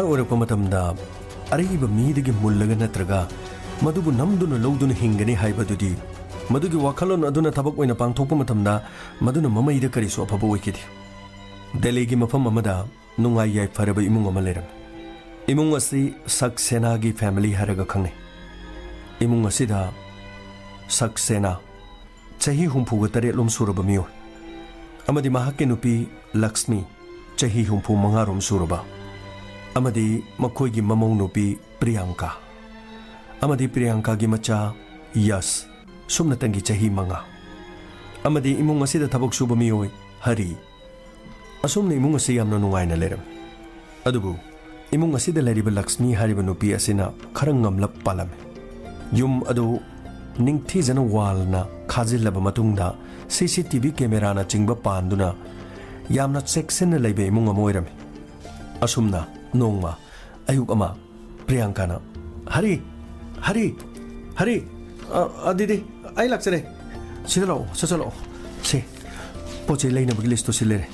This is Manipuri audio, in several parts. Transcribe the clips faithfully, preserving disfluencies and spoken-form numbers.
ꯑꯣꯏꯔꯛꯄ ꯃꯇꯝꯗ ꯑꯔꯩꯕ ꯃꯤꯗꯒꯤ ꯃꯨꯜꯂꯒ ꯅꯠꯇ꯭ꯔꯒ ꯃꯗꯨꯕꯨ ꯅꯝꯗꯨꯅ ꯂꯧꯗꯨꯅ ꯍꯤꯡꯒꯅꯤ ꯍꯥꯏꯕꯗꯨꯗꯤ, ꯃꯗꯨꯒꯤ ꯋꯥꯈꯜꯂꯣꯟ ꯑꯗꯨꯅ ꯊꯕꯛ ꯑꯣꯏꯅ ꯄꯥꯡꯊꯣꯛꯄ ꯃꯇꯝꯗ ꯃꯗꯨꯅ ꯃꯃꯩꯗ ꯀꯔꯤꯁꯨ ꯑꯐꯕ ꯑꯣꯏꯈꯤꯗꯦ꯫ ꯗꯦꯜꯂꯤꯒꯤ ꯃꯐꯝ ꯑꯃꯗ ꯅꯨꯡꯉꯥꯏ ꯌꯥꯏꯐꯔꯕ ꯏꯃꯨꯡ ꯑꯃ ꯂꯩꯔꯝꯃꯤ꯫ ꯏꯃꯨꯡ ꯑꯁꯤ ꯁꯛꯁꯦꯅꯥꯒꯤ ꯐꯦꯃꯤꯂꯤ ꯍꯥꯏꯔꯒ ꯈꯪꯅꯩ꯫ ꯏꯃꯨꯡ ꯑꯁꯤꯗ ꯁꯛꯁꯦꯅꯥ ꯆꯍꯤ ꯍꯨꯝꯐꯨꯒ ꯇꯔꯦꯠꯂꯣꯝ ꯁꯨꯔꯕ ꯃꯤꯑꯣꯏ ꯑꯃꯗꯤ ꯃꯍꯥꯛꯀꯤ ꯅꯨꯄꯤ ꯂꯛꯁꯃꯤ ꯆꯍꯤ ꯍꯨꯝꯐꯨ ꯃꯉꯥꯔꯣꯝ ꯁꯨꯔꯕ ꯑꯃꯗꯤ ꯃꯈꯣꯏꯒꯤ ꯃꯃꯧ ꯅꯨꯄꯤ ꯄ꯭ꯔꯤꯌꯥꯡꯀꯥ ꯑꯃꯗꯤ ꯄ꯭ꯔꯤꯌꯥꯡꯀꯥꯒꯤ ꯃꯆꯥ ꯌꯁ, ꯁꯨꯞꯅꯇꯪꯒꯤ ꯆꯍꯤ ꯃꯉꯥ, ꯑꯃꯗꯤ ꯏꯃꯨꯡ ꯑꯁꯤꯗ ꯊꯕꯛ ꯁꯨꯕ ꯃꯤꯑꯣꯏ ꯍꯔꯤ꯫ ꯑꯁꯨꯝꯅ ꯏꯃꯨꯡ ꯑꯁꯤ ꯌꯥꯝꯅ ꯅꯨꯡꯉꯥꯏꯅ ꯂꯩꯔꯝꯃꯤ꯫ ꯑꯗꯨꯕꯨ ꯏꯃꯨꯡ ꯑꯁꯤꯗ ꯂꯩꯔꯤꯕ ꯂꯛꯁꯃꯤ ꯍꯥꯏꯔꯤꯕ ꯅꯨꯄꯤ ꯑꯁꯤꯅ ꯈꯔ ꯉꯝꯂꯞ ꯄꯥꯜꯂꯝꯃꯤ꯫ ꯌꯨꯝ ꯑꯗꯨ ꯅꯤꯡꯊꯤꯖꯅ ꯋꯥꯜꯅ ꯈꯥꯖꯤꯜꯂꯕ ꯃꯇꯨꯡꯗ ꯁꯤ ꯁꯤ ꯇꯤ ꯚꯤ ꯀꯦꯃꯦꯔꯥꯅꯆꯤꯡꯕ ꯄꯥꯟꯗꯨꯅ ꯌꯥꯝꯅ ꯆꯦꯛꯁꯤꯟꯅ ꯂꯩꯕ ꯏꯃꯨꯡ ꯑꯃ ꯑꯣꯏꯔꯝꯃꯤ꯫ ꯑꯁꯨꯝꯅ ꯅꯣꯡꯃ ꯑꯌꯨꯛ ꯑꯃ ꯄ꯭ꯔꯤꯌꯥꯡꯀꯥꯅ, "ꯍꯔꯤ, ꯍꯔꯤ, ꯍꯔꯤ, ꯑ, ꯑ, ꯗꯤꯗꯤ, ꯑꯩ ꯂꯥꯛꯆꯔꯦ꯫ ꯁꯤꯗ ꯂꯥꯛꯑꯣ, ꯁꯠ ꯁꯠ ꯂꯥꯛꯑꯣ꯫ ꯁꯦ, ꯄꯣꯠ ꯆꯩ ꯂꯩꯅꯕꯒꯤ ꯂꯤꯁꯇꯣ ꯁꯤ ꯂꯩꯔꯦ꯫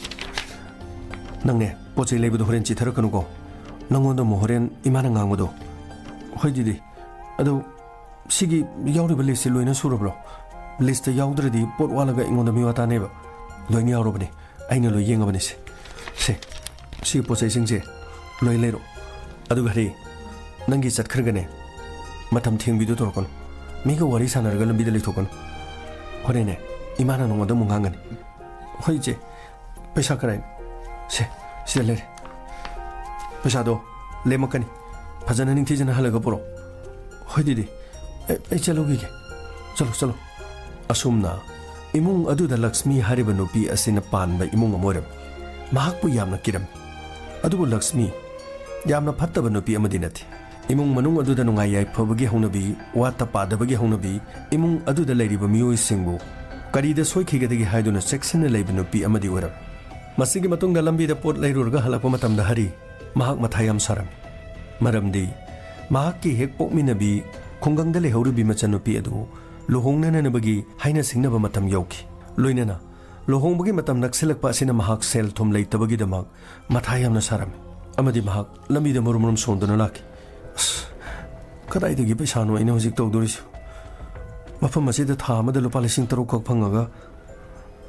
ꯅꯪꯅꯦ, ꯄꯣꯠ ꯆꯩ ꯂꯩꯕꯗꯣ ꯍꯣꯔꯦꯟ ꯆꯤꯊꯔꯛꯀꯅꯨꯀꯣ꯫ ꯅꯪꯉꯣꯟꯗ ꯑꯃꯨꯛ ꯍꯣꯔꯦꯟ ꯏꯃꯥꯅ ꯉꯥꯡꯕꯗꯣ"꯫ "ꯍꯣꯏ ꯗꯤꯗꯤ꯫ ꯑꯗꯣ ꯁꯤꯒꯤ ꯌꯥꯎꯔꯤꯕ ꯂꯤꯁꯁꯦ ꯂꯣꯏꯅ ꯁꯨꯔꯕ꯭ꯔꯣ? ꯂꯤꯁꯇ ꯌꯥꯎꯗ꯭ꯔꯗꯤ ꯄꯣꯠ ꯋꯥꯠꯂꯒ ꯑꯩꯉꯣꯟꯗ ꯃꯤꯋꯥ ꯇꯥꯅꯦꯕ꯫ ꯂꯣꯏꯅ ꯌꯥꯎꯔꯕꯅꯦ꯫ ꯑꯩꯅ ꯂꯣꯏ ꯌꯦꯡꯉꯕꯅꯦ꯫ ꯁꯦ, ꯁꯦ, ꯁꯤꯒꯤ ꯄꯣꯠ ꯆꯩꯁꯤꯡꯁꯦ ꯂꯣꯏ ꯂꯩꯔꯣ꯫ ꯑꯗꯨꯒ ꯍꯔꯤ, ꯅꯪꯒꯤ ꯆꯠꯈ꯭ꯔꯒꯅꯦ, ꯃꯇꯝ ꯊꯦꯡꯕꯤꯗꯨ ꯇꯧꯔꯛꯀꯅꯨ꯫ ꯃꯤꯒ ꯋꯥꯔꯤ ꯁꯥꯟꯅꯔꯒ ꯂꯝꯕꯤꯗ ꯂꯩꯊꯣꯛꯀꯅꯨ꯫ ꯍꯣꯔꯦꯟꯅꯦ, ꯏꯃꯥꯅ ꯅꯉꯣꯟꯗ ꯑꯃꯨꯛ ꯉꯥꯡꯒꯅꯤ"꯫ "ꯍꯣꯏ ꯏꯆꯦ, ꯄꯩꯁꯥ ꯀꯗꯥꯏ"꯫ "ꯁꯦ, ꯁꯤꯗ ꯂꯩꯔꯦ꯫ ꯄꯩꯁꯥꯗꯣ ꯂꯦꯝꯃꯛꯀꯅꯤ꯫ ꯐꯖꯅ ꯅꯤꯡꯊꯤꯖꯅ ꯍꯜꯂꯒ ꯄꯨꯔꯛꯑꯣ"꯫ "ꯍꯣꯏ ꯗꯤꯗꯤ, ꯑꯩ, ꯑꯩ ꯆꯠꯂꯨꯈꯤꯒꯦ꯫ ꯆꯠꯂꯣ, ꯆꯠꯂꯣ"꯫ ꯑꯁꯨꯝꯅ ꯏꯃꯨꯡ ꯑꯗꯨꯗ ꯂꯛꯁꯃꯤ ꯍꯥꯏꯔꯤꯕ ꯅꯨꯄꯤ ꯑꯁꯤꯅ ꯄꯥꯟꯕ ꯏꯃꯨꯡ ꯑꯃ ꯑꯣꯏꯔꯝꯃꯤ꯫ ꯃꯍꯥꯛꯄꯨ ꯌꯥꯝꯅ ꯀꯤꯔꯝꯃꯤ꯫ ꯑꯗꯨꯕꯨ ꯂꯛꯁꯃꯤ ꯌꯥꯝꯅ ꯐꯠꯇꯕ ꯅꯨꯄꯤ ꯑꯃꯗꯤ ꯅꯠꯇꯦ꯫ ꯏꯃꯨꯡ ꯃꯅꯨꯡ ꯑꯗꯨꯗ ꯅꯨꯡꯉꯥꯏ ꯌꯥꯏꯐꯕꯒꯤ ꯍꯧꯅꯕꯤ, ꯋꯥꯠꯇ ꯄꯥꯗꯕꯒꯤ ꯍꯧꯅꯕꯤ, ꯏꯃꯨꯡ ꯑꯗꯨꯗ ꯂꯩꯔꯤꯕ ꯃꯤꯑꯣꯏꯁꯤꯡꯕꯨ ꯀꯔꯤꯗ ꯁꯣꯏꯈꯤꯒꯗꯒꯦ ꯍꯥꯏꯗꯨꯅ ꯆꯦꯛꯁꯤꯟꯅ ꯂꯩꯕ ꯅꯨꯄꯤ ꯑꯃꯗꯤ ꯑꯣꯏꯔꯝꯃꯤ꯫ ꯃꯁꯤꯒꯤ ꯃꯇꯨꯡꯗ ꯂꯝꯕꯤꯗ ꯄꯣꯠ ꯂꯩꯔꯨꯔꯒ ꯍꯜꯂꯛꯄ ꯃꯇꯝꯗ ꯍꯔꯤ ꯃꯍꯥꯛ ꯃꯊꯥ ꯌꯥꯝ ꯁꯥꯔꯝꯃꯤ꯫ ꯃꯔꯝꯗꯤ ꯃꯍꯥꯛꯀꯤ ꯍꯦꯛ ꯄꯣꯛꯃꯤꯟꯅꯕꯤ ꯈꯨꯡꯒꯪꯗ ꯂꯩꯍꯧꯔꯤꯕꯤ ꯃꯆꯟꯅꯨꯄꯤ ꯑꯗꯨ ꯂꯨꯍꯣꯡꯅꯅꯕꯒꯤ ꯍꯥꯏꯅ ꯁꯤꯡꯅꯕ ꯃꯇꯝ ꯌꯧꯈꯤ꯫ ꯂꯣꯏꯅꯅ ꯂꯨꯍꯣꯡꯕꯒꯤ ꯃꯇꯝ ꯅꯛꯁꯤꯜꯂꯛꯄ ꯑꯁꯤꯅ ꯃꯍꯥꯛ ꯁꯦꯜ ꯊꯨꯝ ꯂꯩꯇꯕꯒꯤꯗꯃꯛ ꯃꯊꯥ ꯌꯥꯝꯅ ꯁꯥꯔꯝꯃꯤ꯫ ꯑꯃꯗꯤ ꯃꯍꯥꯛ ꯂꯝꯕꯤꯗ ꯃꯔꯨꯝ ꯃꯔꯨꯝ ꯁꯣꯟꯗꯨꯅ ꯂꯥꯛꯈꯤ꯫ ꯑꯁ, ꯀꯗꯥꯏꯗꯒꯤ ꯄꯩꯁꯥꯅꯣ ꯑꯩꯅ ꯍꯧꯖꯤꯛ ꯇꯧꯗꯣꯔꯤꯁꯤ? ꯃꯐꯝ ꯑꯁꯤꯗ ꯊꯥ ꯑꯃꯗ ꯂꯨꯄꯥ ꯂꯤꯁꯤꯡ ꯇꯔꯨꯛ ꯈꯛ ꯐꯪꯉꯒ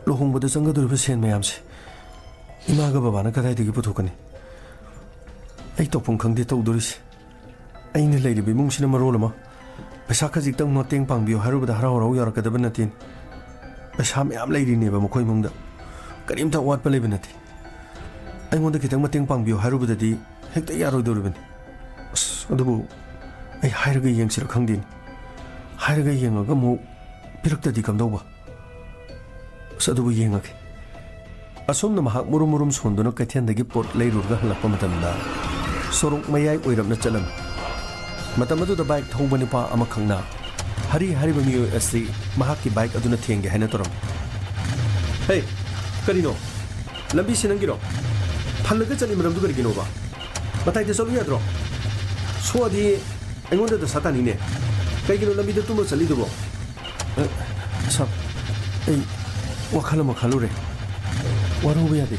ꯂꯨꯍꯣꯡꯕꯗ ꯆꯪꯒꯗꯧꯔꯤꯕ ꯁꯦꯟ ꯃꯌꯥꯝꯁꯦ ꯏꯃꯥꯒ ꯕꯕꯥꯅ ꯀꯗꯥꯏꯗꯒꯤ ꯄꯨꯊꯣꯛꯀꯅꯤ? ꯑꯩ ꯇꯧꯐꯝ ꯈꯪꯗꯦ ꯇꯧꯗꯣꯔꯤꯁꯦ꯫ ꯑꯩꯅ ꯂꯩꯔꯤꯕ ꯏꯃꯨꯡꯁꯤꯅ ꯃꯔꯣꯜ ꯑꯃ ꯄꯩꯁꯥ ꯈꯖꯤꯛꯇꯪ ꯃꯇꯦꯡ ꯄꯥꯡꯕꯤꯌꯨ ꯍꯥꯏꯔꯨꯕꯗ ꯍꯔꯥꯎ ꯍꯔꯥꯎ ꯌꯥꯔꯛꯀꯗꯕ ꯅꯠꯇꯦ꯫ ꯄꯩꯁꯥ ꯃꯌꯥꯝ ꯂꯩꯔꯤꯅꯦꯕ ꯃꯈꯣꯏ ꯏꯃꯨꯡꯗ, ꯀꯔꯤꯝꯇ ꯑꯋꯥꯠꯄ ꯂꯩꯕ ꯅꯠꯇꯦ꯫ ꯑꯩꯉꯣꯟꯗ ꯈꯤꯇꯪ ꯃꯇꯦꯡ ꯄꯥꯡꯕꯤꯌꯨ ꯍꯥꯏꯔꯨꯕꯗꯗꯤ ꯍꯦꯛꯇ ꯌꯥꯔꯣꯏꯗꯧꯔꯤꯕꯅꯤ꯫ ꯑꯁ, ꯑꯗꯨꯕꯨ ꯑꯩ ꯍꯥꯏꯔꯒ ꯌꯦꯡꯁꯤꯔ ꯈꯪꯗꯦꯅꯦ꯫ ꯍꯥꯏꯔꯒ ꯌꯦꯡꯉꯒ ꯑꯃꯨꯛ ꯄꯤꯔꯛꯇꯗꯤ ꯀꯝꯗꯧꯕ? ꯑꯁ, ꯑꯗꯨꯕꯨ ꯌꯦꯡꯉꯒꯦ꯫ ꯑꯁꯨꯝꯅ ꯃꯍꯥꯛ ꯃꯨꯔꯨꯝ ꯃꯨꯔꯨꯝ ꯁꯣꯟꯗꯨꯅ ꯀꯩꯊꯦꯜꯗꯒꯤ ꯄꯣꯠ ꯂꯩꯔꯨꯔꯒ ꯍꯜꯂꯛꯄ ꯃꯇꯝꯗ ꯁꯣꯔꯣꯛ ꯃꯌꯥꯏ ꯑꯣꯏꯔꯞꯅ ꯆꯠꯂꯝꯃꯤ꯫ ꯃꯇꯝ ꯑꯗꯨꯗ ꯕꯥꯏꯛ ꯊꯧꯕ ꯅꯨꯄꯥ ꯑꯃꯈꯛꯅ ꯍꯔꯤ ꯍꯥꯏꯔꯤꯕ ꯃꯤꯑꯣꯏ ꯑꯁꯤ ꯃꯍꯥꯛꯀꯤ ꯕꯥꯏꯛ ꯑꯗꯨꯅ ꯊꯦꯡꯒꯦ ꯍꯥꯏꯅ ꯇꯧꯔꯝꯃꯤ꯫ "ꯍꯦ, ꯀꯔꯤꯅꯣ? ꯂꯝꯕꯤꯁꯤ ꯅꯪꯒꯤꯔꯣ? ꯐꯜꯂꯒ ꯆꯠꯂꯤ ꯃꯔꯝꯗꯨ ꯀꯔꯤꯒꯤꯅꯣꯕ? ꯃꯇꯥꯏꯗ ꯆꯠꯂꯨ ꯌꯥꯗ꯭ꯔꯣ? ꯁꯣꯛꯑꯗꯤ ꯑꯩꯉꯣꯟꯗ ꯗꯁꯥ ꯇꯥꯅꯤꯅꯦ꯫ ꯀꯩꯒꯤꯅꯣ ꯂꯝꯕꯤꯗ ꯇꯨꯝꯃ ꯆꯠꯂꯤꯗꯨꯕꯣ?" "ꯑ, ꯁꯥꯔ, ꯑꯩ ꯋꯥꯈꯜ ꯑꯃ ꯈꯜꯂꯨꯔꯦ꯫ ꯋꯥꯔꯧꯕ ꯌꯥꯗꯦ꯫"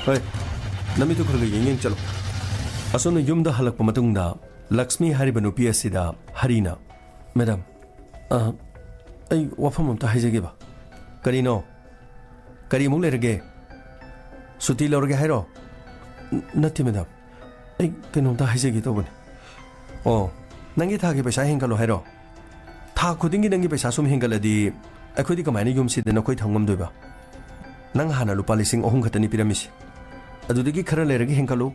"ꯍꯣꯏ, ꯅꯃꯤꯠꯇꯨ ꯈꯔ ꯈꯔ ꯌꯦꯡ ꯌꯦꯡ ꯆꯠꯂꯣ꯫" ꯑꯁꯣꯝꯅ ꯌꯨꯝꯗ ꯍꯜꯂꯛꯄ ꯃꯇꯨꯡꯗ ꯂꯛꯁꯃꯤ ꯍꯥꯏꯔꯤꯕ ꯅꯨꯄꯤ ꯑꯁꯤꯗ ꯍꯔꯤꯅ, "ꯃꯦꯗꯥꯝ, ꯑ, ꯑꯩ ꯋꯥꯐꯝ ꯑꯝꯇ ꯍꯥꯏꯖꯒꯦꯕ꯫" "ꯀꯔꯤꯅꯣ? ꯀꯔꯤꯃꯨꯛ ꯂꯩꯔꯒꯦ? ꯁꯨꯇꯤ ꯂꯧꯔꯒꯦ ꯍꯥꯏꯔꯣ?" "ꯅꯠꯇꯦ, ꯃꯦꯗꯥꯝ꯫ ꯑꯩ ꯀꯩꯅꯣꯝꯇ ꯍꯥꯏꯖꯒꯦ ꯇꯧꯕꯅꯤ꯫" "ꯑꯣ, ꯅꯪꯒꯤ ꯊꯥꯒꯤ ꯄꯩꯁꯥ ꯍꯦꯟꯒꯠꯂꯣ ꯍꯥꯏꯔꯣ? ꯊꯥ ꯈꯨꯗꯤꯡꯒꯤ ꯅꯪꯒꯤ ꯄꯩꯁꯥ ꯁꯨꯝ ꯍꯦꯟꯒꯠꯂꯗꯤ ꯑꯩꯈꯣꯏꯗꯤ ꯀꯃꯥꯏꯅ ꯌꯨꯝꯁꯤꯗ ꯅꯈꯣꯏ ꯊꯝ ꯉꯝꯗꯣꯏꯕ? ꯅꯪ ꯍꯥꯟꯅ ꯂꯨꯄꯥ ꯂꯤꯁꯤꯡ ꯑꯍꯨꯝ ꯈꯛꯇꯅꯤ ꯄꯤꯔꯝꯃꯤꯁꯤ꯫ ꯑꯗꯨꯗꯒꯤ ꯈꯔ ꯂꯩꯔꯒ ꯍꯦꯟꯒꯠꯂꯨ,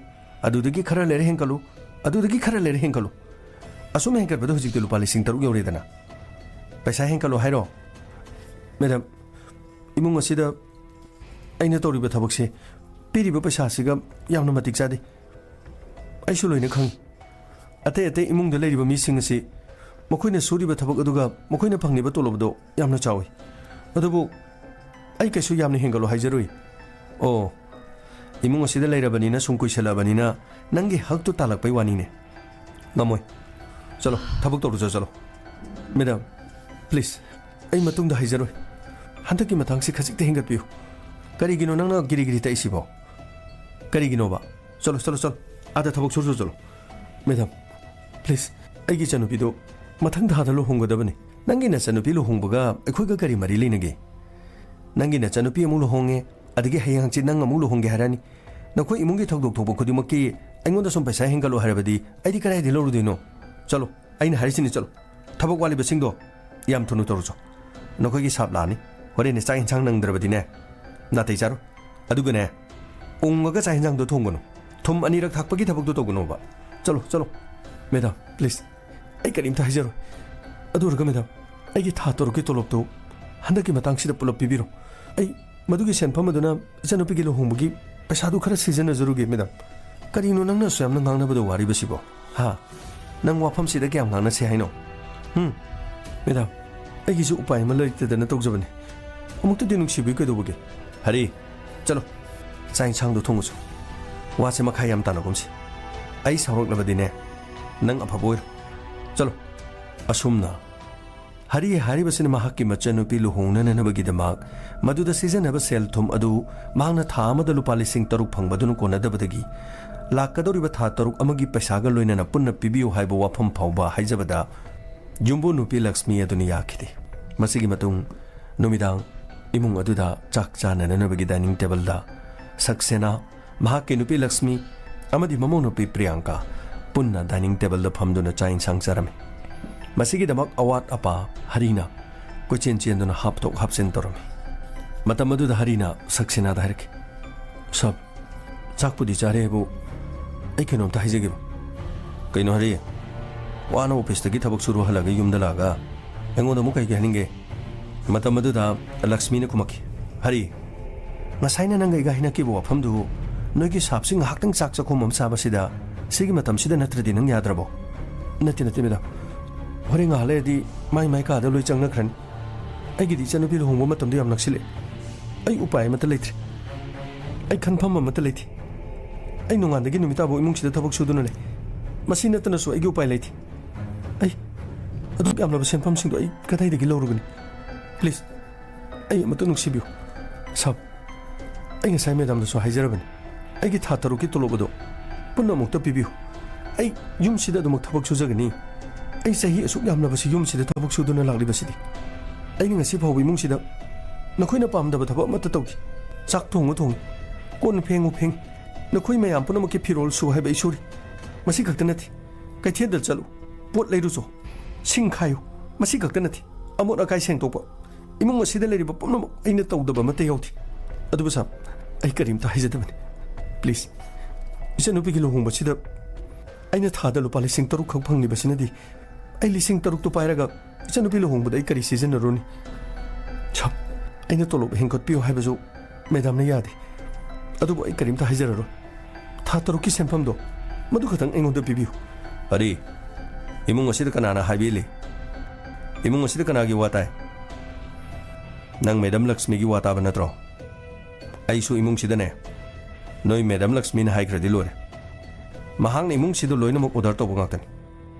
ꯑꯗꯨꯗꯒꯤ ꯈꯔ ꯂꯩꯔ ꯍꯦꯟꯒꯠꯂꯨ, ꯑꯗꯨꯗꯒꯤ ꯈꯔ ꯂꯩꯔ ꯍꯦꯟꯒꯠꯂꯨ꯫ ꯑꯁꯨꯝ ꯍꯦꯟꯒꯠꯄꯗ ꯍꯧꯖꯤꯛꯇꯤ ꯂꯨꯄꯥ ꯂꯤꯁꯤꯡ ꯇꯔꯨꯛ ꯌꯧꯔꯦꯗꯅ꯫ ꯄꯩꯁꯥ ꯍꯦꯟꯒꯠꯂꯣ ꯍꯥꯏꯔꯣ?" "ꯃꯦꯗꯥꯝ, ꯏꯃꯨꯡ ꯑꯁꯤꯗ ꯑꯩꯅ ꯇꯧꯔꯤꯕ ꯊꯕꯛꯁꯦ ꯄꯤꯔꯤꯕ ꯄꯩꯁꯥꯁꯤꯒ ꯌꯥꯝꯅ ꯃꯇꯤꯛ ꯆꯥꯗꯦ꯫ ꯑꯩꯁꯨ ꯂꯣꯏꯅ ꯈꯪꯏ꯫ ꯑꯇꯩ ꯑꯇꯩ ꯏꯃꯨꯡꯗ ꯂꯩꯔꯤꯕ ꯃꯤꯁꯤꯡ ꯑꯁꯤ ꯃꯈꯣꯏꯅ ꯁꯨꯔꯤꯕ ꯊꯕꯛ ꯑꯗꯨꯒ ꯃꯈꯣꯏꯅ ꯐꯪꯂꯤꯕ ꯇꯣꯂꯣꯞ ꯑꯗꯨ ꯌꯥꯝꯅ ꯆꯥꯎꯏ꯫ ꯑꯗꯨꯕꯨ ꯑꯩ ꯀꯩꯁꯨ ꯌꯥꯝꯅ ꯍꯦꯟꯒꯠꯂꯣ ꯍꯥꯏꯖꯔꯣꯏ꯫" "ꯑꯣ, ꯏꯃꯨꯡ ꯑꯁꯤꯗ ꯂꯩꯔꯕꯅꯤꯅ, ꯁꯨꯝ ꯀꯨꯏꯁꯜꯂꯛꯑꯕꯅꯤꯅ ꯅꯪꯒꯤ ꯍꯛꯇꯨ ꯇꯥꯜꯂꯛꯄꯩ ꯋꯥꯅꯤꯅꯦ꯫ ꯉꯝꯃꯣꯏ꯫ ꯆꯠꯂꯣ, ꯊꯕꯛ ꯇꯧꯔꯨꯆꯣ, ꯆꯠꯂꯣ꯫" "ꯃꯦꯗꯥꯝ, ꯄ꯭ꯂꯤꯖ, ꯑꯩ ꯃꯇꯨꯡꯗ ꯍꯥꯏꯖꯔꯣꯏ꯫ ꯍꯟꯗꯛꯀꯤ ꯃꯇꯥꯡꯁꯤ ꯈꯖꯤꯛꯇ ꯍꯦꯟꯒꯠꯄꯤꯌꯨ꯫ ꯀꯔꯤꯒꯤꯅꯣ ꯅꯪꯅ ꯒꯤꯔꯤ ꯒꯤꯔꯤ ꯇꯛꯏꯁꯤꯕꯣ? ꯀꯔꯤꯒꯤꯅꯣꯕ?" ꯆꯠꯂꯣ, ꯆꯠꯂꯣ, ꯆꯠꯂꯣ꯫ ꯑꯥꯗ ꯊꯕꯛ ꯁꯨꯔꯨꯆꯣ, ꯆꯠꯂꯣ꯫ ꯃꯦꯗꯥꯝ, ꯄ꯭ꯂꯤꯖ, ꯑꯩꯒꯤ ꯏꯆꯥꯅꯨꯄꯤꯗꯣ ꯃꯊꯪ ꯊꯥꯗ ꯂꯨꯍꯣꯡꯒꯗꯕꯅꯤ꯫ ꯅꯪꯒꯤ ꯅꯆꯥꯅꯨꯄꯤ ꯂꯨꯍꯣꯡꯕꯒ ꯑꯩꯈꯣꯏꯒ ꯀꯔꯤ ꯃꯔꯤ ꯂꯩꯅꯒꯦ? ꯅꯪꯒꯤ ꯅꯆꯥꯅꯨꯄꯤ ꯑꯃꯨꯛ ꯂꯨꯍꯣꯡꯉꯦ, ꯑꯗꯒꯤ ꯍꯌꯦꯡ ꯍꯪꯆꯤꯠ ꯅꯪ ꯑꯃꯨꯛ ꯂꯨꯍꯣꯡꯒꯦ ꯍꯥꯏꯔꯛꯑꯅꯤ꯫ ꯅꯈꯣꯏ ꯏꯃꯨꯡꯒꯤ ꯊꯧꯗꯣꯛ ꯊꯣꯛꯄ ꯈꯨꯗꯤꯡꯃꯛꯀꯤ ꯑꯩꯉꯣꯟꯗ ꯁꯨꯝ ꯄꯩꯁꯥ ꯍꯦꯟꯒꯠꯂꯣ ꯍꯥꯏꯔꯕꯗꯤ ꯑꯩꯗꯤ ꯀꯗꯥꯏꯗꯒꯤ ꯂꯧꯔꯨꯗꯣꯏꯅꯣ? ꯆꯠꯂꯣ, ꯑꯩꯅ ꯍꯥꯏꯔꯤꯁꯤꯅꯤ, ꯆꯠꯂꯣ꯫ ꯊꯕꯛ ꯋꯥꯠꯂꯤꯕꯁꯤꯡꯗꯣ ꯌꯥꯝ ꯊꯨꯅ ꯇꯧꯔꯨꯆꯣ꯫ ꯅꯈꯣꯏꯒꯤ ꯁꯥꯞ ꯂꯥꯛꯑꯅꯤ꯫ ꯍꯣꯔꯦꯟꯅꯦ ꯆꯥꯛ ꯏꯟꯁꯥꯡ ꯅꯪꯗ꯭ꯔꯕꯗꯤꯅꯦ, ꯅꯥꯇꯩ ꯆꯥꯔꯣꯏ꯫ ꯑꯗꯨꯒꯅꯦ, ꯎꯪꯉꯒ ꯆꯥꯛ ꯏꯟꯁꯥꯡꯗꯣ ꯊꯣꯡꯒꯅꯨ꯫ ꯊꯨꯝ ꯑꯅꯤꯔꯛ ꯊꯥꯛꯄꯒꯤ ꯊꯕꯛꯇꯣ ꯇꯧꯒꯅꯣꯕ꯫ ꯆꯠꯂꯣ, ꯆꯠꯂꯣ꯫ ꯃꯦꯗꯥꯝ, ꯄ꯭ꯂꯤꯖ, ꯑꯩ ꯀꯔꯤꯝꯇ ꯍꯥꯏꯖꯔꯣꯏ꯫ ꯑꯗꯨ ꯑꯣꯏꯔꯒ ꯃꯦꯗꯥꯝ, ꯑꯩꯒꯤ ꯊꯥ ꯇꯔꯨꯛꯀꯤ ꯇꯣꯂꯣꯞꯇꯨ ꯍꯟꯗꯛꯀꯤ ꯃꯇꯥꯡꯁꯤꯗ ꯄꯨꯂꯞ ꯄꯤꯕꯤꯔꯣ꯫ ꯑꯩ ꯃꯗꯨꯒꯤ ꯁꯦꯟꯐꯝ ꯑꯗꯨꯅ ꯏꯆꯥꯅꯨꯄꯤꯒꯤ ꯂꯨꯍꯣꯡꯕꯒꯤ ꯄꯩꯁꯥꯗꯨ ꯈꯔ ꯁꯤꯖꯤꯟꯅꯖꯔꯨꯒꯦ, ꯃꯦꯗꯥꯝ꯫ ꯀꯔꯤꯅꯣ ꯅꯪꯅ ꯑꯁꯨꯛ ꯌꯥꯝꯅ ꯉꯥꯡꯅꯕꯗ ꯋꯥꯔꯤꯕꯁꯤꯕꯣ? ꯍꯥ? ꯅꯪ ꯋꯥꯐꯝꯁꯤꯗ ꯀꯌꯥꯝ ꯉꯥꯡꯅꯁꯦ ꯍꯥꯏꯅꯣ? ꯍꯨꯝ? ꯃꯦꯗꯥꯝ, ꯑꯩꯒꯤꯁꯨ ꯎꯄꯥꯏ ꯑꯃ ꯂꯩꯇꯗꯅ ꯇꯧꯖꯕꯅꯤ꯫ ꯑꯃꯨꯛꯇꯗꯤ ꯅꯨꯡꯁꯤꯕꯤꯌꯨ ꯀꯩꯗꯧꯕꯒꯦ? ꯍꯔꯤ, ꯆꯠꯂꯣ꯫ ꯆꯥꯛ ꯏꯟꯁꯥꯡꯗꯣ ꯊꯣꯡꯉꯨꯆꯣ꯫ ꯋꯥꯁꯦ ꯃꯈꯥ ꯌꯥꯝ ꯇꯥꯅꯒꯨꯝꯁꯤ꯫ ꯑꯩ ꯁꯥꯎꯔꯛꯂꯕꯗꯤꯅꯦ, ꯅꯪ ꯑꯐꯕ ꯑꯣꯏꯔꯣ꯫ ꯆꯠꯂꯣ꯫ ꯑꯁꯨꯝꯅ ꯍꯔꯤ ꯍꯥꯏꯔꯤꯕꯁꯤꯅ ꯃꯍꯥꯛꯀꯤ ꯃꯆꯟꯅꯨꯄꯤ ꯂꯨꯍꯣꯡꯅꯅꯕꯒꯤꯗꯃꯛ ꯃꯗꯨꯗ ꯁꯤꯖꯤꯟꯅꯕ ꯁꯦꯜ ꯊꯨꯝ ꯑꯗꯨ ꯃꯍꯥꯛꯅ ꯊꯥ ꯑꯃꯗ ꯂꯨꯄꯥ ꯂꯤꯁꯤꯡ ꯇꯔꯨꯛ ꯐꯪꯕꯗꯨꯅ ꯀꯣꯟꯅꯗꯕꯗꯒꯤ, ꯂꯥꯛꯀꯗꯧꯔꯤꯕ ꯊꯥ ꯇꯔꯨꯛ ꯑꯃꯒꯤ ꯄꯩꯁꯥꯒ ꯂꯣꯏꯅꯅ ꯄꯨꯟꯅ ꯄꯤꯕꯤꯌꯨ ꯍꯥꯏꯕ ꯋꯥꯐꯝ ꯐꯥꯎꯕ ꯍꯥꯏꯖꯕꯗ, ꯌꯨꯝꯕꯨ ꯅꯨꯄꯤ ꯂꯛꯁꯃꯤ ꯑꯗꯨꯅ ꯌꯥꯈꯤꯗꯦ꯫ ꯃꯁꯤꯒꯤ ꯃꯇꯨꯡ ꯅꯨꯃꯤꯗꯥꯡ ꯏꯃꯨꯡ ꯑꯗꯨꯗ ꯆꯥꯛ ꯆꯥꯅꯅꯕꯒꯤ ꯗꯥꯏꯅꯤꯡ ꯇꯦꯕꯜꯗ ꯁꯛꯁꯦꯅꯥ, ꯃꯍꯥꯛꯀꯤ ꯅꯨꯄꯤ ꯂꯛꯁꯃꯤ ꯑꯃꯗꯤ ꯃꯃꯧ ꯅꯨꯄꯤ ꯄ꯭ꯔꯤꯌꯥꯡꯀꯥ ꯄꯨꯟꯅ ꯗꯥꯏꯅꯤꯡ ꯇꯦꯕꯜꯗ ꯐꯝꯗꯨꯅ ꯆꯥꯛ ꯏꯟꯁꯥꯡ ꯆꯥꯔꯝꯃꯤ꯫ ꯃꯁꯤꯒꯤꯗꯃꯛ ꯑꯋꯥꯠ ꯑꯄꯥ ꯍꯔꯤꯅ ꯀꯣꯏꯆꯦꯟ ꯆꯦꯟꯗꯨꯅ ꯍꯥꯞꯇꯣꯛ ꯍꯥꯞꯆꯤꯟ ꯇꯧꯔꯝꯃꯤ꯫ ꯃꯇꯝ ꯑꯗꯨꯗ ꯍꯔꯤꯅ ꯁꯛꯁꯦꯅꯥꯗ ꯍꯥꯏꯔꯛꯈꯤ, "ꯁꯥꯕ, ꯆꯥꯛꯄꯨꯗꯤ ꯆꯥꯔꯦꯕꯨ, ꯑꯩ ꯀꯩꯅꯣꯝꯇ ꯍꯥꯏꯖꯒꯦꯕ꯫" "ꯀꯩꯅꯣ ꯍꯔꯤ? ꯋꯥꯅ ꯑꯣꯐꯤꯁꯇꯒꯤ ꯊꯕꯛ ꯁꯨꯔꯨ ꯍꯜꯂꯒ ꯌꯨꯝꯗ ꯂꯥꯛꯑꯒ ꯑꯩꯉꯣꯟꯗ ꯑꯃꯨꯛ ꯀꯩꯒꯤ ꯍꯥꯏꯅꯤꯡꯒꯦ?" ꯃꯇꯝ ꯑꯗꯨꯗ ꯂꯛꯁꯃꯤꯅ ꯈꯨꯝꯃꯛꯈꯤ, "ꯍꯔꯤ, ꯉꯁꯥꯏꯅ ꯅꯪꯒ ꯑꯩꯒ ꯍꯥꯏꯅꯈꯤꯕ ꯋꯥꯐꯝꯗꯨ ꯅꯣꯏꯒꯤ ꯁꯥꯞꯁꯤ ꯉꯥꯏꯍꯥꯛꯇꯪ ꯆꯥꯛ ꯆꯥꯛꯈꯣꯝ ꯑꯃ ꯆꯥꯕꯁꯤꯗ ꯁꯤꯒꯤ ꯃꯇꯝꯁꯤꯗ ꯅꯠꯇ꯭ꯔꯗꯤ ꯅꯪ ꯌꯥꯗ꯭ꯔꯕꯣ?" "ꯅꯠꯇꯦ, ꯅꯠꯇꯦ, ꯃꯦꯗꯥꯝ꯫ ꯍꯣꯔꯦꯟ ꯉꯥꯏꯍꯥꯛ ꯂꯩꯔꯗꯤ ꯃꯥꯏ ꯃꯥꯏ ꯀꯥꯗ ꯂꯣꯏ ꯆꯪꯅꯈ꯭ꯔꯅꯤ꯫ ꯑꯩꯒꯤꯗꯤ ꯏꯆꯟꯅꯨꯄꯤ ꯂꯨꯍꯣꯡꯕ ꯃꯇꯝꯗꯣ ꯌꯥꯝ ꯅꯛꯁꯤꯜꯂꯛꯑꯦ꯫ ꯑꯩ ꯎꯄꯥꯏ ꯑꯃꯠꯇ ꯂꯩꯇ꯭ꯔꯦ꯫ ꯑꯩ ꯈꯟꯐꯝ ꯑꯃꯠꯇ ꯂꯩꯇꯦ꯫ ꯑꯩ ꯅꯣꯡꯉꯥꯟꯗꯒꯤ ꯅꯨꯃꯤꯠ ꯇꯥꯕꯧ ꯏꯃꯨꯡꯁꯤꯗ ꯊꯕꯛ ꯁꯨꯗꯨꯅ ꯂꯩ꯫ ꯃꯁꯤ ꯅꯠꯇꯅꯁꯨ ꯑꯩꯒꯤ ꯎꯄꯥꯏ ꯂꯩꯇꯦ꯫ ꯑꯩ ꯑꯗꯨꯛ ꯌꯥꯝꯂꯕ ꯁꯦꯟꯐꯝꯁꯤꯡꯗꯣ ꯑꯩ ꯀꯗꯥꯏꯗꯒꯤ ꯂꯧꯔꯨꯒꯅꯤ? ꯄ꯭ꯂꯤꯖ, ꯑꯩ ꯑꯃꯠꯇ ꯅꯨꯡꯁꯤꯕꯤꯌꯨ꯫ ꯁꯥꯕ, ꯑꯩ ꯉꯁꯥꯏ ꯃꯦꯗꯥꯝꯗꯁꯨ ꯍꯥꯏꯖꯔꯕꯅꯤ꯫ ꯑꯩꯒꯤ ꯊꯥ ꯇꯔꯨꯛꯀꯤ ꯇꯣꯂꯣꯞ ꯑꯗꯣ ꯄꯨꯟꯅ ꯑꯃꯨꯛꯇ ꯄꯤꯕꯤꯌꯨ꯫ ꯑꯩ ꯌꯨꯝꯁꯤꯗ ꯑꯗꯨꯃꯛ ꯊꯕꯛ ꯁꯨꯖꯒꯅꯤ꯫ ꯑꯩ ꯆꯍꯤ ꯑꯁꯨꯛ ꯌꯥꯝꯂꯕꯁꯤ ꯌꯨꯝꯁꯤꯗ ꯊꯕꯛ ꯁꯨꯗꯨꯅ ꯂꯥꯛꯂꯤꯕꯁꯤꯗꯤ꯫ ꯑꯩꯅ ꯉꯁꯤ ꯐꯥꯎꯕ ꯏꯃꯨꯡꯁꯤꯗ ꯅꯈꯣꯏꯅ ꯄꯥꯝꯗꯕ ꯊꯕꯛ ꯑꯃꯠꯇ ꯇꯧꯗꯦ꯫ ꯆꯥꯛ ꯊꯣꯡꯉꯨ ꯊꯣꯡꯉꯤ, ꯀꯣꯟ ꯐꯦꯡꯉꯨ ꯐꯦꯡꯉꯤ, ꯅꯈꯣꯏ ꯃꯌꯥꯝ ꯄꯨꯝꯅꯃꯛꯀꯤ ꯐꯤꯔꯣꯜ ꯁꯨ ꯍꯥꯏꯕ ꯑꯩ ꯁꯨꯔꯤ꯫ ꯃꯁꯤ ꯈꯛꯇ ꯅꯠꯇꯦ, ꯀꯩꯊꯦꯜꯗ ꯆꯠꯂꯨ, ꯄꯣꯠ ꯂꯩꯔꯨꯆꯣ, ꯁꯤꯡ ꯈꯥꯏꯌꯨ, ꯃꯁꯤ ꯈꯛꯇ ꯅꯠꯇꯦ, ꯑꯃꯣꯠ ꯑꯀꯥꯏ ꯁꯦꯡꯗꯣꯛꯄ, ꯏꯃꯨꯡ ꯑꯁꯤꯗ ꯂꯩꯔꯤꯕ ꯄꯨꯝꯅꯃꯛ ꯑꯩꯅ ꯇꯧꯗꯕ ꯑꯃꯠꯇ ꯌꯥꯎꯗꯦ꯫ ꯑꯗꯨꯕꯨ ꯁꯥꯔ, ꯑꯩ ꯀꯔꯤꯝꯇ ꯍꯥꯏꯖꯗꯕꯅꯤ꯫ ꯄ꯭ꯂꯤꯖ, ꯏꯆꯟꯅꯨꯄꯤꯒꯤ ꯂꯨꯍꯣꯡꯕꯁꯤꯗ ꯑꯩꯅ ꯊꯥꯗ ꯂꯨꯄꯥ ꯂꯤꯁꯤꯡ ꯇꯔꯨꯛ ꯈꯛ ꯐꯪꯂꯤꯕꯁꯤꯅꯗꯤ ꯑꯩ ꯂꯤꯁꯤꯡ ꯇꯔꯨꯛꯇꯨ ꯄꯥꯏꯔꯒ ꯏꯆꯟꯅꯨꯄꯤ ꯂꯨꯍꯣꯡꯕꯗ ꯑꯩ ꯀꯔꯤ ꯁꯤꯖꯤꯟꯅꯔꯨꯅꯤ? ꯁꯥꯔ, ꯑꯩꯅ ꯇꯣꯂꯣꯞ ꯍꯦꯟꯒꯠꯄꯤꯌꯨ ꯍꯥꯏꯕꯁꯨ ꯃꯦꯗꯥꯝꯅ ꯌꯥꯗꯦ꯫ ꯑꯗꯨꯕꯨ ꯑꯩ ꯀꯔꯤꯝꯇ ꯍꯥꯏꯖꯔꯔꯣꯏ꯫ ꯊꯥ ꯇꯔꯨꯛꯀꯤ ꯁꯦꯟꯐꯝꯗꯣ ꯃꯗꯨ ꯈꯛꯇꯪ ꯑꯩꯉꯣꯟꯗ ꯄꯤꯕꯤꯌꯨ꯫ ꯑꯔꯤ, ꯏꯃꯨꯡ ꯑꯁꯤꯗ ꯀꯅꯥꯅ ꯍꯥꯏꯕꯤꯂꯤ? ꯏꯃꯨꯡ ꯑꯁꯤꯗ ꯀꯅꯥꯒꯤ ꯋꯥ ꯇꯥꯏ? ꯅꯪ ꯃꯦꯗꯥꯝ ꯂꯛꯁꯃꯤꯒꯤ ꯋꯥ ꯇꯥꯕ ꯅꯠꯇ꯭ꯔꯣ? ꯑꯩꯁꯨ ꯏꯃꯨꯡꯁꯤꯗꯅꯦ, ꯅꯣꯏ ꯃꯦꯗꯥꯝ ꯂꯛꯁꯃꯤꯅ ꯍꯥꯏꯈ꯭ꯔꯗꯤ ꯂꯣꯏꯔꯦ꯫ ꯃꯍꯥꯛꯅ ꯏꯃꯨꯡꯁꯤꯗ ꯂꯣꯏꯅꯃꯛ ꯑꯣꯔꯗꯔ ꯇꯧꯕ ꯉꯥꯛꯇꯅꯤ꯫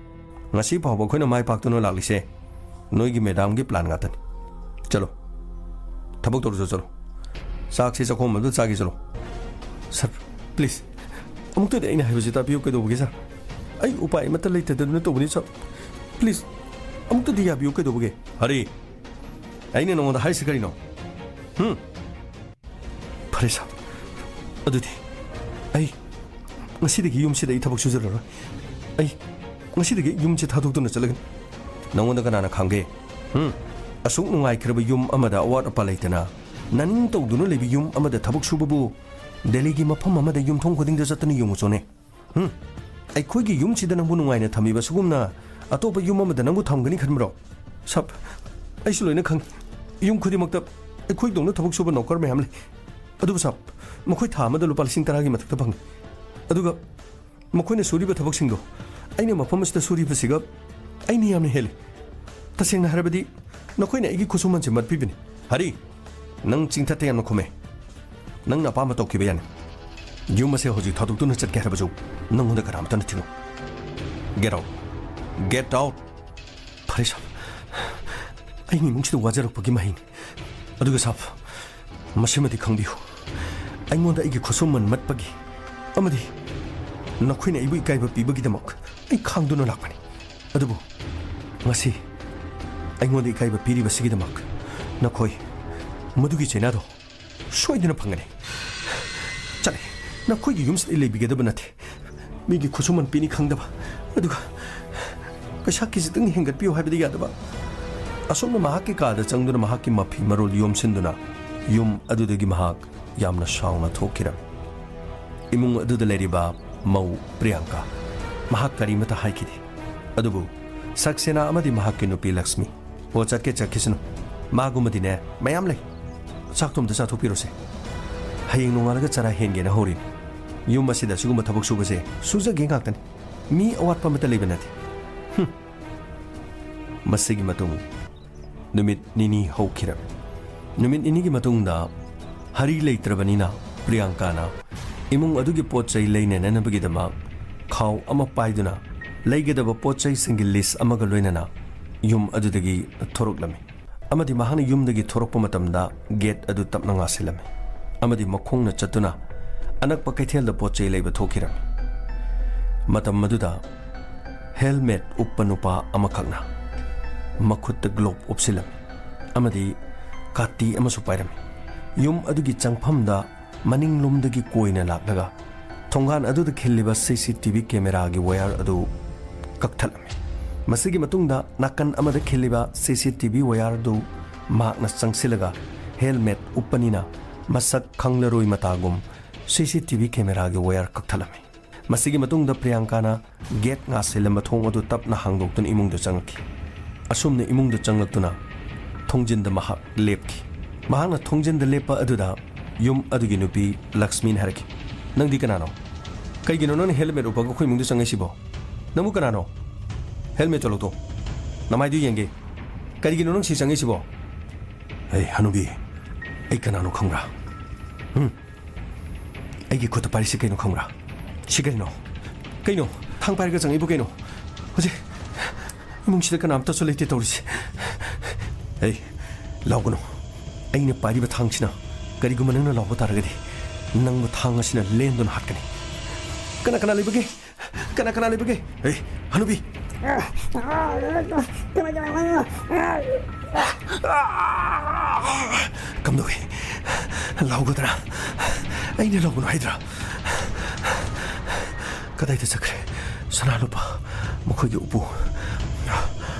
ꯉꯁꯤ ꯐꯥꯎꯕ ꯑꯩꯈꯣꯏꯅ ꯃꯥꯏ ꯄꯥꯛꯇꯨꯅ ꯂꯥꯛꯂꯤꯁꯦ ꯅꯣꯏꯒꯤ ꯃꯦꯗꯥꯝꯒꯤ ꯄ꯭ꯂꯥꯟ ꯉꯥꯛꯇꯅꯤ꯫ ꯆꯠꯂꯣ, ꯊꯕꯛ ꯇꯧꯔꯨꯆꯣ, ꯆꯠꯂꯣ꯫ ꯆꯥꯛꯁꯤ ꯆꯥꯛꯈꯣꯝ ꯑꯃꯗ ꯆꯥꯒꯦ, ꯆꯠꯂꯣ꯫ ꯁꯥꯔ, ꯄ꯭ꯂꯤꯖ, ꯑꯃꯨꯛꯇꯗꯤ ꯑꯩꯅ ꯍꯥꯏꯕꯁꯤ ꯇꯥꯕꯤꯌꯨ꯫ ꯀꯩꯗꯧꯕꯒꯦ, ꯁꯥꯔ? ꯑꯩ ꯎꯄꯥꯏ ꯑꯃꯠꯇ ꯂꯩꯇꯗꯅ ꯇꯧꯕꯅꯤ, ꯁꯥꯔ꯫ ꯄ꯭ꯂꯤꯖ, ꯑꯃꯨꯛꯇꯗꯤ ꯌꯥꯕꯤꯌꯨ꯫ ꯀꯩꯗꯧꯕꯒꯦ? ꯍꯔꯤ, ꯑꯩꯅ ꯅꯉꯣꯟꯗ ꯍꯥꯏꯔꯤꯁꯤ ꯀꯔꯤꯅꯣ? ꯍꯨꯝ? ꯐꯔꯦ ꯁꯥꯔ, ꯑꯗꯨꯗꯤ ꯑꯩ ꯉꯁꯤꯗꯒꯤ ꯌꯨꯝꯁꯤꯗ ꯑꯩ ꯊꯕꯛ ꯁꯨꯖꯔꯔꯣꯏ꯫ ꯑꯩ ꯉꯁꯤꯗꯒꯤ ꯌꯨꯝꯁꯤ ꯊꯥꯗꯣꯛꯇꯨꯅ ꯆꯠꯂꯒꯅꯤ꯫ ꯅꯉꯣꯟꯗ ꯀꯅꯥꯅ ꯈꯪꯒꯦ? ꯍꯨꯝ? ꯑꯁꯨꯛ ꯅꯨꯡꯉꯥꯏꯈ꯭ꯔꯕ ꯌꯨꯝ ꯑꯃꯗ ꯑꯋꯥꯠ ꯑꯄꯥ ꯂꯩꯇꯅ ꯅꯅꯤꯡ ꯇꯧꯗꯨꯅ ꯂꯩꯕ ꯌꯨꯝ ꯑꯃꯗ ꯊꯕꯛ ꯁꯨꯕꯕꯨ ꯗꯦꯜꯂꯤꯒꯤ ꯃꯐꯝ ꯑꯃꯗ ꯌꯨꯝꯊꯣꯡ ꯈꯨꯗꯤꯡꯗ ꯆꯠꯇꯨꯅ ꯌꯦꯡꯉꯨꯆꯣꯅꯦ꯫ ꯍꯨꯝ? ꯑꯩꯈꯣꯏꯒꯤ ꯌꯨꯝꯁꯤꯗ ꯅꯪꯕꯨ ꯅꯨꯡꯉꯥꯏꯅ ꯊꯝꯃꯤꯕ ꯑꯁꯤꯒꯨꯝꯅ ꯑꯇꯣꯞꯄ ꯌꯨꯝ ꯑꯃꯗ ꯅꯪꯕꯨ ꯊꯝꯒꯅꯤ ꯈꯟꯕ꯭ꯔꯣ? ꯁꯥꯔ, ꯑꯩꯁꯨ ꯂꯣꯏꯅ ꯈꯪꯏ꯫ ꯌꯨꯝ ꯈꯨꯗꯤꯡꯃꯛꯇ ꯑꯩꯈꯣꯏꯗꯧꯅ ꯊꯕꯛ ꯁꯨꯕ ꯅꯧꯀꯔ ꯃꯌꯥꯝ ꯂꯩ꯫ ꯑꯗꯨꯕꯨ ꯁꯥꯔ, ꯃꯈꯣꯏ ꯊꯥ ꯑꯃꯗ ꯂꯨꯄꯥ ꯂꯤꯁꯤꯡ ꯇꯔꯥꯒꯤ ꯃꯊꯛꯇ ꯐꯪꯏ꯫ ꯑꯗꯨꯒ ꯃꯈꯣꯏꯅ ꯁꯨꯔꯤꯕ ꯊꯕꯛꯁꯤꯡꯗꯣ ꯑꯩꯅ ꯃꯐꯝ ꯑꯁꯤꯗ ꯁꯨꯔꯤꯕꯁꯤꯒ ꯑꯩꯅ ꯌꯥꯝꯅ ꯍꯦꯜꯂꯤ꯫ ꯇꯁꯦꯡꯅ ꯍꯥꯏꯔꯕꯗꯤ ꯅꯈꯣꯏꯅ ꯑꯩꯒꯤ ꯈꯨꯠꯁꯨꯃꯟꯁꯦ ꯃꯠꯄꯤꯕꯅꯤ꯫ ꯍꯔꯤ, ꯅꯪ ꯆꯤꯡꯊꯠꯇ ꯌꯥꯝꯅ ꯈꯨꯝꯃꯦ꯫ ꯅꯪꯅ ꯑꯄꯥꯝꯕ ꯇꯧꯈꯤꯕ ꯌꯥꯅꯤ꯫ ꯌꯨꯝ ꯑꯁꯦ ꯍꯧꯖꯤꯛ ꯊꯥꯗꯣꯛꯇꯨꯅ ꯆꯠꯀꯦ ꯍꯥꯏꯔꯕꯁꯨ ꯅꯪꯉꯣꯟꯗ ꯀꯅꯥꯝꯇꯅ ꯊꯤꯡꯉꯨ꯫ Get out. Get out. ꯐꯔꯦ ꯁꯥꯔ, ꯑꯩꯅ ꯏꯃꯨꯡꯁꯤꯗ ꯋꯥꯖꯔꯛꯄꯒꯤ ꯃꯍꯩꯅꯤ꯫ ꯑꯗꯨꯒ ꯁꯥꯔ, ꯃꯁꯤꯃꯗꯤ ꯈꯪꯕꯤꯌꯨ, ꯑꯩꯉꯣꯟꯗ ꯑꯩꯒꯤ ꯈꯨꯠꯁꯨꯃꯟ ꯃꯠꯄꯒꯤ ꯑꯃꯗꯤ ꯅꯈꯣꯏꯅ ꯑꯩꯕꯨ ꯏꯀꯥꯏꯕ ꯄꯤꯕꯒꯤꯗꯃꯛ ꯑꯩ ꯈꯥꯡꯗꯨꯅ ꯂꯥꯛꯄꯅꯤ꯫ ꯑꯗꯨꯕꯨ ꯉꯁꯤ ꯑꯩꯉꯣꯟꯗ ꯏꯀꯥꯏꯕ ꯄꯤꯔꯤꯕꯁꯤꯒꯤꯗꯃꯛ ꯅꯈꯣꯏ ꯃꯗꯨꯒꯤ ꯆꯩꯅꯥꯗꯣ ꯁꯣꯏꯗꯅ ꯐꯪꯒꯅꯤ꯫ ꯆꯠꯂꯦ, ꯅꯈꯣꯏꯒꯤ ꯌꯨꯝꯁꯤꯗ ꯑꯩ ꯂꯩꯕꯤꯒꯗꯕ ꯅꯠꯇꯦ꯫ ꯃꯤꯒꯤ ꯈꯨꯠꯁꯨꯃꯟ ꯄꯤꯅꯤ ꯈꯪꯗꯕ, ꯑꯗꯨꯒ ꯄꯩꯁꯥ ꯈꯤꯖꯤꯛꯇꯪ ꯍꯦꯟꯒꯠꯄꯤꯌꯨ ꯍꯥꯏꯕꯗꯤ ꯌꯥꯗꯕ꯫ ꯑꯁꯨꯝꯅ ꯃꯍꯥꯛꯀꯤ ꯀꯥꯗ ꯆꯪꯗꯨꯅ ꯃꯍꯥꯛꯀꯤ ꯃꯐꯤ ꯃꯔꯣꯜ ꯌꯣꯝꯁꯤꯟꯗꯨꯅ ꯌꯨꯝ ꯑꯗꯨꯗꯒꯤ ꯃꯍꯥꯛ ꯌꯥꯝꯅ ꯁꯥꯎꯅ ꯊꯣꯛꯈꯤꯔꯝꯃꯤ꯫ ꯏꯃꯨꯡ ꯑꯗꯨꯗ ꯂꯩꯔꯤꯕ ꯃꯧ ꯄ꯭ꯔꯤꯌꯥꯡꯀꯥ, ꯃꯍꯥꯛ ꯀꯔꯤꯃꯇ ꯍꯥꯏꯈꯤꯗꯦ꯫ ꯑꯗꯨꯕꯨ ꯁꯛꯁꯦꯅꯥ ꯑꯃꯗꯤ ꯃꯍꯥꯛꯀꯤ ꯅꯨꯄꯤ ꯂꯛꯁꯃꯤ, "ꯑꯣ, ꯆꯠꯀꯦ ꯆꯠꯈꯤꯁꯅꯨ, ꯃꯥꯒꯨꯝꯕꯗꯤꯅꯦ ꯃꯌꯥꯝ ꯂꯩ꯫ ꯆꯥꯛꯇꯣ ꯑꯝꯇ ꯆꯥꯊꯣꯛꯄꯤꯔꯣꯁꯦ꯫ ꯍꯌꯦꯡ ꯅꯣꯡꯉꯥꯜꯂꯒ ꯆꯔꯥ ꯍꯦꯟꯒꯦꯅ ꯍꯧꯔꯤꯅꯤ꯫ ꯌꯨꯝ ꯑꯁꯤꯗ ꯑꯁꯤꯒꯨꯝꯕ ꯊꯕꯛ ꯁꯨꯕꯁꯦ ꯁꯨꯖꯒꯦ ꯉꯥꯛꯇꯅꯤ꯫ ꯃꯤ ꯑꯋꯥꯠꯄ ꯑꯃꯠꯇ ꯂꯩꯕ ꯅꯠꯇꯦ꯫" ꯍꯨꯝ꯫ ꯃꯁꯤꯒꯤ ꯃꯇꯨꯡ ꯅꯨꯃꯤꯠ ꯅꯤꯅꯤ ꯍꯧꯈꯤꯔꯝꯃꯤ꯫ ꯅꯨꯃꯤꯠ ꯅꯤꯅꯤꯒꯤ ꯃꯇꯨꯡꯗ ꯍꯔꯤ ꯂꯩꯇ꯭ꯔꯕꯅꯤꯅ ꯄ꯭ꯔꯤꯌꯥꯡꯀꯥꯅ ꯏꯃꯨꯡ ꯑꯗꯨꯒꯤ ꯄꯣꯠ ꯆꯩ ꯂꯩꯅꯅꯅꯕꯒꯤꯗꯃꯛ ꯈꯥꯎ ꯑꯃ ꯄꯥꯏꯗꯨꯅ ꯂꯩꯒꯗꯕ ꯄꯣꯠ ꯆꯩꯁꯤꯡꯒꯤ ꯂꯤꯁ ꯑꯃꯒ ꯂꯣꯏꯅꯅ ꯌꯨꯝ ꯑꯗꯨꯗꯒꯤ ꯊꯣꯔꯛꯂꯝꯃꯤ꯫ ꯑꯃꯗꯤ ꯃꯍꯥꯛꯅ ꯌꯨꯝꯗꯒꯤ ꯊꯣꯔꯛꯄ ꯃꯇꯝꯗ ꯒꯦꯠ ꯑꯗꯨ ꯇꯞꯅ ꯉꯥꯁꯤꯜꯂꯝꯃꯤ꯫ ꯑꯃꯗꯤ ꯃꯈꯣꯡꯅ ꯆꯠꯇꯨꯅ ꯑꯅꯛꯄ ꯀꯩꯊꯦꯜꯗ ꯄꯣꯠ ꯆꯩ ꯂꯩꯕ ꯊꯣꯛꯈꯤꯔꯝꯃꯤ꯫ ꯃꯇꯝ ꯑꯗꯨꯗ ꯍꯦꯜꯃꯦꯠ ꯎꯞꯄ ꯅꯨꯄꯥ ꯑꯃꯈꯛꯅ ꯃꯈꯨꯠꯇ ꯒ꯭ꯂꯣꯞ ꯎꯞꯁꯤꯜꯂꯝꯃꯤ ꯑꯃꯗꯤ ꯀꯥꯇꯤ ꯑꯃꯁꯨ ꯄꯥꯏꯔꯝꯃꯤ꯫ ꯌꯨꯝ ꯑꯗꯨꯒꯤ ꯆꯪꯐꯝꯗ ꯃꯅꯤꯡꯂꯣꯝꯗꯒꯤ ꯀꯣꯏꯅ ꯂꯥꯛꯂꯒ ꯊꯣꯡꯒꯥꯟ ꯑꯗꯨꯗ ꯈꯤꯜꯂꯤꯕ ꯁꯤ ꯁꯤ ꯇꯤ ꯚꯤ ꯀꯦꯃꯦꯔꯥꯒꯤ ꯋꯥꯌꯔ ꯑꯗꯨ ꯀꯛꯊꯠꯂꯝꯃꯤ꯫ ꯃꯁꯤꯒꯤ ꯃꯇꯨꯡꯗ ꯅꯥꯀꯟ ꯑꯃꯗ ꯈꯤꯜꯂꯤꯕ ꯁꯤ ꯁꯤ ꯇꯤ ꯚꯤ ꯋꯥꯌꯔ ꯑꯗꯨ ꯃꯍꯥꯛꯅ ꯆꯪꯁꯤꯜꯂꯒ ꯍꯦꯜꯃꯦꯠ ꯎꯞꯄꯅꯤꯅ ꯃꯁꯛ ꯈꯪꯂꯔꯣꯏ ꯃꯇꯥꯒꯨꯝ ꯁꯤ ꯁꯤ ꯇꯤ ꯚꯤ ꯀꯦꯃꯦꯔꯥꯒꯤ ꯋꯥꯌꯔ ꯀꯛꯊꯠꯂꯝꯃꯤ꯫ ꯃꯁꯤꯒꯤ ꯃꯇꯨꯡꯗ ꯄ꯭ꯔꯤꯌꯥꯡꯀꯥꯅ ꯒꯦꯠ ꯉꯥꯁꯤꯜꯂꯝꯕ ꯊꯣꯡ ꯑꯗꯨ ꯇꯞꯅ ꯍꯥꯡꯗꯣꯛꯇꯨꯅ ꯏꯃꯨꯡꯗ ꯆꯪꯂꯛꯈꯤ꯫ ꯑꯁꯨꯝꯅ ꯏꯃꯨꯡꯗ ꯆꯪꯂꯛꯇꯨꯅ ꯊꯣꯡꯖꯤꯟꯗ ꯃꯍꯥꯛ ꯂꯦꯞꯈꯤ꯫ ꯃꯍꯥꯛꯅ ꯊꯣꯡꯖꯤꯟꯗ ꯂꯦꯞꯄ ꯑꯗꯨꯗ ꯌꯨꯝ ꯑꯗꯨꯒꯤ ꯅꯨꯄꯤ ꯂꯛꯁꯃꯤꯅ ꯍꯥꯏꯔꯛꯈꯤ, "ꯅꯪꯗꯤ ꯀꯅꯥꯅꯣ? ꯀꯩꯒꯤꯅꯣ ꯅꯪꯅ ꯍꯦꯜꯃꯦꯠ ꯎꯞꯄꯒ ꯑꯩꯈꯣꯏ ꯏꯃꯨꯡꯗ ꯆꯪꯉꯛꯏꯁꯤꯕꯣ? ꯅꯪꯕꯨ ꯀꯅꯥꯅꯣ? ꯍꯦꯜꯃꯦꯠꯇꯣ ꯂꯧꯊꯣꯛ꯫ ꯅꯃꯥꯏꯗꯨ ꯌꯦꯡꯒꯦ꯫ ꯀꯔꯤꯒꯤꯅꯣ ꯅꯪ ꯁꯤ ꯆꯪꯉꯛꯏꯁꯤꯕꯣ?" "ꯍꯦ, ꯍꯅꯨꯕꯤ, ꯑꯩ ꯀꯅꯥꯅꯣ ꯈꯪꯕ꯭ꯔꯥ? ꯍꯨꯝ? ꯑꯩꯒꯤ ꯈꯨꯠꯇ ꯄꯥꯏꯔꯤꯁꯤ ꯀꯩꯅꯣ ꯈꯪꯕ꯭ꯔꯥ? ꯁꯤ ꯀꯔꯤꯅꯣ? ꯀꯩꯅꯣ? ꯊꯥꯡ ꯄꯥꯏꯔꯒ ꯆꯪꯉꯛꯏꯕꯨ ꯀꯩꯅꯣ? ꯍꯧꯖꯤꯛ ꯏꯃꯨꯡꯁꯤꯗ ꯀꯅꯥꯝꯇꯁꯨ ꯂꯩꯇꯦ ꯇꯧꯔꯤꯁꯤ꯫ ꯑꯩ ꯂꯥꯎꯒꯅꯨ꯫ ꯑꯩꯅ ꯄꯥꯏꯔꯤꯕ ꯊꯥꯡꯁꯤꯅ ꯀꯔꯤꯒꯨꯝꯕ ꯅꯪꯅ ꯂꯥꯎꯕ ꯇꯥꯔꯒꯗꯤ ꯅꯪꯕꯨ ꯊꯥꯡ ꯑꯁꯤꯅ ꯂꯦꯟꯗꯨꯅ ꯍꯥꯠꯀꯅꯤ꯫ ꯀꯅꯥ ꯀꯅꯥ ꯂꯩꯕꯒꯦ? ꯀꯅꯥ ꯀꯅꯥ ꯂꯩꯕꯒꯦ? ꯑꯦ, ꯍꯅꯨꯕꯤ! ꯀꯝꯗꯧꯏ? ꯂꯧꯒꯗ꯭ꯔꯥ? ꯑꯩꯅ ꯂꯧꯒꯅꯨ ꯍꯥꯏꯗ꯭ꯔꯥ? ꯀꯗꯥꯏꯗ ꯆꯠꯈ꯭ꯔꯦ? ꯁꯅꯥ ꯂꯨꯄꯥ, ꯃꯈꯣꯏꯒꯤ ꯎꯄꯨ꯫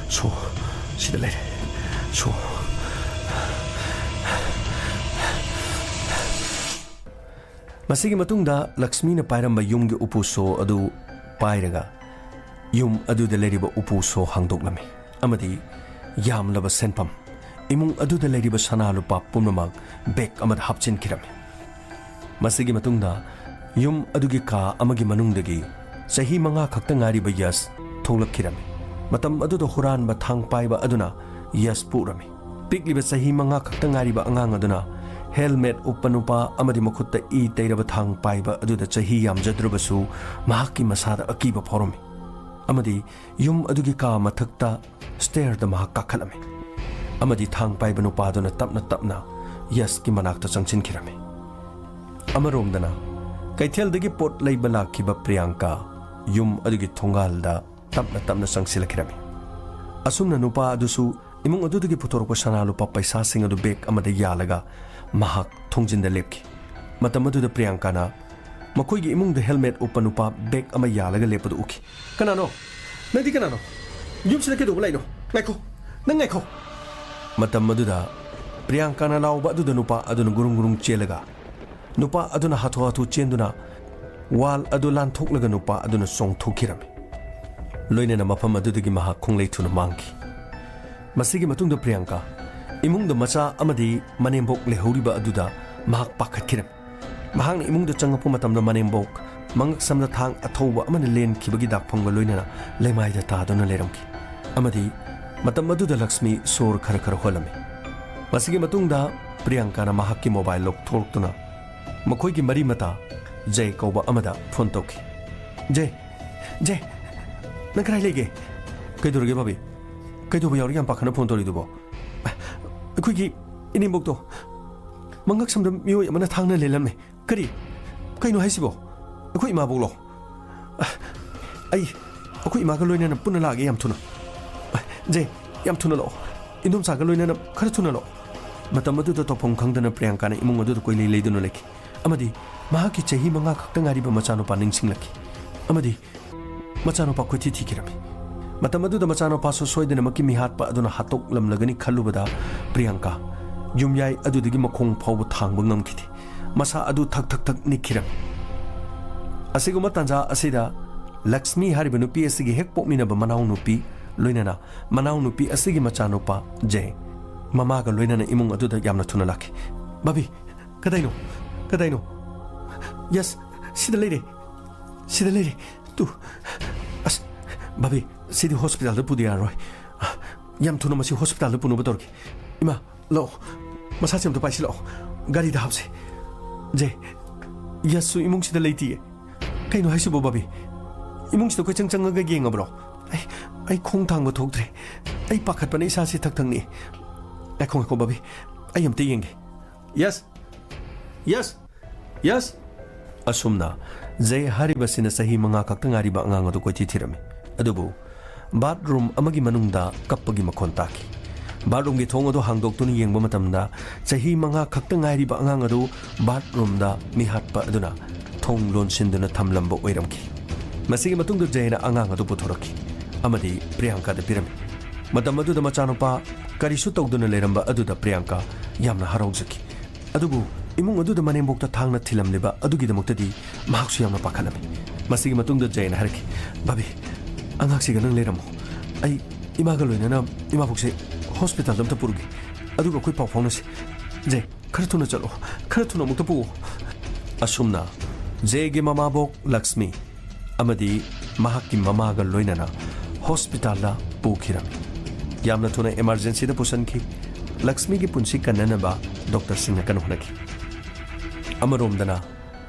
ꯁꯣ, ꯁꯤꯗ ꯂꯩꯔꯦ꯫ ꯁꯣ꯫ ꯃꯁꯤꯒꯤ ꯃꯇꯨꯡꯗ ꯂꯛꯁꯃꯤꯅ ꯄꯥꯏꯔꯝꯕ ꯌꯨꯝꯒꯤ ꯎꯄꯨ ꯁꯣ ꯑꯗꯨ ꯄꯥꯏꯔꯒ ꯌꯨꯝ ꯑꯗꯨꯗ ꯂꯩꯔꯤꯕ ꯎꯄꯨ ꯁꯣ ꯍꯥꯡꯗꯣꯛꯂꯝꯃꯤ ꯑꯃꯗꯤ ꯌꯥꯝꯂꯕ ꯁꯦꯟꯐꯝ, ꯏꯃꯨꯡ ꯑꯗꯨꯗ ꯂꯩꯔꯤꯕ ꯁꯅꯥ ꯂꯨꯄꯥ ꯄꯨꯝꯅꯃꯛ ꯕꯦꯒ ꯑꯃꯗ ꯍꯥꯞꯆꯤꯟꯈꯤꯔꯝꯃꯤ꯫ ꯃꯁꯤꯒꯤ ꯃꯇꯨꯡꯗ ꯌꯨꯝ ꯑꯗꯨꯒꯤ ꯀꯥ ꯑꯃꯒꯤ ꯃꯅꯨꯡꯗꯒꯤ ꯆꯍꯤ ꯃꯉꯥ ꯈꯛꯇ ꯉꯥꯏꯔꯤꯕ ꯌꯁ ꯊꯣꯛꯂꯛꯈꯤꯔꯝꯃꯤ꯫ ꯃꯇꯝ ꯑꯗꯨꯗ ꯍꯨꯔꯥꯟꯕ ꯊꯥꯡ ꯄꯥꯏꯕ ꯑꯗꯨꯅ ꯌꯁꯄꯨ ꯎꯔꯝꯃꯤ꯫ ꯄꯤꯛꯂꯤꯕ ꯆꯍꯤ ꯃꯉꯥ ꯈꯛꯇ ꯉꯥꯏꯔꯤꯕ ꯑꯉꯥꯡ ꯑꯗꯨꯅ ꯍꯦꯜꯃꯦꯠ ꯎꯞꯄ ꯅꯨꯄꯥ ꯑꯃꯗꯤ ꯃꯈꯨꯠꯇ ꯏ ꯇꯩꯔꯕ ꯊꯥꯡ ꯄꯥꯏꯕ ꯑꯗꯨꯗ ꯆꯍꯤ ꯌꯥꯝꯖꯗ꯭ꯔꯕꯁꯨ ꯃꯍꯥꯛꯀꯤ ꯃꯁꯥꯗ ꯑꯀꯤꯕ ꯐꯥꯎꯔꯝꯃꯤ꯫ ꯑꯃꯗꯤ ꯌꯨꯝ ꯑꯗꯨꯒꯤ ꯀꯥ ꯃꯊꯛꯇ ꯁ꯭ꯇꯦꯌꯔꯗ ꯃꯍꯥꯛ ꯀꯥꯈꯠꯂꯝꯃꯤ꯫ ꯑꯃꯗꯤ ꯊꯥꯡ ꯄꯥꯏꯕ ꯅꯨꯄꯥꯗꯨꯅ ꯇꯞꯅ ꯇꯞꯅ ꯌꯁꯀꯤ ꯃꯅꯥꯛꯇ ꯆꯪꯁꯤꯟꯈꯤꯔꯝꯃꯤ꯫ ꯑꯃꯔꯣꯝꯗꯅ ꯀꯩꯊꯦꯜꯗꯒꯤ ꯄꯣꯠ ꯂꯩꯕ ꯂꯥꯛꯈꯤꯕ ꯄ꯭ꯔꯤꯌꯥꯡꯀꯥ ꯌꯨꯝ ꯑꯗꯨꯒꯤ ꯊꯣꯡꯒꯥꯜꯗ ꯇꯞꯅ ꯇꯞꯅ ꯆꯪꯁꯤꯜꯂꯛꯈꯤꯔꯝꯃꯤ꯫ ꯑꯁꯨꯝꯅ ꯅꯨꯄꯥ ꯑꯗꯨꯁꯨ ꯏꯃꯨꯡ ꯑꯗꯨꯗꯒꯤ ꯄꯨꯊꯣꯔꯛꯄ ꯁꯅꯥ ꯂꯨꯄꯥ ꯄꯩꯁꯥꯁꯤꯡ ꯑꯗꯨ ꯕꯦꯒ ꯑꯃꯗ ꯌꯥꯜꯂꯒ ꯃꯍꯥꯛ ꯊꯣꯡꯖꯤꯟꯗ ꯂꯦꯞꯈꯤ꯫ ꯃꯇꯝ ꯑꯗꯨꯗ ꯄ꯭ꯔꯤꯌꯥꯡꯀꯥꯅ ꯃꯈꯣꯏꯒꯤ ꯏꯃꯨꯡꯗ ꯍꯦꯜꯃꯦꯠ ꯎꯞꯄ ꯅꯨꯄꯥ ꯕꯦꯒ ꯑꯃ ꯌꯥꯜꯂꯒ ꯂꯦꯞꯄꯗꯨ ꯎꯈꯤ꯫ "ꯀꯅꯥꯅꯣ? ꯅꯪꯗꯤ ꯀꯅꯥꯅꯣ? ꯌꯨꯝꯁꯤꯗ ꯀꯩꯗꯧꯕ ꯂꯥꯛꯏꯅꯣ? ꯉꯥꯏꯈꯣ! ꯅꯪ ꯉꯥꯏꯈꯣ!" ꯃꯇꯝ ꯑꯗꯨꯗ ꯄ꯭ꯔꯤꯌꯥꯡꯀꯥꯅ ꯂꯥꯎꯕ ꯑꯗꯨꯗ ꯅꯨꯄꯥ ꯑꯗꯨꯅ ꯒꯨꯔꯨꯡ ꯒꯨꯔꯨꯡ ꯆꯦꯜꯂꯒ ꯅꯨꯄꯥ ꯑꯗꯨꯅ ꯍꯥꯊꯨ ꯍꯥꯊꯨ ꯆꯦꯟꯗꯨꯅ ꯋꯥꯜ ꯑꯗꯨ ꯂꯥꯟꯊꯣꯛꯂꯒ ꯅꯨꯄꯥ ꯑꯗꯨꯅ ꯆꯣꯡꯊꯣꯛꯈꯤꯔꯝꯃꯤ꯫ ꯂꯣꯏꯅꯅ ꯃꯐꯝ ꯑꯗꯨꯗꯒꯤ ꯃꯍꯥꯛ ꯈꯣꯡꯂꯩ ꯊꯨꯅ ꯃꯥꯡꯈꯤ꯫ ꯃꯁꯤꯒꯤ ꯃꯇꯨꯡꯗ ꯄ꯭ꯔꯤꯌꯥꯡꯀꯥ ꯏꯃꯨꯡꯗ ꯃꯆꯥ ꯑꯃꯗꯤ ꯃꯅꯦꯝꯕꯣꯛ ꯂꯩꯍꯧꯔꯤꯕ ꯑꯗꯨꯗ ꯃꯍꯥꯛ ꯄꯥꯈꯠꯈꯤꯔꯝꯃꯤ꯫ ꯃꯍꯥꯛꯅ ꯏꯃꯨꯡꯗ ꯆꯪꯂꯛꯄ ꯃꯇꯝꯗ ꯃꯅꯦꯝꯕꯣꯛ ꯃꯉꯛꯁꯝꯗ ꯊꯥꯡ ꯑꯊꯧꯕ ꯑꯃꯅ ꯂꯦꯟꯈꯤꯕꯒꯤ ꯗꯥꯛꯐꯝꯒ ꯂꯣꯏꯅꯅ ꯂꯩꯃꯥꯏꯗ ꯇꯥꯗꯨꯅ ꯂꯩꯔꯝꯈꯤ꯫ ꯑꯃꯗꯤ ꯃꯇꯝ ꯑꯗꯨꯗ ꯂꯛꯁꯃꯤ ꯁꯣꯔ ꯈꯔ ꯈꯔ ꯍꯣꯜꯂꯝꯃꯤ꯫ ꯃꯁꯤꯒꯤ ꯃꯇꯨꯡꯗ ꯄ꯭ꯔꯤꯌꯥꯡꯀꯥꯅ ꯃꯍꯥꯛꯀꯤ ꯃꯣꯕꯥꯏꯜ ꯂꯧꯊꯣꯔꯛꯇꯨꯅ ꯃꯈꯣꯏꯒꯤ ꯃꯔꯤ ꯃꯇꯥ ꯖꯦ ꯀꯧꯕ ꯑꯃꯗ ꯐꯣꯟ ꯇꯧꯈꯤ꯫ "ꯖꯦ, ꯖꯦ, ꯅꯪ ꯀꯗꯥꯏ ꯂꯩꯒꯦ?" "ꯀꯩꯗꯧꯔꯒꯦ ꯕꯥꯕꯤ? ꯀꯩꯗꯧꯕ ꯌꯥꯎꯔꯒꯦ ꯌꯥꯝ ꯄꯥꯈꯠꯅ ꯐꯣꯟ ꯇꯧꯔꯤꯗꯨꯕꯣ?" "ꯑꯩꯈꯣꯏꯒꯤ ꯏꯅꯦꯝꯕꯣꯛꯇꯣ ꯃꯉꯛꯁꯝꯗ ꯃꯤꯑꯣꯏ ꯑꯃꯅ ꯊꯥꯡꯅ ꯂꯦꯜꯂꯝꯃꯦ꯫ ꯀꯔꯤ? ꯀꯩꯅꯣ ꯍꯥꯏꯁꯤꯕꯣ? ꯑꯩꯈꯣꯏ ꯏꯃꯥꯕꯣꯛꯂꯣ? ꯑ, ꯑꯩ ꯑꯩꯈꯣꯏ ꯏꯃꯥꯒ ꯂꯣꯏꯅꯅ ꯄꯨꯟꯅ ꯂꯥꯛꯑꯒꯦ, ꯌꯥꯝ ꯊꯨꯅ꯫ ꯑ, ꯖꯦ, ꯌꯥꯝ ꯊꯨꯅ ꯂꯥꯛꯑꯣ꯫ ꯏꯟꯗꯣꯝꯆꯥꯒ ꯂꯣꯏꯅꯅ ꯈꯔ ꯊꯨꯅ ꯂꯥꯛꯑꯣ꯫ ꯃꯇꯝ ꯑꯗꯨꯗ ꯇꯧꯐꯝ ꯈꯪꯗꯅ ꯄ꯭ꯔꯤꯌꯥꯡꯀꯥꯅ ꯏꯃꯨꯡ ꯑꯗꯨꯗ ꯀꯣꯏꯂꯩ ꯂꯩꯗꯨꯅ ꯂꯩꯈꯤ꯫ ꯑꯃꯗꯤ ꯃꯍꯥꯛꯀꯤ ꯆꯍꯤ ꯃꯉꯥ ꯈꯛꯇ ꯉꯥꯏꯔꯤꯕ ꯃꯆꯥꯅꯨꯄꯥ ꯅꯤꯡꯁꯤꯡꯂꯛꯈꯤ꯫ ꯑꯃꯗꯤ ꯃꯆꯥꯅꯨꯄꯥ ꯀꯣꯏꯊꯤ ꯊꯤꯈꯤꯔꯝꯃꯤ꯫ ꯃꯇꯝ ꯑꯗꯨꯗ ꯃꯆꯥꯅꯨꯄꯥꯁꯨ ꯁꯣꯏꯗꯅꯃꯛꯀꯤ ꯃꯤꯍꯥꯠꯄ ꯑꯗꯨꯅ ꯍꯥꯠꯇꯣꯛꯂꯝꯂꯒꯅꯤ ꯈꯜꯂꯨꯕꯗ ꯄ꯭ꯔꯤꯌꯥꯡꯀꯥ ꯌꯨꯝꯌꯥꯏ ꯑꯗꯨꯗꯒꯤ ꯃꯈꯣꯡ ꯐꯥꯎꯕ ꯊꯥꯡꯕ ꯉꯝꯈꯤꯗꯦ꯫ ꯃꯁꯥ ꯑꯗꯨ ꯊꯛ ꯊꯛ ꯊꯛ ꯅꯤꯛꯈꯤꯔꯝꯃꯤ꯫ ꯑꯁꯤꯒꯨꯝꯕ ꯇꯥꯟꯖꯥ ꯑꯁꯤꯗ ꯂꯛꯁꯃꯤ ꯍꯥꯏꯔꯤꯕ ꯅꯨꯄꯤ ꯑꯁꯤꯒꯤ ꯍꯦꯛ ꯄꯣꯛꯃꯤꯟꯅꯕ ꯃꯅꯥꯎꯅꯨꯄꯤ, ꯂꯣꯏꯅꯅ ꯃꯅꯥꯎꯅꯨꯄꯤ ꯑꯁꯤꯒꯤ ꯃꯆꯥꯅꯨꯄꯥ ꯖꯦ, ꯃꯃꯥꯒ ꯂꯣꯏꯅꯅ ꯏꯃꯨꯡ ꯑꯗꯨꯗ ꯌꯥꯝꯅ ꯊꯨꯅ ꯂꯥꯛꯈꯤ꯫ "ꯕꯥꯕꯤ, ꯀꯗꯥꯏꯅꯣ? ꯀꯗꯥꯏꯅꯣ?" "ꯌꯦꯁ, ꯁꯤꯗ ꯂꯩꯔꯦ, ꯁꯤꯗ ꯂꯩꯔꯦ꯫ ꯇꯨ, ꯑꯁ, ꯕꯥꯕꯤ, ꯁꯤꯗꯤ ꯍꯣꯁꯄꯤꯇꯥꯜꯗ ꯄꯨꯗ ꯌꯥꯔꯔꯣꯏ꯫ ꯌꯥꯝ ꯊꯨꯅ ꯃꯁꯤ ꯍꯣꯁꯄꯤꯇꯥꯜꯗ ꯄꯨꯅꯕ ꯇꯧꯔꯒꯦ꯫ ꯏꯃꯥ, ꯂꯥꯛꯑꯣ, ꯃꯁꯥꯁꯦ ꯑꯝꯇ ꯄꯥꯏꯁꯤꯜꯂꯛꯑꯣ, ꯒꯥꯔꯤꯗ ꯍꯥꯞꯁꯦ꯫ ꯖꯦ, ꯌꯦꯁꯁꯨ ꯏꯃꯨꯡꯁꯤꯗ ꯂꯩꯇꯤꯌꯦ꯫ ꯀꯩꯅꯣ ꯍꯥꯏꯁꯤꯕꯣ, ꯕꯥꯕꯤ? ꯏꯃꯨꯡꯁꯤꯗ ꯀꯣꯏꯆꯪ ꯆꯪꯉꯒ ꯌꯦꯡꯉꯕ꯭ꯔꯣ? ꯑꯩ, ꯑꯩ ꯈꯣꯡ ꯊꯥꯡꯕ ꯊꯣꯛꯇ꯭ꯔꯦ꯫ ꯑꯩ ꯄꯥꯈꯠꯄꯅ ꯏꯁꯥꯁꯤ ꯊꯛ ꯊꯛ ꯅꯤꯛꯑꯦ꯫ ꯉꯥꯏꯈꯣ, ꯉꯥꯏꯈꯣ, ꯕꯥꯕꯤ, ꯑꯩ ꯑꯝꯇ ꯌꯦꯡꯒꯦ꯫ Yes, yes, yes!" ꯑꯁꯨꯝꯅ ꯖꯦ ꯍꯥꯏꯔꯤꯕꯁꯤꯅ ꯆꯍꯤ ꯃꯉꯥ ꯈꯛꯇ ꯉꯥꯏꯔꯤꯕ ꯑꯉꯥꯡ ꯑꯗꯨ ꯀꯣꯏꯊꯤ ꯊꯤꯔꯝꯃꯤ꯫ ꯑꯗꯨꯕꯨ ꯕꯥꯠꯔꯨꯝ ꯑꯃꯒꯤ ꯃꯅꯨꯡꯗ ꯀꯞꯄꯒꯤ ꯃꯈꯣꯟ ꯇꯥꯈꯤ꯫ ꯕꯥꯠꯔꯨꯝꯒꯤ ꯊꯣꯡ ꯑꯗꯨ ꯍꯥꯡꯗꯣꯛꯇꯨꯅ ꯌꯦꯡꯕ ꯃꯇꯝꯗ, ꯆꯍꯤ ꯃꯉꯥ ꯈꯛꯇ ꯉꯥꯏꯔꯤꯕ ꯑꯉꯥꯡ ꯑꯗꯨ ꯕꯥꯠꯔꯨꯝꯗ ꯃꯤꯍꯥꯠꯄ ꯑꯗꯨꯅ ꯊꯣꯡ ꯂꯣꯟꯁꯤꯟꯗꯨꯅ ꯊꯝꯂꯝꯕ ꯑꯣꯏꯔꯝꯈꯤ꯫ ꯃꯁꯤꯒꯤ ꯃꯇꯨꯡꯗ ꯖꯦꯅ ꯑꯉꯥꯡ ꯑꯗꯨ ꯄꯨꯊꯣꯔꯛꯈꯤ ꯑꯃꯗꯤ ꯄ꯭ꯔꯤꯌꯥꯡꯀꯥꯗ ꯄꯤꯔꯝꯃꯤ꯫ ꯃꯇꯝ ꯑꯗꯨꯗ ꯃꯆꯥꯅꯨꯄꯥ ꯀꯔꯤꯁꯨ ꯇꯧꯗꯨꯅ ꯂꯩꯔꯝꯕ ꯑꯗꯨꯗ ꯄ꯭ꯔꯤꯌꯥꯡꯀꯥ ꯌꯥꯝꯅ ꯍꯔꯥꯎꯖꯈꯤ꯫ ꯑꯗꯨꯕꯨ ꯏꯃꯨꯡ ꯑꯗꯨꯗ ꯃꯅꯦꯝꯕꯣꯛꯇ ꯊꯥꯡꯅ ꯊꯤꯜꯂꯝꯂꯤꯕ ꯑꯗꯨꯒꯤꯗꯃꯛꯇꯗꯤ ꯃꯍꯥꯛꯁꯨ ꯌꯥꯝꯅ ꯄꯥꯈꯠꯂꯝꯃꯤ꯫ ꯃꯁꯤꯒꯤ ꯃꯇꯨꯡꯗ ꯖꯦꯅ ꯍꯥꯏꯔꯛꯈꯤ, "ꯕꯥꯕꯤ, ꯑꯉꯥꯡꯁꯤꯒ ꯅꯪ ꯂꯩꯔꯝꯃꯣ꯫ ꯑꯩ ꯏꯃꯥꯒ ꯂꯣꯏꯅꯅ ꯏꯃꯥꯕꯣꯛꯁꯦ ꯍꯣꯁꯄꯤꯇꯥꯜꯗ ꯑꯝꯇ ꯄꯨꯔꯨꯒꯦ꯫ ꯑꯗꯨꯒ ꯑꯩꯈꯣꯏ ꯄꯥꯎ ꯐꯥꯎꯅꯁꯤ꯫ ꯖꯦ, ꯈꯔ ꯊꯨꯅ ꯆꯠꯂꯣ꯫ ꯈꯔ ꯊꯨꯅ ꯑꯃꯨꯛꯇ ꯄꯨꯑꯣ꯫" ꯑꯁꯨꯝꯅ ꯖꯦꯒꯤ ꯃꯃꯥꯕꯣꯛ ꯂꯛꯁꯃꯤ ꯑꯃꯗꯤ ꯃꯍꯥꯛꯀꯤ ꯃꯃꯥꯒ ꯂꯣꯏꯅꯅ ꯍꯣꯁꯄꯤꯇꯥꯜꯗ ꯄꯨꯈꯤꯔꯝꯃꯤ꯫ ꯌꯥꯝꯅ ꯊꯨꯅ ꯏꯃꯥꯔꯖꯦꯟꯁꯤꯗ ꯄꯨꯁꯤꯟꯈꯤ꯫ ꯂꯛꯁꯃꯤꯒꯤ ꯄꯨꯟꯁꯤ ꯀꯟꯅꯅꯕ ꯗꯣꯛꯇꯔꯁꯤꯡꯅ ꯀꯟꯅ ꯍꯣꯠꯅꯈꯤ꯫ ꯑꯃꯔꯣꯝꯗꯅ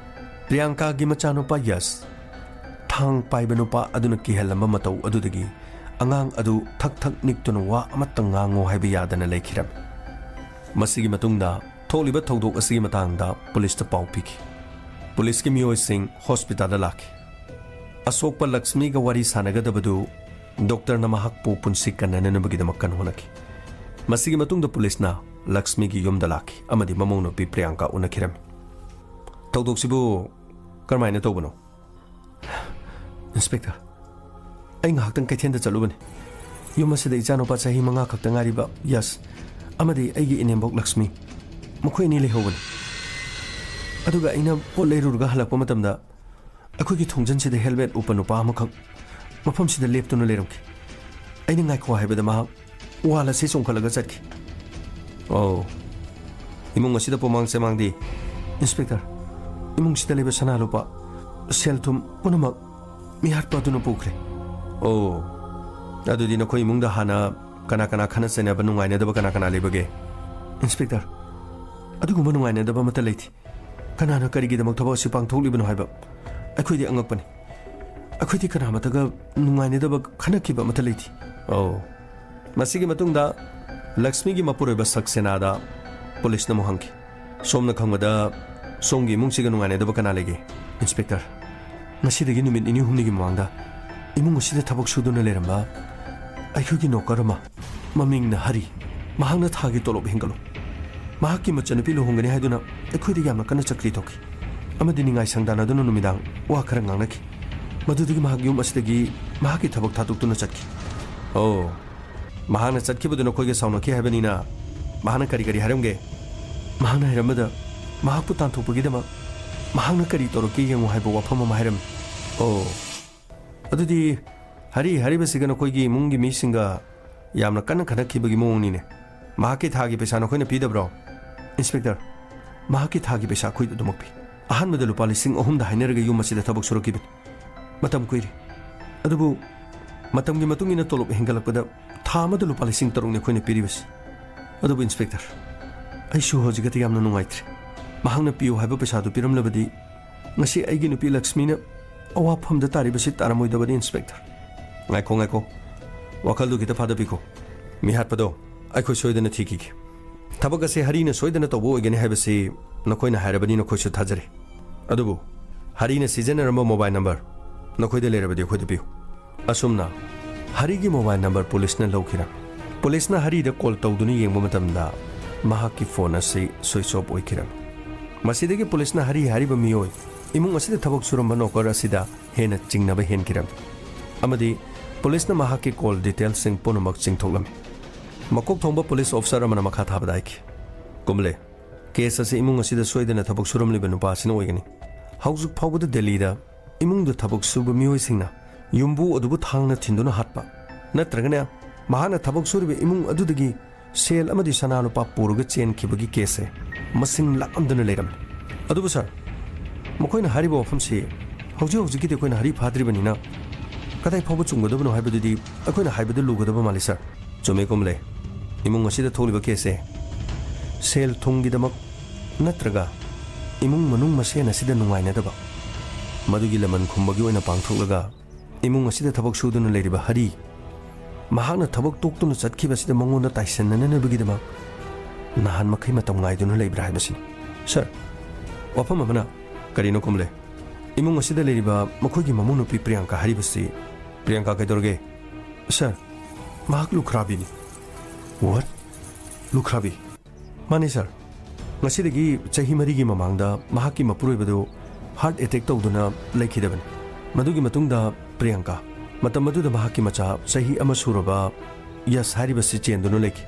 ꯄ꯭ꯔꯤꯌꯥꯡꯀꯥꯒꯤ ꯃꯆꯥꯅꯨꯄꯥ ꯌꯁ, ꯊꯥꯡ ꯄꯥꯏꯕ ꯅꯨꯄꯥ ꯑꯗꯨꯅ ꯀꯤꯍꯜꯂꯝꯕ ꯃꯇꯧ ꯑꯗꯨꯗꯒꯤ ꯑꯉꯥꯡ ꯑꯗꯨ ꯊꯛ ꯊꯛ ꯅꯤꯛꯇꯨꯅ ꯋꯥ ꯑꯃꯠꯇ ꯉꯥꯡꯉꯣ ꯍꯥꯏꯕ ꯌꯥꯗꯅ ꯂꯩꯈꯤꯔꯝꯃꯤ꯫ ꯃꯁꯤꯒꯤ ꯃꯇꯨꯡꯗ ꯊꯣꯛꯂꯤꯕ ꯊꯧꯗꯣꯛ ꯑꯁꯤꯒꯤ ꯃꯇꯥꯡꯗ ꯄꯨꯂꯤꯁꯇ ꯄꯥꯎ ꯄꯤꯈꯤ꯫ ꯄꯨꯂꯤꯁꯀꯤ ꯃꯤꯑꯣꯏꯁꯤꯡ ꯍꯣꯁꯄꯤꯇꯥꯜꯗ ꯂꯥꯛꯈꯤ꯫ ꯑꯁꯣꯛꯄ ꯂꯛꯁꯃꯤꯒ ꯋꯥꯔꯤ ꯁꯥꯟꯅꯒꯗꯕꯗꯨ ꯗꯣꯛꯇꯔꯅ ꯃꯍꯥꯛꯄꯨ ꯄꯨꯟꯁꯤ ꯀꯟꯅꯅꯅꯕꯒꯤꯗꯃꯛ ꯀꯟꯅ ꯍꯣꯠꯅꯈꯤ꯫ ꯃꯁꯤꯒꯤ ꯃꯇꯨꯡꯗ ꯄꯨꯂꯤꯁꯅ ꯂꯛꯁꯃꯤꯒꯤ ꯌꯨꯝꯗ ꯂꯥꯛꯈꯤ ꯑꯃꯗꯤ ꯃꯃꯧ ꯅꯨꯄꯤ ꯄ꯭ꯔꯤꯌꯥꯡꯀꯥ ꯎꯅꯈꯤꯔꯝꯃꯤ꯫ "ꯊꯧꯗꯣꯛꯁꯤꯕꯨ ꯀꯔꯝꯍꯥꯏꯅ ꯇꯧꯕꯅꯣ?" "ꯏꯟꯁꯄꯦꯛꯇꯔ, ꯑꯩ ꯉꯥꯏꯍꯥꯛꯇꯪ ꯀꯩꯊꯦꯜꯗ ꯆꯠꯂꯨꯕꯅꯤ꯫ ꯌꯨꯝ ꯑꯁꯤꯗ ꯏꯆꯥꯅꯨꯄꯥ ꯆꯍꯤ ꯃꯉꯥ ꯈꯛꯇ ꯉꯥꯏꯔꯤꯕ ꯌꯁ ꯑꯃꯗꯤ ꯑꯩꯒꯤ ꯏꯅꯦꯝꯕꯣꯛ ꯂꯛꯁꯃꯤ, ꯃꯈꯣꯏ ꯑꯅꯤ ꯂꯩꯍꯧꯕꯅꯤ꯫ ꯑꯗꯨꯒ ꯑꯩꯅ ꯄꯣꯠ ꯂꯩꯔꯨꯔꯒ ꯍꯜꯂꯛꯄ ꯃꯇꯝꯗ ꯑꯩꯈꯣꯏꯒꯤ ꯊꯣꯡꯖꯤꯟꯁꯤꯗ ꯍꯦꯜꯃꯦꯠ ꯎꯞꯄ ꯅꯨꯄꯥ ꯑꯃꯈꯛ ꯃꯐꯝꯁꯤꯗ ꯂꯦꯞꯇꯨꯅ ꯂꯩꯔꯝꯈꯤ꯫ ꯑꯩꯅ ꯉꯥꯏꯈꯣ ꯍꯥꯏꯕꯗ ꯃꯍꯥꯛ ꯋꯥꯜ ꯑꯁꯤ ꯆꯣꯡꯈꯠꯂꯒ ꯆꯠꯈꯤ꯫" "ꯑꯣ, ꯏꯃꯨꯡ ꯑꯁꯤꯗ ꯄꯨꯃꯥꯡ ꯆꯦꯃꯥꯡꯗꯤ?" "ꯏꯟꯁꯄꯦꯛꯇꯔ, ꯏꯃꯨꯡꯁꯤꯗ ꯂꯩꯕ ꯁꯅꯥ ꯂꯨꯄꯥ, ꯁꯦꯜ ꯊꯨꯝ ꯄꯨꯝꯅꯃꯛ ꯃꯤꯍꯥꯠꯄ ꯑꯗꯨꯅ ꯄꯨꯈ꯭ꯔꯦ꯫" "ꯑꯣ, ꯑꯗꯨꯗꯤ ꯅꯈꯣꯏ ꯏꯃꯨꯡꯗ ꯍꯥꯟꯅ ꯀꯅꯥ ꯀꯅꯥ ꯈꯠꯅ ꯆꯩꯅꯕ, ꯅꯨꯡꯉꯥꯏꯅꯗꯕ ꯀꯅꯥ ꯀꯅꯥ ꯂꯩꯕꯒꯦ?" "ꯏꯟꯁꯄꯦꯛꯇꯔ, ꯑꯗꯨꯒꯨꯝꯕ ꯅꯨꯡꯉꯥꯏꯅꯗꯕ ꯑꯃꯠꯇ ꯂꯩꯇꯦ꯫ ꯀꯅꯥꯅ ꯀꯔꯤꯒꯤꯗꯃꯛ ꯊꯕꯛ ꯑꯁꯤ ꯄꯥꯡꯊꯣꯛꯂꯤꯕꯅꯣ ꯍꯥꯏꯕ ꯑꯩꯈꯣꯏꯗꯤ ꯑꯉꯛꯄꯅꯤ꯫ ꯑꯩꯈꯣꯏꯗꯤ ꯀꯅꯥꯃꯠꯇꯒ ꯅꯨꯡꯉꯥꯏꯅꯗꯕ, ꯈꯠꯅꯈꯤꯕ ꯑꯃꯠꯇ ꯂꯩꯇꯦ꯫" "ꯑꯣ꯫" ꯃꯁꯤꯒꯤ ꯃꯇꯨꯡꯗ ꯂꯛꯁꯃꯤꯒꯤ ꯃꯄꯨꯔꯣꯏꯕ ꯁꯛꯁꯦꯅꯥꯗ ꯄꯨꯂꯤꯁꯅ ꯑꯃꯨꯛ ꯍꯪꯈꯤ꯫ "ꯁꯣꯝꯅ ꯈꯪꯕꯗ ꯁꯣꯝꯒꯤ ꯏꯃꯨꯡꯁꯤꯒ ꯅꯨꯡꯉꯥꯏꯅꯗꯕ ꯀꯅꯥ ꯂꯩꯒꯦ?" "ꯏꯟꯁꯄꯦꯛꯇꯔ, ꯉꯁꯤꯗꯒꯤ ꯅꯨꯃꯤꯠ ꯅꯤꯅꯤ ꯍꯨꯝꯅꯤꯒꯤ ꯃꯃꯥꯡꯗ ꯏꯃꯨꯡ ꯑꯁꯤꯗ ꯊꯕꯛ ꯁꯨꯗꯨꯅ ꯂꯩꯔꯝꯕ ꯑꯩꯈꯣꯏꯒꯤ ꯅꯣꯀꯔ ꯑꯃ, ꯃꯃꯤꯡꯅ ꯍꯔꯤ, ꯃꯍꯥꯛꯅ ꯊꯥꯒꯤ ꯇꯣꯂꯣꯞ ꯍꯦꯟꯒꯠꯂꯨ, ꯃꯍꯥꯛꯀꯤ ꯃꯆꯟꯅꯨꯄꯤ ꯂꯨꯍꯣꯡꯒꯅꯤ ꯍꯥꯏꯗꯨꯅ ꯑꯩꯈꯣꯏꯗ ꯌꯥꯝꯅ ꯀꯟꯅ ꯆꯀ꯭ꯔꯤ ꯇꯧꯈꯤ ꯑꯃꯗꯤ ꯅꯤꯡꯉꯥꯏ ꯁꯪꯗꯥꯅꯗꯨꯅ ꯅꯨꯃꯤꯗꯥꯡ ꯋꯥ ꯈꯔ ꯉꯥꯡꯅꯈꯤ꯫ ꯃꯗꯨꯗꯒꯤ ꯃꯍꯥꯛ ꯌꯨꯝ ꯑꯁꯤꯗꯒꯤ ꯃꯍꯥꯛꯀꯤ ꯊꯕꯛ ꯊꯥꯗꯣꯛꯇꯨꯅ ꯆꯠꯈꯤ꯫" "ꯑꯣ, ꯃꯍꯥꯛꯅ ꯆꯠꯈꯤꯕꯗꯨ ꯅꯈꯣꯏꯒ ꯁꯥꯎꯅꯈꯤ ꯍꯥꯏꯕꯅꯤꯅ ꯃꯍꯥꯛꯅ ꯀꯔꯤ ꯀꯔꯤ ꯍꯥꯏꯔꯝꯒꯦ?" "ꯃꯍꯥꯛꯅ ꯍꯥꯏꯔꯝꯕꯗ ꯃꯍꯥꯛꯄꯨ ꯇꯥꯟꯊꯣꯛꯄꯒꯤꯗꯃꯛ ꯃꯍꯥꯛꯅ ꯀꯔꯤ ꯇꯧꯔꯛꯀꯦ ꯌꯦꯡꯉꯨ ꯍꯥꯏꯕ ꯋꯥꯐꯝ ꯑꯃ ꯍꯥꯏꯔꯝꯃꯤ꯫" "ꯑꯣ, ꯑꯗꯨꯗꯤ ꯍꯔꯤ ꯍꯥꯏꯔꯤꯕꯁꯤꯒ ꯅꯈꯣꯏꯒꯤ ꯏꯃꯨꯡꯒꯤ ꯃꯤꯁꯤꯡꯒ ꯌꯥꯝꯅ ꯀꯟꯅ ꯈꯠꯅꯈꯤꯕꯒꯤ ꯃꯑꯣꯡꯅꯤꯅꯦ꯫ ꯃꯍꯥꯛꯀꯤ ꯊꯥꯒꯤ ꯄꯩꯁꯥ ꯅꯈꯣꯏꯅ ꯄꯤꯗꯕ꯭ꯔꯣ?" "ꯏꯟꯁꯄꯦꯛꯇꯔ, ꯃꯍꯥꯛꯀꯤ ꯊꯥꯒꯤ ꯄꯩꯁꯥ ꯑꯩꯈꯣꯏꯗ ꯑꯗꯨꯃꯛ ꯄꯤ꯫ ꯑꯍꯥꯟꯕꯗ ꯂꯨꯄꯥ ꯂꯤꯁꯤꯡ ꯑꯍꯨꯝꯗ ꯍꯥꯏꯅꯔꯒ ꯌꯨꯝ ꯑꯁꯤꯗ ꯊꯕꯛ ꯁꯨꯔꯛꯈꯤꯕꯅꯤ꯫ ꯃꯇꯝ ꯀꯨꯏꯔꯦ꯫ ꯑꯗꯨꯕꯨ ꯃꯇꯝꯒꯤ ꯃꯇꯨꯡ ꯏꯟꯅ ꯇꯣꯂꯣꯞ ꯍꯦꯟꯒꯠꯂꯛꯄꯗ ꯊꯥ ꯑꯃꯗ ꯂꯨꯄꯥ ꯂꯤꯁꯤꯡ ꯇꯔꯨꯛꯅꯤ ꯑꯩꯈꯣꯏꯅ ꯄꯤꯔꯤꯕꯁꯤ꯫ ꯑꯗꯨꯕꯨ ꯏꯟꯁꯄꯦꯛꯇꯔ, ꯑꯩꯁꯨ ꯍꯧꯖꯤꯛꯀꯗꯤ ꯌꯥꯝꯅ ꯅꯨꯡꯉꯥꯏꯇ꯭ꯔꯦ꯫ ꯃꯍꯥꯛꯅ ꯄꯤꯌꯨ ꯍꯥꯏꯕ ꯄꯩꯁꯥꯗꯨ ꯄꯤꯔꯝꯂꯕꯗꯤ ꯉꯁꯤ ꯑꯩꯒꯤ ꯅꯨꯄꯤ ꯂꯛꯁꯃꯤꯅ ꯑꯋꯥꯐꯝꯗ ꯇꯥꯔꯤꯕꯁꯤ ꯇꯥꯔꯝꯃꯣꯏꯗꯕꯅꯤ, ꯏꯟꯁꯄꯦꯛꯇꯔ꯫" "ꯉꯥꯏꯈꯣ, ꯉꯥꯏꯈꯣ꯫ ꯋꯥꯈꯜꯗꯨ ꯈꯤꯇ ꯐꯥꯗꯕꯤꯈꯣ꯫ ꯃꯤꯍꯥꯠꯄꯗꯣ ꯑꯩꯈꯣꯏ ꯁꯣꯏꯗꯅ ꯊꯤꯈꯤꯒꯦ꯫ ꯊꯕꯛ ꯑꯁꯤ ꯍꯔꯤꯅ ꯁꯣꯏꯗꯅ ꯇꯧꯕ ꯑꯣꯏꯒꯅꯤ ꯍꯥꯏꯕꯁꯤ ꯅꯈꯣꯏꯅ ꯍꯥꯏꯔꯕꯅꯤꯅ ꯑꯩꯈꯣꯏꯁꯨ ꯊꯥꯖꯔꯦ꯫ ꯑꯗꯨꯕꯨ ꯍꯔꯤꯅ ꯁꯤꯖꯤꯟꯅꯔꯝꯕ ꯃꯣꯕꯥꯏꯜ ꯅꯝꯕꯔ ꯅꯈꯣꯏꯗ ꯂꯩꯔꯕꯗꯤ ꯑꯩꯈꯣꯏꯗ ꯄꯤꯌꯨ꯫ ꯑꯁꯨꯝꯅ ꯍꯔꯤꯒꯤ ꯃꯣꯕꯥꯏꯜ ꯅꯝꯕꯔ ꯄꯨꯂꯤꯁꯅ ꯂꯧꯈꯤꯔꯝꯃꯤ꯫ ꯄꯨꯂꯤꯁꯅ ꯍꯔꯤꯗ ꯀꯣꯜ ꯇꯧꯗꯨꯅ ꯌꯦꯡꯕ ꯃꯇꯝꯗ ꯃꯍꯥꯛꯀꯤ ꯐꯣꯟ ꯑꯁꯤ ꯁ꯭ꯋꯤꯆ ꯑꯣꯐ ꯑꯣꯏꯈꯤꯔꯝꯃꯤ꯫ ꯃꯁꯤꯗꯒꯤ ꯄꯨꯂꯤꯁꯅ ꯍꯔꯤ ꯍꯥꯏꯔꯤꯕ ꯃꯤꯑꯣꯏ ꯏꯃꯨꯡ ꯑꯁꯤꯗ ꯊꯕꯛ ꯁꯨꯔꯝꯕ ꯅꯣꯀꯔ ꯑꯁꯤꯗ ꯍꯦꯟꯅ ꯆꯤꯡꯅꯕ ꯍꯦꯟꯈꯤꯔꯝꯃꯤ ꯑꯃꯗꯤ ꯄꯨꯂꯤꯁꯅ ꯃꯍꯥꯛꯀꯤ ꯀꯣꯜ ꯗꯤꯇꯦꯜꯁꯤꯡ ꯄꯨꯝꯅꯃꯛ ꯆꯤꯡꯊꯣꯛꯂꯝꯃꯤ꯫ ꯃꯀꯣꯛ ꯊꯣꯡꯕ ꯄꯨꯂꯤꯁ ꯑꯣꯐꯤꯁꯔ ꯑꯃꯅ ꯃꯈꯥ ꯊꯥꯕꯗ ꯍꯥꯏꯈꯤ, ꯀꯨꯝꯕꯂꯦ, ꯀꯦꯁ ꯑꯁꯤ ꯏꯃꯨꯡ ꯑꯁꯤꯗ ꯁꯣꯏꯗꯅ ꯊꯕꯛ ꯁꯨꯔꯝꯂꯤꯕ ꯅꯨꯄꯥ ꯑꯁꯤꯅ ꯑꯣꯏꯒꯅꯤ꯫ ꯍꯧꯖꯤꯛ ꯐꯥꯎꯕꯗ ꯗꯦꯜꯂꯤꯗ ꯏꯃꯨꯡꯗ ꯊꯕꯛ ꯁꯨꯕ ꯃꯤꯑꯣꯏꯁꯤꯡꯅ ꯌꯨꯝꯕꯨ ꯑꯗꯨꯕꯨ ꯊꯥꯡꯅ ꯊꯤꯟꯗꯨꯅ ꯍꯥꯠꯄ ꯅꯠꯇ꯭ꯔꯒꯅ ꯃꯍꯥꯛꯅ ꯊꯕꯛ ꯁꯨꯔꯤꯕ ꯏꯃꯨꯡ ꯑꯗꯨꯗꯒꯤ ꯁꯦꯜ ꯑꯃꯗꯤ ꯁꯅꯥ ꯂꯨꯄꯥ ꯄꯨꯔꯒ ꯆꯦꯟꯈꯤꯕꯒꯤ ꯀꯦꯁꯁꯦ ꯃꯁꯤꯡ ꯂꯥꯛꯑꯝꯗꯅ ꯂꯩꯔꯝꯃꯤ꯫ ꯑꯗꯨꯕꯨ ꯁꯥꯔ, ꯃꯈꯣꯏꯅ ꯍꯥꯏꯔꯤꯕ ꯋꯥꯐꯝꯁꯤ ꯍꯧꯖꯤꯛ ꯍꯧꯖꯤꯛꯀꯤꯗꯤ ꯑꯩꯈꯣꯏꯅ ꯍꯔꯤ ꯐꯥꯗ꯭ꯔꯤꯕꯅꯤꯅ ꯀꯗꯥꯏ ꯐꯥꯎꯕ ꯆꯨꯝꯒꯗꯕꯅꯣ ꯍꯥꯏꯕꯗꯨꯗꯤ ꯑꯩꯈꯣꯏꯅ ꯍꯥꯏꯕꯗ ꯂꯨꯒꯗꯕ ꯃꯥꯜꯂꯤ ꯁꯥꯔ꯫ ꯆꯨꯝꯃꯦ ꯀꯨꯝꯕꯂꯦ, ꯏꯃꯨꯡ ꯑꯁꯤꯗ ꯊꯣꯛꯂꯤꯕ ꯀꯦꯁꯁꯦ ꯁꯦꯜ ꯊꯨꯝꯒꯤꯗꯃꯛ ꯅꯠꯇ꯭ꯔꯒ ꯏꯃꯨꯡ ꯃꯅꯨꯡ ꯃꯁꯦꯟ ꯑꯁꯤꯗ ꯅꯨꯡꯉꯥꯏꯅꯗꯕ, ꯃꯗꯨꯒꯤ ꯂꯃꯟ ꯈꯨꯝꯕꯒꯤ ꯑꯣꯏꯅ ꯄꯥꯡꯊꯣꯛꯂꯒ ꯏꯃꯨꯡ ꯑꯁꯤꯗ ꯊꯕꯛ ꯁꯨꯗꯨꯅ ꯂꯩꯔꯤꯕ ꯍꯔꯤ, ꯃꯍꯥꯛꯅ ꯊꯕꯛ ꯇꯣꯛꯇꯨꯅ ꯆꯠꯈꯤꯕ ꯑꯁꯤꯗ ꯃꯉꯣꯟꯗ ꯇꯥꯏꯁꯟꯅꯅꯕꯒꯤꯗꯃꯛ ꯅꯍꯥꯟ ꯃꯈꯩ ꯃꯇꯝ ꯉꯥꯏꯗꯨꯅ ꯂꯩꯕ꯭ꯔꯥ ꯍꯥꯏꯕꯁꯤꯅꯤ꯫ ꯁꯥꯔ, ꯋꯥꯐꯝ ꯑꯃꯅ, ꯀꯔꯤꯅꯣ ꯀꯨꯝꯕꯂꯦ? ꯏꯃꯨꯡ ꯑꯁꯤꯗ ꯂꯩꯔꯤꯕ ꯃꯈꯣꯏꯒꯤ ꯃꯃꯧ ꯅꯨꯄꯤ ꯄ꯭ꯔꯤꯌꯥꯡꯀꯥ ꯍꯥꯏꯔꯤꯕꯁꯤ, ꯄ꯭ꯔꯤꯌꯥꯡꯀꯥ ꯀꯩꯗꯧꯔꯒꯦ? ꯁꯥꯔ, ꯃꯍꯥꯛ ꯂꯨꯈ꯭ꯔꯥꯕꯤꯅꯤ꯫ What? ꯂꯨꯈ꯭ꯔꯥꯕꯤ? ꯃꯥꯅꯤ ꯁꯥꯔ꯫ ꯉꯁꯤꯗꯒꯤ ꯆꯍꯤ ꯃꯔꯤꯒꯤ ꯃꯃꯥꯡꯗ ꯃꯍꯥꯛꯀꯤ ꯃꯄꯨꯔꯣꯏꯕꯗꯨ ꯍꯥꯔꯠ ꯑꯦꯇꯦꯛ ꯇꯧꯗꯨꯅ ꯂꯩꯈꯤꯗꯕꯅꯤ꯫ ꯃꯗꯨꯒꯤ ꯃꯇꯨꯡꯗ ꯄ꯭ꯔꯤꯌꯥꯡꯀꯥ, ꯃꯇꯝ ꯑꯗꯨꯗ ꯃꯍꯥꯛꯀꯤ ꯃꯆꯥ ꯆꯍꯤ ꯑꯃ ꯁꯨꯔꯕ ꯌꯁ ꯍꯥꯏꯔꯤꯕꯁꯤ ꯆꯦꯟꯗꯨꯅ ꯂꯩꯈꯤ꯫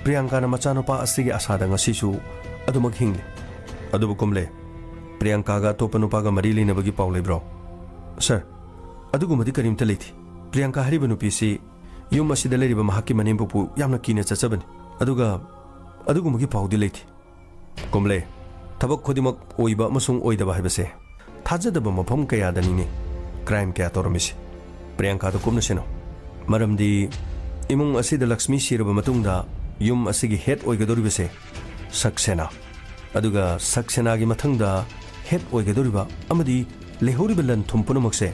ꯄ꯭ꯔꯤꯌꯥꯡꯀꯥꯅ ꯃꯆꯥꯅꯨꯄꯥ ꯑꯁꯤꯒꯤ ꯑꯁꯥꯗ ꯉꯁꯤꯁꯨ ꯑꯗꯨꯃꯛ ꯍꯤꯡꯂꯤ꯫ ꯑꯗꯨꯕꯨ ꯀꯨꯝꯕꯂꯦ, ꯄ꯭ꯔꯤꯌꯥꯡꯀꯥꯒ ꯑꯇꯣꯞꯄ ꯅꯨꯄꯥꯒ ꯃꯔꯤ ꯂꯩꯅꯕꯒꯤ ꯄꯥꯎ ꯂꯩꯕ꯭ꯔꯣ? ꯁꯥꯔ, ꯑꯗꯨꯒꯨꯝꯕꯗꯤ ꯀꯔꯤꯝꯇ ꯂꯩꯇꯦ꯫ ꯄ꯭ꯔꯤꯌꯥꯡꯀꯥ ꯍꯥꯏꯔꯤꯕ ꯅꯨꯄꯤꯁꯤ ꯌꯨꯝ ꯑꯁꯤꯗ ꯂꯩꯔꯤꯕ ꯃꯍꯥꯛꯀꯤ ꯃꯅꯦꯝꯄꯣꯛꯄꯨ ꯌꯥꯝꯅ ꯀꯤꯅ ꯆꯠꯆꯕꯅꯤ꯫ ꯑꯗꯨꯒ ꯑꯗꯨꯒꯨꯝꯕꯒꯤ ꯄꯥꯎꯗꯤ ꯂꯩꯇꯦ꯫ ꯀꯨꯝꯕꯂꯦ, ꯊꯕꯛ ꯈꯨꯗꯤꯡꯃꯛ ꯑꯣꯏꯕ ꯑꯃꯁꯨꯡ ꯑꯣꯏꯗꯕ ꯍꯥꯏꯕꯁꯦ ꯊꯥꯖꯗꯕ ꯃꯐꯝ ꯀꯌꯥꯗꯅꯤꯅꯦ ꯀ꯭ꯔꯥꯏꯝ ꯀꯌꯥ ꯇꯧꯔꯝꯃꯤꯁꯦ꯫ ꯄ꯭ꯔꯤꯌꯥꯡꯀꯥꯗ ꯀꯨꯞꯅ ꯁꯦꯟꯅꯧ꯫ ꯃꯔꯝꯗꯤ ꯏꯃꯨꯡ ꯑꯁꯤꯗ ꯂꯛꯁꯃꯤ ꯁꯤꯔꯕ ꯃꯇꯨꯡꯗ ꯌꯨꯝ ꯑꯁꯤꯒꯤ ꯍꯦꯗ ꯑꯣꯏꯒꯗꯧꯔꯤꯕꯁꯦ ꯁꯛꯁꯦꯅꯥ, ꯑꯗꯨꯒ ꯁꯛꯁꯦꯅꯥꯒꯤ ꯃꯊꯪꯗ ꯍꯦꯗ ꯑꯣꯏꯒꯗꯧꯔꯤꯕ ꯑꯃꯗꯤ ꯂꯩꯍꯧꯔꯤꯕ ꯂꯟ ꯊꯨꯝ ꯄꯨꯝꯅꯃꯛꯁꯦ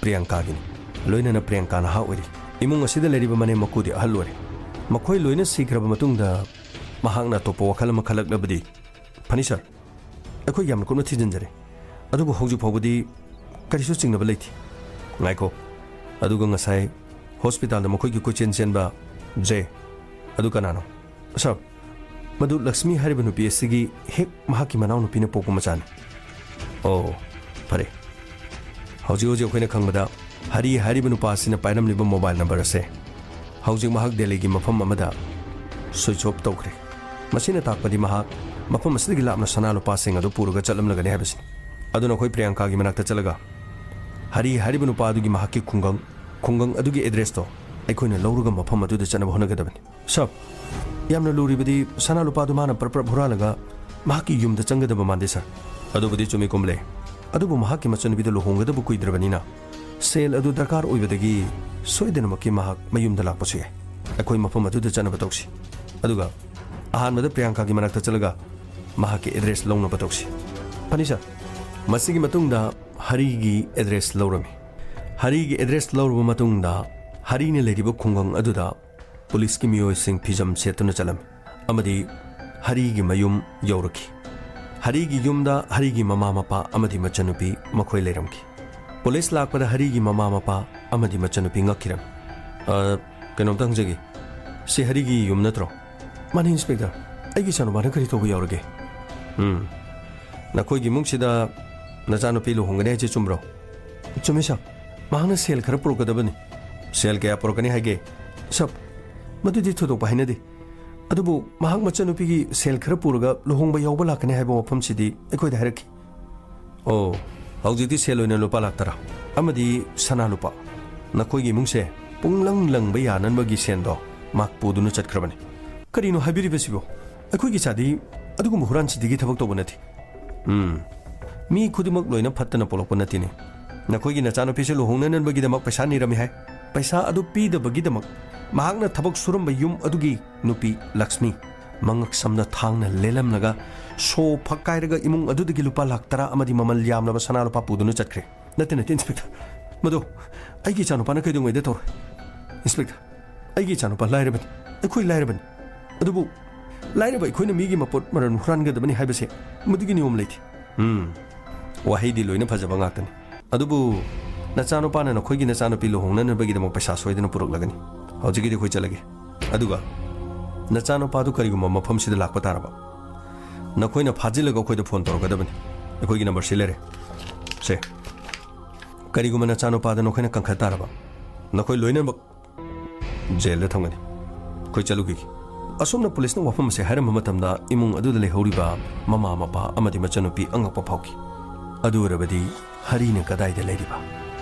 ꯄ꯭ꯔꯤꯌꯥꯡꯀꯥꯒꯤꯅꯤ꯫ ꯂꯣꯏꯅꯅ ꯄ꯭ꯔꯤꯌꯥꯡꯀꯥ ꯅꯍꯥ ꯑꯣꯏꯔꯤ꯫ ꯏꯃꯨꯡ ꯑꯁꯤꯗ ꯂꯩꯔꯤꯕ ꯃꯅꯦꯝ ꯃꯀꯨꯗꯤ ꯑꯍꯜ ꯑꯣꯏꯔꯦ꯫ ꯃꯈꯣꯏ ꯂꯣꯏꯅ ꯁꯤꯈ꯭ꯔꯕ ꯃꯇꯨꯡꯗ ꯃꯍꯥꯛꯅ ꯑꯇꯣꯞꯄ ꯋꯥꯈꯜ ꯑꯃ ꯈꯜꯂꯛꯂꯕꯗꯤ ꯐꯅꯤ ꯁꯥꯔ꯫ ꯑꯩꯈꯣꯏ ꯌꯥꯝꯅ ꯀꯨꯞꯅ ꯊꯤꯖꯤꯟꯖꯔꯦ꯫ ꯑꯗꯨꯕꯨ ꯍꯧꯖꯤꯛ ꯐꯥꯎꯕꯗꯤ ꯀꯔꯤꯁꯨ ꯆꯤꯡꯅꯕ ꯂꯩꯇꯦ꯫ ꯉꯥꯏꯈꯣ, ꯑꯗꯨꯒ ꯉꯁꯥꯏ ꯍꯣꯁꯄꯤꯇꯥꯜꯗ ꯃꯈꯣꯏꯒꯤ ꯀꯣꯏꯆꯦꯟ ꯆꯦꯟꯕ ꯖꯦ, ꯑꯗꯨ ꯀꯅꯥꯅꯣ? ꯁꯥꯔ, ꯃꯗꯨ ꯂꯛꯁꯃꯤ ꯍꯥꯏꯔꯤꯕ ꯅꯨꯄꯤ ꯑꯁꯤꯒꯤ ꯍꯦꯛ ꯃꯍꯥꯛꯀꯤ ꯃꯅꯥꯎꯅꯨꯄꯤꯅ ꯄꯣꯛꯄ ꯃꯆꯥꯅꯤ꯫ ꯑꯣ, ꯐꯔꯦ꯫ ꯍꯧꯖꯤꯛ ꯍꯧꯖꯤꯛ ꯑꯩꯈꯣꯏꯅ ꯈꯪꯕꯗ ꯍꯔꯤ ꯍꯥꯏꯔꯤꯕ ꯅꯨꯄꯥ ꯑꯁꯤꯅ ꯄꯥꯏꯔꯝꯂꯤꯕ ꯃꯣꯕꯥꯏꯜ ꯅꯝꯕꯔ ꯑꯁꯦ ꯍꯧꯖꯤꯛ ꯃꯍꯥꯛ ꯗꯦꯜꯂꯤꯒꯤ ꯃꯐꯝ ꯑꯃꯗ ꯁ꯭ꯋꯤꯆ ꯑꯣꯐ ꯇꯧꯈ꯭ꯔꯦ꯫ ꯃꯁꯤꯅ ꯇꯥꯛꯄꯗꯤ ꯃꯍꯥꯛ ꯃꯐꯝ ꯑꯁꯤꯗꯒꯤ ꯂꯥꯞꯅ ꯁꯅꯥ ꯂꯨꯄꯥꯁꯤꯡ ꯑꯗꯨ ꯄꯨꯔꯒ ꯆꯠꯂꯝꯂꯒꯅꯤ ꯍꯥꯏꯕꯁꯤꯅꯤ꯫ ꯑꯗꯨꯅ ꯑꯩꯈꯣꯏ ꯄ꯭ꯔꯤꯌꯥꯡꯀꯥꯒꯤ ꯃꯅꯥꯛꯇ ꯆꯠꯂꯒ ꯍꯔꯤ ꯍꯥꯏꯔꯤꯕ ꯅꯨꯄꯥ ꯑꯗꯨꯒꯤ ꯃꯍꯥꯛꯀꯤ ꯈꯨꯡꯒꯪ, ꯈꯨꯡꯒꯪ ꯑꯗꯨꯒꯤ ꯑꯦꯗ꯭ꯔꯦꯁꯇꯣ ꯑꯩꯈꯣꯏꯅ ꯂꯧꯔꯒ ꯃꯐꯝ ꯑꯗꯨꯗ ꯆꯠꯅꯕ ꯍꯣꯠꯅꯒꯗꯕꯅꯤ꯫ ꯁꯥꯔ, ꯌꯥꯝꯅ ꯂꯨꯔꯤꯕꯗꯤ ꯁꯅꯥ ꯂꯨꯄꯥꯗꯨ ꯃꯥꯅ ꯄ꯭ꯔꯞ ꯄ꯭ꯔꯞ ꯍꯨꯔꯥꯜꯂꯒ ꯃꯍꯥꯛꯀꯤ ꯌꯨꯝꯗ ꯆꯪꯒꯗꯕ ꯃꯥꯟꯗꯦ, ꯁꯥꯔ꯫ ꯑꯗꯨꯕꯨꯗꯤ ꯆꯨꯝꯃꯤ, ꯀꯨꯝꯂꯦ꯫ ꯑꯗꯨꯕꯨ ꯃꯍꯥꯛꯀꯤ ꯃꯆꯟꯅꯨꯄꯤꯗ ꯂꯨꯍꯣꯡꯒꯗꯕ ꯀꯨꯏꯗ꯭ꯔꯕꯅꯤꯅ ꯁꯦꯜ ꯑꯗꯨ ꯗꯔꯀꯥꯔ ꯑꯣꯏꯕꯗꯒꯤ ꯁꯣꯏꯗꯅꯃꯛꯀꯤ ꯃꯍꯥꯛ ꯃꯌꯨꯝꯗ ꯂꯥꯛꯄꯁꯨ ꯌꯥꯏ꯫ ꯑꯩꯈꯣꯏ ꯃꯐꯝ ꯑꯗꯨꯗ ꯆꯠꯅꯕ ꯇꯧꯁꯤ꯫ ꯑꯗꯨꯒ ꯑꯍꯥꯟꯕꯗ ꯄ꯭ꯔꯤꯌꯥꯡꯀꯥꯒꯤ ꯃꯅꯥꯛꯇ ꯆꯠꯂꯒ ꯃꯍꯥꯛꯀꯤ ꯑꯦꯗ꯭ꯔꯦꯁ ꯂꯧꯅꯕ ꯇꯧꯁꯤ꯫ ꯐꯅꯤ, ꯁꯥꯔ꯫ ꯃꯁꯤꯒꯤ ꯃꯇꯨꯡꯗ ꯍꯔꯤꯒꯤ ꯑꯦꯗ꯭ꯔꯦꯁ ꯂꯧꯔꯝꯃꯤ꯫ ꯍꯔꯤꯒꯤ ꯑꯦꯗ꯭ꯔꯦꯁ ꯂꯧꯔꯕ ꯃꯇꯨꯡꯗ ꯍꯔꯤꯅ ꯂꯩꯔꯤꯕ ꯈꯨꯡꯒꯪ ꯑꯗꯨꯗ ꯄꯨꯂꯤꯁꯀꯤ ꯃꯤꯑꯣꯏꯁꯤꯡ ꯐꯤꯖꯝ ꯁꯦꯠꯇꯨꯅ ꯆꯠꯂꯝꯃꯤ ꯑꯃꯗꯤ ꯍꯔꯤꯒꯤ ꯃꯌꯨꯝ ꯌꯧꯔꯛꯈꯤ꯫ ꯍꯔꯤꯒꯤ ꯌꯨꯝꯗ ꯍꯔꯤꯒꯤ ꯃꯃꯥ ꯃꯄꯥ ꯑꯃꯗꯤ ꯃꯆꯟꯅꯨꯄꯤ ꯃꯈꯣꯏ ꯂꯩꯔꯝꯈꯤ꯫ ꯄꯨꯂꯤꯁ ꯂꯥꯛꯄꯗ ꯍꯔꯤꯒꯤ ꯃꯃꯥ ꯃꯄꯥ ꯑꯃꯗꯤ ꯃꯆꯟꯅꯨꯄꯤ ꯉꯛꯈꯤꯔꯝꯃꯤ꯫ "ꯑ, ꯀꯩꯅꯣꯝꯇ ꯍꯪꯖꯒꯦ, ꯁꯤ ꯍꯔꯤꯒꯤ ꯌꯨꯝ ꯅꯠꯇ꯭ꯔꯣ?" "ꯃꯥꯅꯤ, ꯏꯟꯁꯄꯦꯛꯇꯔ꯫ ꯑꯩꯒꯤ ꯏꯆꯥꯅꯨꯄꯥꯅ ꯀꯔꯤ ꯇꯧꯕ ꯌꯥꯎꯔꯒꯦ?" "ꯎꯝ, ꯅꯈꯣꯏꯒꯤ ꯏꯃꯨꯡꯁꯤꯗ ꯅꯆꯥꯅꯨꯄꯤ ꯂꯨꯍꯣꯡꯒꯅꯤ ꯍꯥꯏꯁꯦ ꯆꯨꯝꯕ꯭ꯔꯣ?" "ꯆꯨꯝꯃꯤ, ꯁꯥꯔ꯫ ꯃꯍꯥꯛꯅ ꯁꯦꯜ ꯈꯔ ꯄꯨꯔꯛꯀꯗꯕꯅꯤ꯫" "ꯁꯦꯜ ꯀꯌꯥ ꯄꯨꯔꯛꯀꯅꯤ ꯍꯥꯏꯒꯦ?" "ꯁꯥꯔ, ꯃꯗꯨꯗꯤ ꯊꯣꯏꯗꯣꯛꯄ ꯍꯥꯏꯅꯗꯦ꯫ ꯑꯗꯨꯕꯨ ꯃꯍꯥꯛ ꯃꯆꯟꯅꯨꯄꯤꯒꯤ ꯁꯦꯜ ꯈꯔ ꯄꯨꯔꯒ ꯂꯨꯍꯣꯡꯕ ꯌꯥꯎꯕ ꯂꯥꯛꯀꯅꯤ ꯍꯥꯏꯕ ꯋꯥꯐꯝꯁꯤꯗꯤ ꯑꯩꯈꯣꯏꯗ ꯍꯥꯏꯔꯛꯈꯤ꯫" "ꯑꯣ, ꯍꯧꯖꯤꯛꯇꯤ ꯁꯦꯜ ꯑꯣꯏꯅ ꯂꯨꯄꯥ ꯂꯥꯛ ꯇꯔꯥ ꯑꯃꯗꯤ ꯁꯅꯥ ꯂꯨꯄꯥ꯫ ꯅꯈꯣꯏꯒꯤ ꯏꯃꯨꯡꯁꯦ ꯄꯨꯡꯂꯪ ꯂꯪꯕ ꯌꯥꯅꯅꯕꯒꯤ ꯁꯦꯟꯗꯣ ꯃꯍꯥꯛ ꯄꯨꯗꯨꯅ ꯆꯠꯈ꯭ꯔꯕꯅꯤ꯫" "ꯀꯔꯤꯅꯣ ꯍꯥꯏꯕꯤꯔꯤꯕꯁꯤꯕꯣ? ꯑꯩꯈꯣꯏꯒꯤ ꯏꯆꯥꯗꯤ ꯑꯗꯨꯒꯨꯝꯕ ꯍꯨꯔꯥꯟ ꯆꯤꯟꯊꯤꯒꯤ ꯊꯕꯛ ꯇꯧꯕ ꯅꯠꯇꯦ꯫" "ꯎꯝ, ꯃꯤ ꯈꯨꯗꯤꯡꯃꯛ ꯂꯣꯏꯅ ꯐꯠꯇꯅ ꯄꯣꯛꯂꯛꯄ ꯅꯠꯇꯦꯅꯦ꯫ ꯅꯈꯣꯏꯒꯤ ꯅꯆꯥꯅꯨꯄꯤꯁꯦ ꯂꯨꯍꯣꯡꯅꯅꯕꯒꯤꯗꯃꯛ ꯄꯩꯁꯥ ꯅꯤꯔꯝꯃꯤ ꯍꯥꯏ꯫ ꯄꯩꯁꯥ ꯑꯗꯨ ꯄꯤꯗꯕꯒꯤꯗꯃꯛ ꯃꯍꯥꯛꯅ ꯊꯕꯛ ꯁꯨꯔꯝꯕ ꯌꯨꯝ ꯑꯗꯨꯒꯤ ꯅꯨꯄꯤ ꯂꯛꯁꯃꯤ ꯃꯉꯛ ꯁꯝꯅ ꯊꯥꯡꯅ ꯂꯦꯜꯂꯝꯂꯒ ꯁꯣ ꯐꯛꯀꯥꯏꯔꯒ ꯏꯃꯨꯡ ꯑꯗꯨꯗꯒꯤ ꯂꯨꯄꯥ ꯂꯥꯛ ꯇꯔꯥ ꯑꯃꯗꯤ ꯃꯃꯜ ꯌꯥꯝꯂꯕ ꯁꯅꯥ ꯂꯨꯄꯥ ꯄꯨꯗꯨꯅ ꯆꯠꯈ꯭ꯔꯦ꯫" "ꯅꯠꯇꯦ, ꯅꯠꯇꯦ, ꯏꯟꯁꯄꯦꯛꯇꯔ꯫ ꯃꯗꯨ ꯑꯩꯒꯤ ꯏꯆꯥꯅꯨꯄꯥꯅ ꯀꯩꯗꯧꯉꯩꯗ ꯇꯧꯔꯣꯏ? ꯏꯟꯁꯄꯦꯛꯇꯔ, ꯑꯩꯒꯤ ꯏꯆꯥꯅꯨꯄꯥ ꯂꯥꯏꯔꯕꯅꯤ꯫ ꯑꯩꯈꯣꯏ ꯂꯥꯏꯔꯕꯅꯤ꯫ ꯑꯗꯨꯕꯨ ꯂꯥꯏꯔꯕ ꯑꯩꯈꯣꯏꯅ ꯃꯤꯒꯤ ꯃꯄꯣꯠ ꯃꯔꯟ ꯍꯨꯔꯥꯟꯒꯗꯕꯅꯤ ꯍꯥꯏꯕꯁꯦ ꯃꯗꯨꯒꯤ ꯅꯤꯌꯣꯝ ꯂꯩꯇꯦ꯫" "ꯎꯝ, ꯋꯥꯍꯩꯗꯤ ꯂꯣꯏꯅ ꯐꯖꯕ ꯉꯥꯛꯇꯅꯤ꯫ ꯑꯗꯨꯕꯨ ꯅꯆꯥꯅꯨꯄꯥꯅ ꯅꯈꯣꯏꯒꯤ ꯅꯆꯥꯅꯨꯄꯤ ꯂꯨꯍꯣꯡꯅꯅꯕꯒꯤꯗꯃꯛ ꯄꯩꯁꯥ ꯁꯣꯏꯗꯅ ꯄꯨꯔꯛꯂꯒꯅꯤ꯫ ꯍꯧꯖꯤꯛꯀꯤꯗꯤ ꯑꯩꯈꯣꯏ ꯆꯠꯂꯒꯦ꯫ ꯑꯗꯨꯒ ꯅꯆꯥꯅꯨꯄꯥꯗꯨ ꯀꯔꯤꯒꯨꯝꯕ ꯃꯐꯝꯁꯤꯗ ꯂꯥꯛꯄ ꯇꯥꯔꯕ, ꯅꯈꯣꯏꯅ ꯐꯥꯖꯤꯜꯂꯒ ꯑꯩꯈꯣꯏꯗ ꯐꯣꯟ ꯇꯧꯔꯛꯀꯗꯕꯅꯤ꯫ ꯑꯩꯈꯣꯏꯒꯤ ꯅꯝꯕꯔꯁꯤ ꯂꯩꯔꯦ꯫ ꯁꯦ, ꯀꯔꯤꯒꯨꯝꯕ ꯅꯆꯥꯅꯨꯄꯥꯗ ꯅꯈꯣꯏꯅ ꯀꯟꯈꯠ ꯇꯥꯔꯕ, ꯅꯈꯣꯏ ꯂꯣꯏꯅꯃꯛ ꯖꯦꯜꯗ ꯊꯝꯒꯅꯤ꯫ ꯑꯩꯈꯣꯏ ꯆꯠꯂꯨꯈꯤꯒꯦ꯫ ꯑꯁꯨꯝꯅ ꯄꯨꯂꯤꯁꯅ ꯋꯥꯐꯝ ꯑꯁꯦ ꯍꯥꯏꯔꯝꯕ ꯃꯇꯝꯗ, ꯏꯃꯨꯡ ꯑꯗꯨꯗ ꯂꯩꯍꯧꯔꯤꯕ ꯃꯃꯥ, ꯃꯄꯥ ꯑꯃꯗꯤ ꯃꯆꯟꯅꯨꯄꯤ ꯑꯉꯛꯄ ꯐꯥꯎꯈꯤ꯫ ꯑꯗꯨ ꯑꯣꯏꯔꯕꯗꯤ ꯍꯔꯤꯅ ꯀꯗꯥꯏꯗ ꯂꯩꯔꯤꯕ?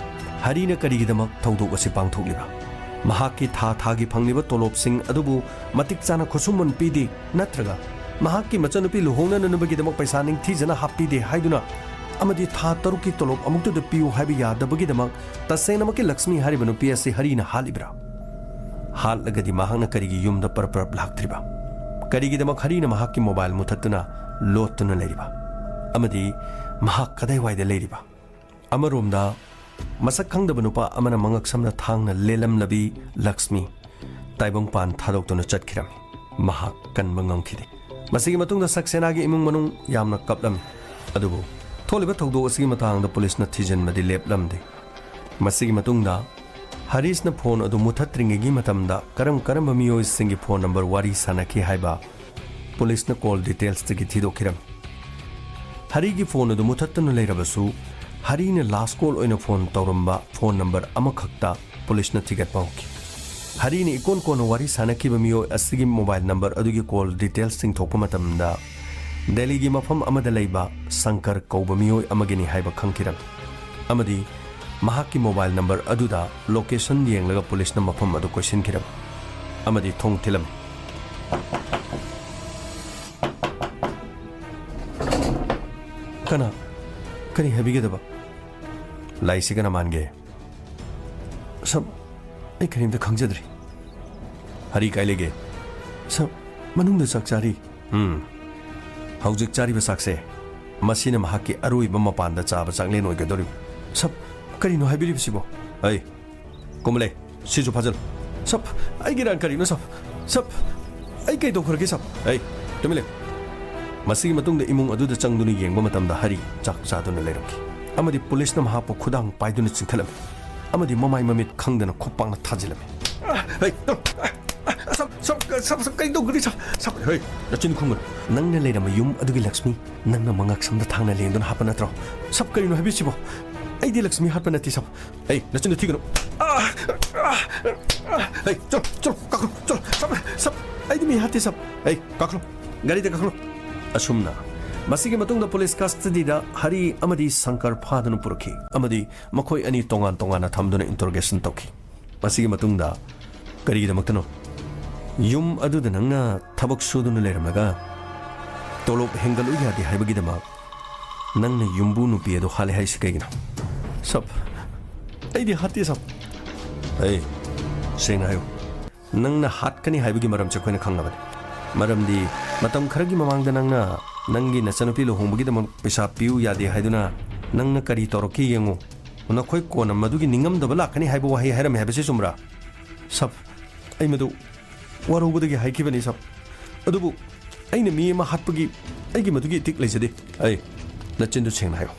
ꯍꯔꯤꯅ ꯀꯔꯤꯒꯤꯗꯃꯛ ꯊꯧꯗꯣꯛ ꯑꯁꯤ ꯄꯥꯡꯊꯣꯛꯂꯤꯕ? ꯃꯍꯥꯛꯀꯤ ꯊꯥ ꯊꯥꯒꯤ ꯐꯪꯂꯤꯕ ꯇꯣꯂꯣꯞꯁꯤꯡ ꯑꯗꯨꯕꯨ ꯃꯇꯤꯛ ꯆꯥꯅ ꯈꯨꯠꯁꯨꯃꯟ ꯄꯤꯗꯦ, ꯅꯠꯇ꯭ꯔꯒ ꯃꯍꯥꯛꯀꯤ ꯃꯆꯟꯅꯨꯄꯤ ꯂꯨꯍꯣꯡꯅꯅꯕꯒꯤꯗꯃꯛ ꯄꯩꯁꯥ ꯅꯤꯡꯊꯤꯖꯅ ꯍꯥꯞꯄꯤꯗꯦ ꯍꯥꯏꯗꯨꯅ ꯑꯃꯗꯤ ꯊꯥ ꯇꯔꯨꯛꯀꯤ ꯇꯣꯂꯣꯞ ꯑꯃꯨꯛꯇꯗ ꯄꯤꯌꯨ ꯍꯥꯏꯕ ꯌꯥꯗꯕꯒꯤꯗꯃꯛ ꯇꯁꯦꯡꯅꯃꯛꯀꯤ ꯂꯛꯁꯃꯤ ꯍꯥꯏꯔꯤꯕ ꯅꯨꯄꯤ ꯑꯁꯤ ꯍꯔꯤꯅ ꯍꯥꯠꯂꯤꯕ꯭ꯔꯥ? ꯍꯥꯠꯂꯒꯗꯤ ꯃꯍꯥꯛꯅ ꯀꯔꯤꯒꯤ ꯌꯨꯝꯗ ꯄꯔꯞ ꯄꯔꯞ ꯂꯥꯛꯇ꯭ꯔꯤꯕ? ꯀꯔꯤꯒꯤꯗꯃꯛ ꯍꯔꯤꯅ ꯃꯍꯥꯛꯀꯤ ꯃꯣꯕꯥꯏꯜ ꯃꯨꯊꯠꯇꯨꯅ ꯂꯣꯠꯇꯨꯅ ꯂꯩꯔꯤꯕ? ꯑꯃꯗꯤ ꯃꯍꯥꯛ ꯀꯗꯥꯏꯋꯥꯏꯗ ꯂꯩꯔꯤꯕ? ꯑꯃꯔꯣꯝꯗ, ꯃꯁꯛ ꯈꯪꯗꯕ ꯅꯨꯄꯥ ꯑꯃꯅ ꯃꯉꯛ ꯁꯝꯅ ꯊꯥꯡꯅ ꯂꯦꯜꯂꯝꯂꯕꯤ ꯂꯛꯁꯃꯤ ꯇꯥꯏꯕꯪꯄꯥꯟ ꯊꯥꯗꯣꯛꯇꯨꯅ ꯆꯠꯈꯤꯔꯝꯃꯤ꯫ ꯃꯍꯥꯛ ꯀꯟꯕ ꯉꯝꯈꯤꯗꯦ꯫ ꯃꯁꯤꯒꯤ ꯃꯇꯨꯡꯗ ꯁꯛꯁꯦꯅꯥꯒꯤ ꯏꯃꯨꯡ ꯃꯅꯨꯡ ꯌꯥꯝꯅ ꯀꯞꯂꯝꯃꯤ꯫ ꯑꯗꯨꯕꯨ ꯊꯣꯛꯂꯤꯕ ꯊꯧꯗꯣꯛ ꯑꯁꯤꯒꯤ ꯃꯇꯥꯡꯗ ꯄꯨꯂꯤꯁꯅ ꯊꯤꯖꯤꯟꯕꯗꯤ ꯂꯦꯞꯂꯝꯗꯦ꯫ ꯃꯁꯤꯒꯤ ꯃꯇꯨꯡꯗ ꯍꯔꯤꯁꯅ ꯐꯣꯟ ꯑꯗꯨ ꯃꯨꯊꯠꯇ꯭ꯔꯤꯉꯩꯒꯤ ꯃꯇꯝꯗ ꯀꯔꯝ ꯀꯔꯝꯕ ꯃꯤꯑꯣꯏꯁꯤꯡꯒꯤ ꯐꯣꯟ ꯅꯝꯕꯔ ꯋꯥꯔꯤ ꯁꯥꯅꯈꯤ ꯍꯥꯏꯕ ꯄꯨꯂꯤꯁꯅ ꯀꯣꯜ ꯗꯤꯇꯦꯜꯁꯇꯒꯤ ꯊꯤꯗꯣꯛꯈꯤꯔꯝꯃꯤ꯫ ꯍꯔꯤꯒꯤ ꯐꯣꯟ ꯑꯗꯨ ꯃꯨꯊꯠꯇꯨꯅ ꯂꯩꯔꯕꯁꯨ, ꯍꯔꯤꯅ ꯂꯥꯁ ꯀꯣꯜ ꯑꯣꯏꯅ ꯐꯣꯟ ꯇꯧꯔꯝꯕ ꯐꯣꯟ ꯅꯝꯕꯔ ꯑꯃꯈꯛꯇ ꯄꯨꯂꯤꯁꯅ ꯊꯤꯒꯠꯄ ꯍꯧꯈꯤ꯫ ꯍꯔꯤꯅ ꯏꯀꯣꯟ ꯀꯣꯟꯅ ꯋꯥꯔꯤ ꯁꯥꯅꯈꯤꯕ ꯃꯤꯑꯣꯏ ꯑꯁꯤꯒꯤ ꯃꯣꯕꯥꯏꯜ ꯅꯝꯕꯔ ꯑꯗꯨꯒꯤ ꯀꯣꯜ ꯗꯤꯇꯦꯜꯁ ꯆꯤꯡꯊꯣꯛꯄ ꯃꯇꯝꯗ, ꯗꯦꯜꯂꯤꯒꯤ ꯃꯐꯝ ꯑꯃꯗ ꯂꯩꯕ ꯁꯪꯀꯔ ꯀꯧꯕ ꯃꯤꯑꯣꯏ ꯑꯃꯒꯤꯅꯤ ꯍꯥꯏꯕ ꯈꯪꯈꯤꯔꯝꯃꯤ꯫ ꯑꯃꯗꯤ ꯃꯍꯥꯛꯀꯤ ꯃꯣꯕꯥꯏꯜ ꯅꯝꯕꯔ ꯑꯗꯨꯗ ꯂꯣꯀꯦꯁꯟ ꯌꯦꯡꯂꯒ ꯄꯨꯂꯤꯁꯅ ꯃꯐꯝ ꯑꯗꯨ ꯀꯣꯏꯁꯤꯟꯈꯤꯔꯝꯃꯤ ꯑꯃꯗꯤ ꯊꯣꯡ ꯊꯤꯜꯂꯝꯃꯤ꯫ ꯀꯅꯥ? ꯀꯔꯤ ꯍꯥꯏꯕꯤꯒꯗꯕ? ꯂꯥꯏꯁꯤ ꯀꯅꯥ ꯃꯥꯟꯒꯦ? ꯁꯝ, ꯑꯩ ꯀꯔꯤꯝꯇ ꯈꯪꯖꯗ꯭ꯔꯤ꯫ ꯍꯔꯤ ꯀꯥꯏ ꯂꯩꯒꯦ? ꯁꯝ, ꯃꯅꯨꯡꯗ ꯆꯥꯛ ꯆꯥꯔꯤ꯫ ꯎꯝ꯫ ꯍꯧꯖꯤꯛ ꯆꯥꯔꯤꯕ ꯆꯥꯛꯁꯦ, ꯃꯁꯤꯅ ꯃꯍꯥꯛꯀꯤ ꯑꯔꯣꯏꯕ ꯃꯄꯥꯟꯗ ꯆꯥꯕ ꯆꯥꯛꯂꯦꯟ ꯑꯣꯏꯒꯗꯧꯔꯤꯕ꯫ ꯁꯝ, ꯀꯔꯤꯅꯣ ꯍꯥꯏꯕꯤꯔꯤꯕꯁꯤꯕꯣ? ꯑꯩ, ꯀꯨꯝꯂꯦ, ꯁꯤꯁꯨ ꯐꯥꯖꯜꯂꯨ꯫ ꯁꯞ, ꯑꯩꯒꯤ ꯔꯥꯟ ꯀꯔꯤꯅꯣ, ꯁꯞ? ꯁꯞ, ꯑꯩ ꯀꯩ ꯇꯧꯈ꯭ꯔꯒꯦ, ꯁꯞ? ꯑꯩ, ꯇꯨꯃꯤꯟ ꯂꯩꯌꯨ꯫ ꯃꯁꯤꯒꯤ ꯃꯇꯨꯡꯗ ꯏꯃꯨꯡ ꯑꯗꯨꯗ ꯆꯪꯗꯨꯅ ꯌꯦꯡꯕ ꯃꯇꯝꯗ ꯍꯔꯤ ꯆꯥꯛ ꯆꯥꯗꯨꯅ ꯂꯩꯔꯝꯈꯤ꯫ ꯑꯃꯗꯤ ꯄꯨꯂꯤꯁꯅ ꯃꯍꯥꯛꯄꯨ ꯈꯨꯗꯥꯡ ꯄꯥꯏꯗꯨꯅ ꯆꯤꯡꯊꯠꯂꯝꯃꯤ꯫ ꯑꯃꯗꯤ ꯃꯃꯥꯏ ꯃꯃꯤꯠ ꯈꯪꯗꯅ ꯈꯨꯄꯥꯛꯅ ꯊꯥꯖꯤꯜꯂꯝꯃꯤ꯫ ꯍꯩ, ꯁꯞ, ꯁꯞ, ꯁꯞ, ꯁꯞ, ꯀꯩ ꯇꯧꯒꯅꯤ, ꯁꯞ? ꯁꯞ, ꯍꯩ, ꯅꯆꯤꯟ ꯈꯨꯝꯒꯅꯨ꯫ ꯅꯪꯅ ꯂꯩꯔꯝꯕ ꯌꯨꯝ ꯑꯗꯨꯒꯤ ꯂꯛꯁꯃꯤ ꯅꯪꯅ ꯃꯉꯛ ꯁꯝꯗ ꯊꯥꯡꯅ ꯂꯦꯡꯗꯨꯅ ꯍꯥꯠꯄ ꯅꯠꯇ꯭ꯔꯣ? ꯁꯞ, ꯀꯔꯤꯅꯣ ꯍꯥꯏꯕꯤꯁꯤꯕꯣ? ꯑꯩꯗꯤ ꯂꯛꯁꯃꯤ ꯍꯥꯠꯄ ꯅꯠꯇꯦ, ꯁꯞ꯫ ꯍꯩ, ꯅꯆꯤꯟꯗꯣ ꯊꯤꯒꯅꯨ꯫ ꯍꯩ, ꯆꯠꯂꯣ, ꯆꯠꯂꯣ, ꯀꯥꯈꯠꯂꯣ, ꯆꯠꯂꯣ, ꯁꯞ, ꯁꯞ, ꯑꯩꯗꯤ ꯃꯤ ꯍꯥꯠꯇꯦ, ꯁꯞ꯫ ꯍꯩ, ꯀꯥꯈꯠꯂꯣ, ꯒꯥꯔꯤꯗ ꯀꯥꯈꯠꯂꯣ꯫ ꯑꯁꯨꯝꯅ ꯃꯁꯤꯒꯤ ꯃꯇꯨꯡꯗ ꯄꯨꯂꯤꯁ ꯀꯁꯇꯗꯤꯗ ꯍꯔꯤ ꯑꯃꯗꯤ ꯁꯪꯀꯔ ꯐꯥꯗꯨꯅ ꯄꯨꯔꯛꯈꯤ ꯑꯃꯗꯤ ꯃꯈꯣꯏ ꯑꯅꯤ ꯇꯣꯉꯥꯟ ꯇꯣꯉꯥꯟꯅ ꯊꯝꯗꯨꯅ ꯏꯟꯇꯔꯣꯒꯦꯁꯟ ꯇꯧꯈꯤ꯫ ꯃꯁꯤꯒꯤ ꯃꯇꯨꯡꯗ ꯀꯔꯤꯒꯤꯗꯃꯛꯇꯅꯣ ꯌꯨꯝ ꯑꯗꯨꯗ ꯅꯪꯅ ꯊꯕꯛ ꯁꯨꯗꯨꯅ ꯂꯩꯔꯝꯂꯒ ꯇꯣꯂꯣꯞ ꯍꯦꯟꯒꯠꯂꯨ ꯌꯥꯗꯦ ꯍꯥꯏꯕꯒꯤꯗꯃꯛ ꯅꯪꯅ ꯌꯨꯝꯕꯨ ꯅꯨꯄꯤ ꯑꯗꯨ ꯍꯥꯠꯂꯦ ꯍꯥꯏꯁꯤ ꯀꯩꯒꯤꯅꯣ? ꯁꯞ, ꯑꯩꯗꯤ ꯍꯥꯠꯇꯦ, ꯁꯞ꯫ ꯑꯩ ꯁꯦꯡꯅ ꯍꯥꯏꯌꯨ, ꯅꯪꯅ ꯍꯥꯠꯀꯅꯤ ꯍꯥꯏꯕꯒꯤ ꯃꯔꯝꯁꯦ ꯑꯩꯈꯣꯏꯅ ꯈꯪꯂꯕꯅꯤ꯫ ꯃꯔꯝꯗꯤ ꯃꯇꯝ ꯈꯔꯒꯤ ꯃꯃꯥꯡꯗ ꯅꯪꯅ ꯅꯪꯒꯤ ꯅꯆꯟꯅꯨꯄꯤ ꯂꯨꯍꯣꯡꯕꯒꯤꯗꯃꯛ ꯄꯩꯁꯥ ꯄꯤꯌꯨ ꯌꯥꯗꯦ ꯍꯥꯏꯗꯨꯅ ꯅꯪꯅ ꯀꯔꯤ ꯇꯧꯔꯛꯈꯤ ꯌꯦꯡꯉꯨ꯫ ꯅꯈꯣꯏ ꯀꯣꯟꯅ ꯃꯗꯨꯒꯤ ꯅꯤꯡꯉꯝꯗꯕ ꯂꯥꯛꯀꯅꯤ ꯍꯥꯏꯕ ꯋꯥꯍꯩ ꯍꯥꯏꯔꯝꯃꯤ ꯍꯥꯏꯕꯁꯤ ꯆꯨꯝꯕ꯭ꯔꯥ? ꯁꯞ, ꯑꯩ ꯃꯗꯨ ꯋꯥꯔꯧꯕꯗꯒꯤ ꯍꯥꯏꯈꯤꯕꯅꯤ, ꯁꯞ꯫ ꯑꯗꯨꯕꯨ ꯑꯩꯅ ꯃꯤ ꯑꯃ ꯍꯥꯠꯄꯒꯤ ꯑꯩꯒꯤ ꯃꯗꯨꯒꯤ ꯏꯇꯤꯛ ꯂꯩꯖꯗꯦ꯫ ꯑꯩ, ꯅꯆꯤꯟꯗꯨ ꯁꯦꯡꯅ ꯍꯥꯏꯌꯨ꯫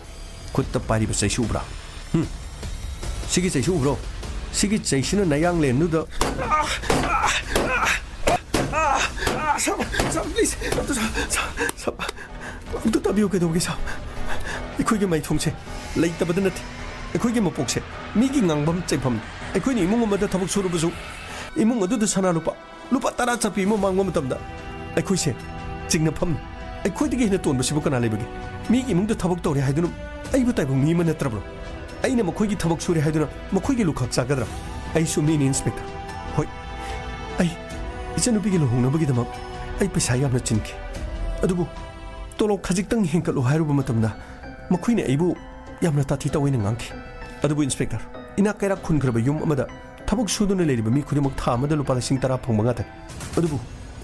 ꯈꯨꯠꯇ ꯄꯥꯏꯔꯤꯕ ꯆꯩꯁꯨ ꯎꯕ꯭ꯔꯥ? ꯍꯨꯝ? ꯁꯤꯒꯤ ꯆꯩꯁꯨ ꯎꯕ꯭ꯔꯣ? ꯁꯤꯒꯤ ꯆꯩꯁꯤꯅ ꯅꯌꯥꯡꯂꯦꯟꯗꯨꯗ꯫ ꯁꯞ, ꯁꯞ, ꯄ꯭ꯂꯤꯖ, ꯁꯞ, ꯁꯞ, ꯁꯞ, ꯁꯞ꯫ ꯑꯝꯇ ꯇꯥꯕꯤꯌꯨ, ꯀꯩꯗꯧꯒꯦ, ꯁꯥꯔ? ꯑꯩꯈꯣꯏꯒꯤ ꯃꯥꯏꯊꯣꯡꯁꯦ ꯂꯩꯇꯕꯗ ꯅꯠꯇꯦ, ꯑꯩꯈꯣꯏꯒꯤ ꯃꯄꯣꯛꯁꯦ ꯃꯤꯒꯤ ꯉꯥꯡꯐꯝ ꯆꯩꯐꯝꯅꯤ꯫ ꯑꯩꯈꯣꯏꯅ ꯏꯃꯨꯡ ꯑꯃꯗ ꯊꯕꯛ ꯁꯨꯔꯕꯁꯨ, ꯏꯃꯨꯡ ꯑꯗꯨꯗ ꯁꯅꯥ ꯂꯨꯄꯥ, ꯂꯨꯄꯥ ꯇꯔꯥ ꯆꯠꯄꯤ ꯑꯃ ꯃꯥꯡꯕ ꯃꯇꯝꯗ ꯑꯩꯈꯣꯏꯁꯦ ꯆꯤꯡꯅꯐꯝꯅꯤ꯫ ꯑꯩꯈꯣꯏꯗꯒꯤ ꯍꯦꯟꯅ ꯇꯣꯟꯕꯁꯤꯕꯨ ꯀꯅꯥ ꯂꯩꯕꯒꯦ? ꯃꯤꯒꯤ ꯏꯃꯨꯡꯗ ꯊꯕꯛ ꯇꯧꯔꯦ ꯍꯥꯏꯗꯨꯅ ꯑꯩꯕꯨ ꯇꯥꯏꯕꯪ ꯃꯤ ꯑꯃ ꯅꯠꯇ꯭ꯔꯕ꯭ꯔꯣ? ꯑꯩꯅ ꯃꯈꯣꯏꯒꯤ ꯊꯕꯛ ꯁꯨꯔꯦ ꯍꯥꯏꯗꯨꯅ ꯃꯈꯣꯏꯒꯤ ꯂꯨꯈꯥꯛ ꯆꯥꯒꯗ꯭ꯔꯥ? ꯑꯩꯁꯨ ꯃꯤꯅꯤ, ꯏꯟꯁꯄꯦꯛꯇꯔ꯫ ꯍꯣꯏ, ꯑꯩ ꯏꯆꯟꯅꯨꯄꯤꯒꯤ ꯂꯨꯍꯣꯡꯅꯕꯒꯤꯗꯃꯛ ꯑꯩ ꯄꯩꯁꯥ ꯌꯥꯝꯅ ꯆꯤꯟꯈꯤ꯫ ꯑꯗꯨꯕꯨ ꯇꯣꯂꯣꯞ ꯈꯖꯤꯛꯇꯪ ꯍꯦꯟꯀꯠꯂꯨ ꯍꯥꯏꯔꯨꯕ ꯃꯇꯝꯗ ꯃꯈꯣꯏꯅ ꯑꯩꯕꯨ ꯌꯥꯝꯅ ꯇꯥꯊꯤ ꯇꯥꯑꯣꯏꯅ ꯉꯥꯡꯈꯤ꯫ ꯑꯗꯨꯕꯨ ꯏꯟꯁꯄꯦꯛꯇꯔ, ꯏꯅꯥꯛ ꯀꯩꯔꯥꯛ ꯈꯨꯟꯈ꯭ꯔꯕ ꯌꯨꯝ ꯑꯃꯗ ꯊꯕꯛ ꯁꯨꯗꯨꯅ ꯂꯩꯔꯤꯕ ꯃꯤ ꯈꯨꯗꯤꯡꯃꯛ ꯊꯥ ꯑꯃꯗ ꯂꯨꯄꯥ ꯂꯤꯁꯤꯡ ꯇꯔꯥ ꯐꯪꯕ ꯉꯥꯛꯇꯅꯤ꯫ ꯑꯗꯨꯕꯨ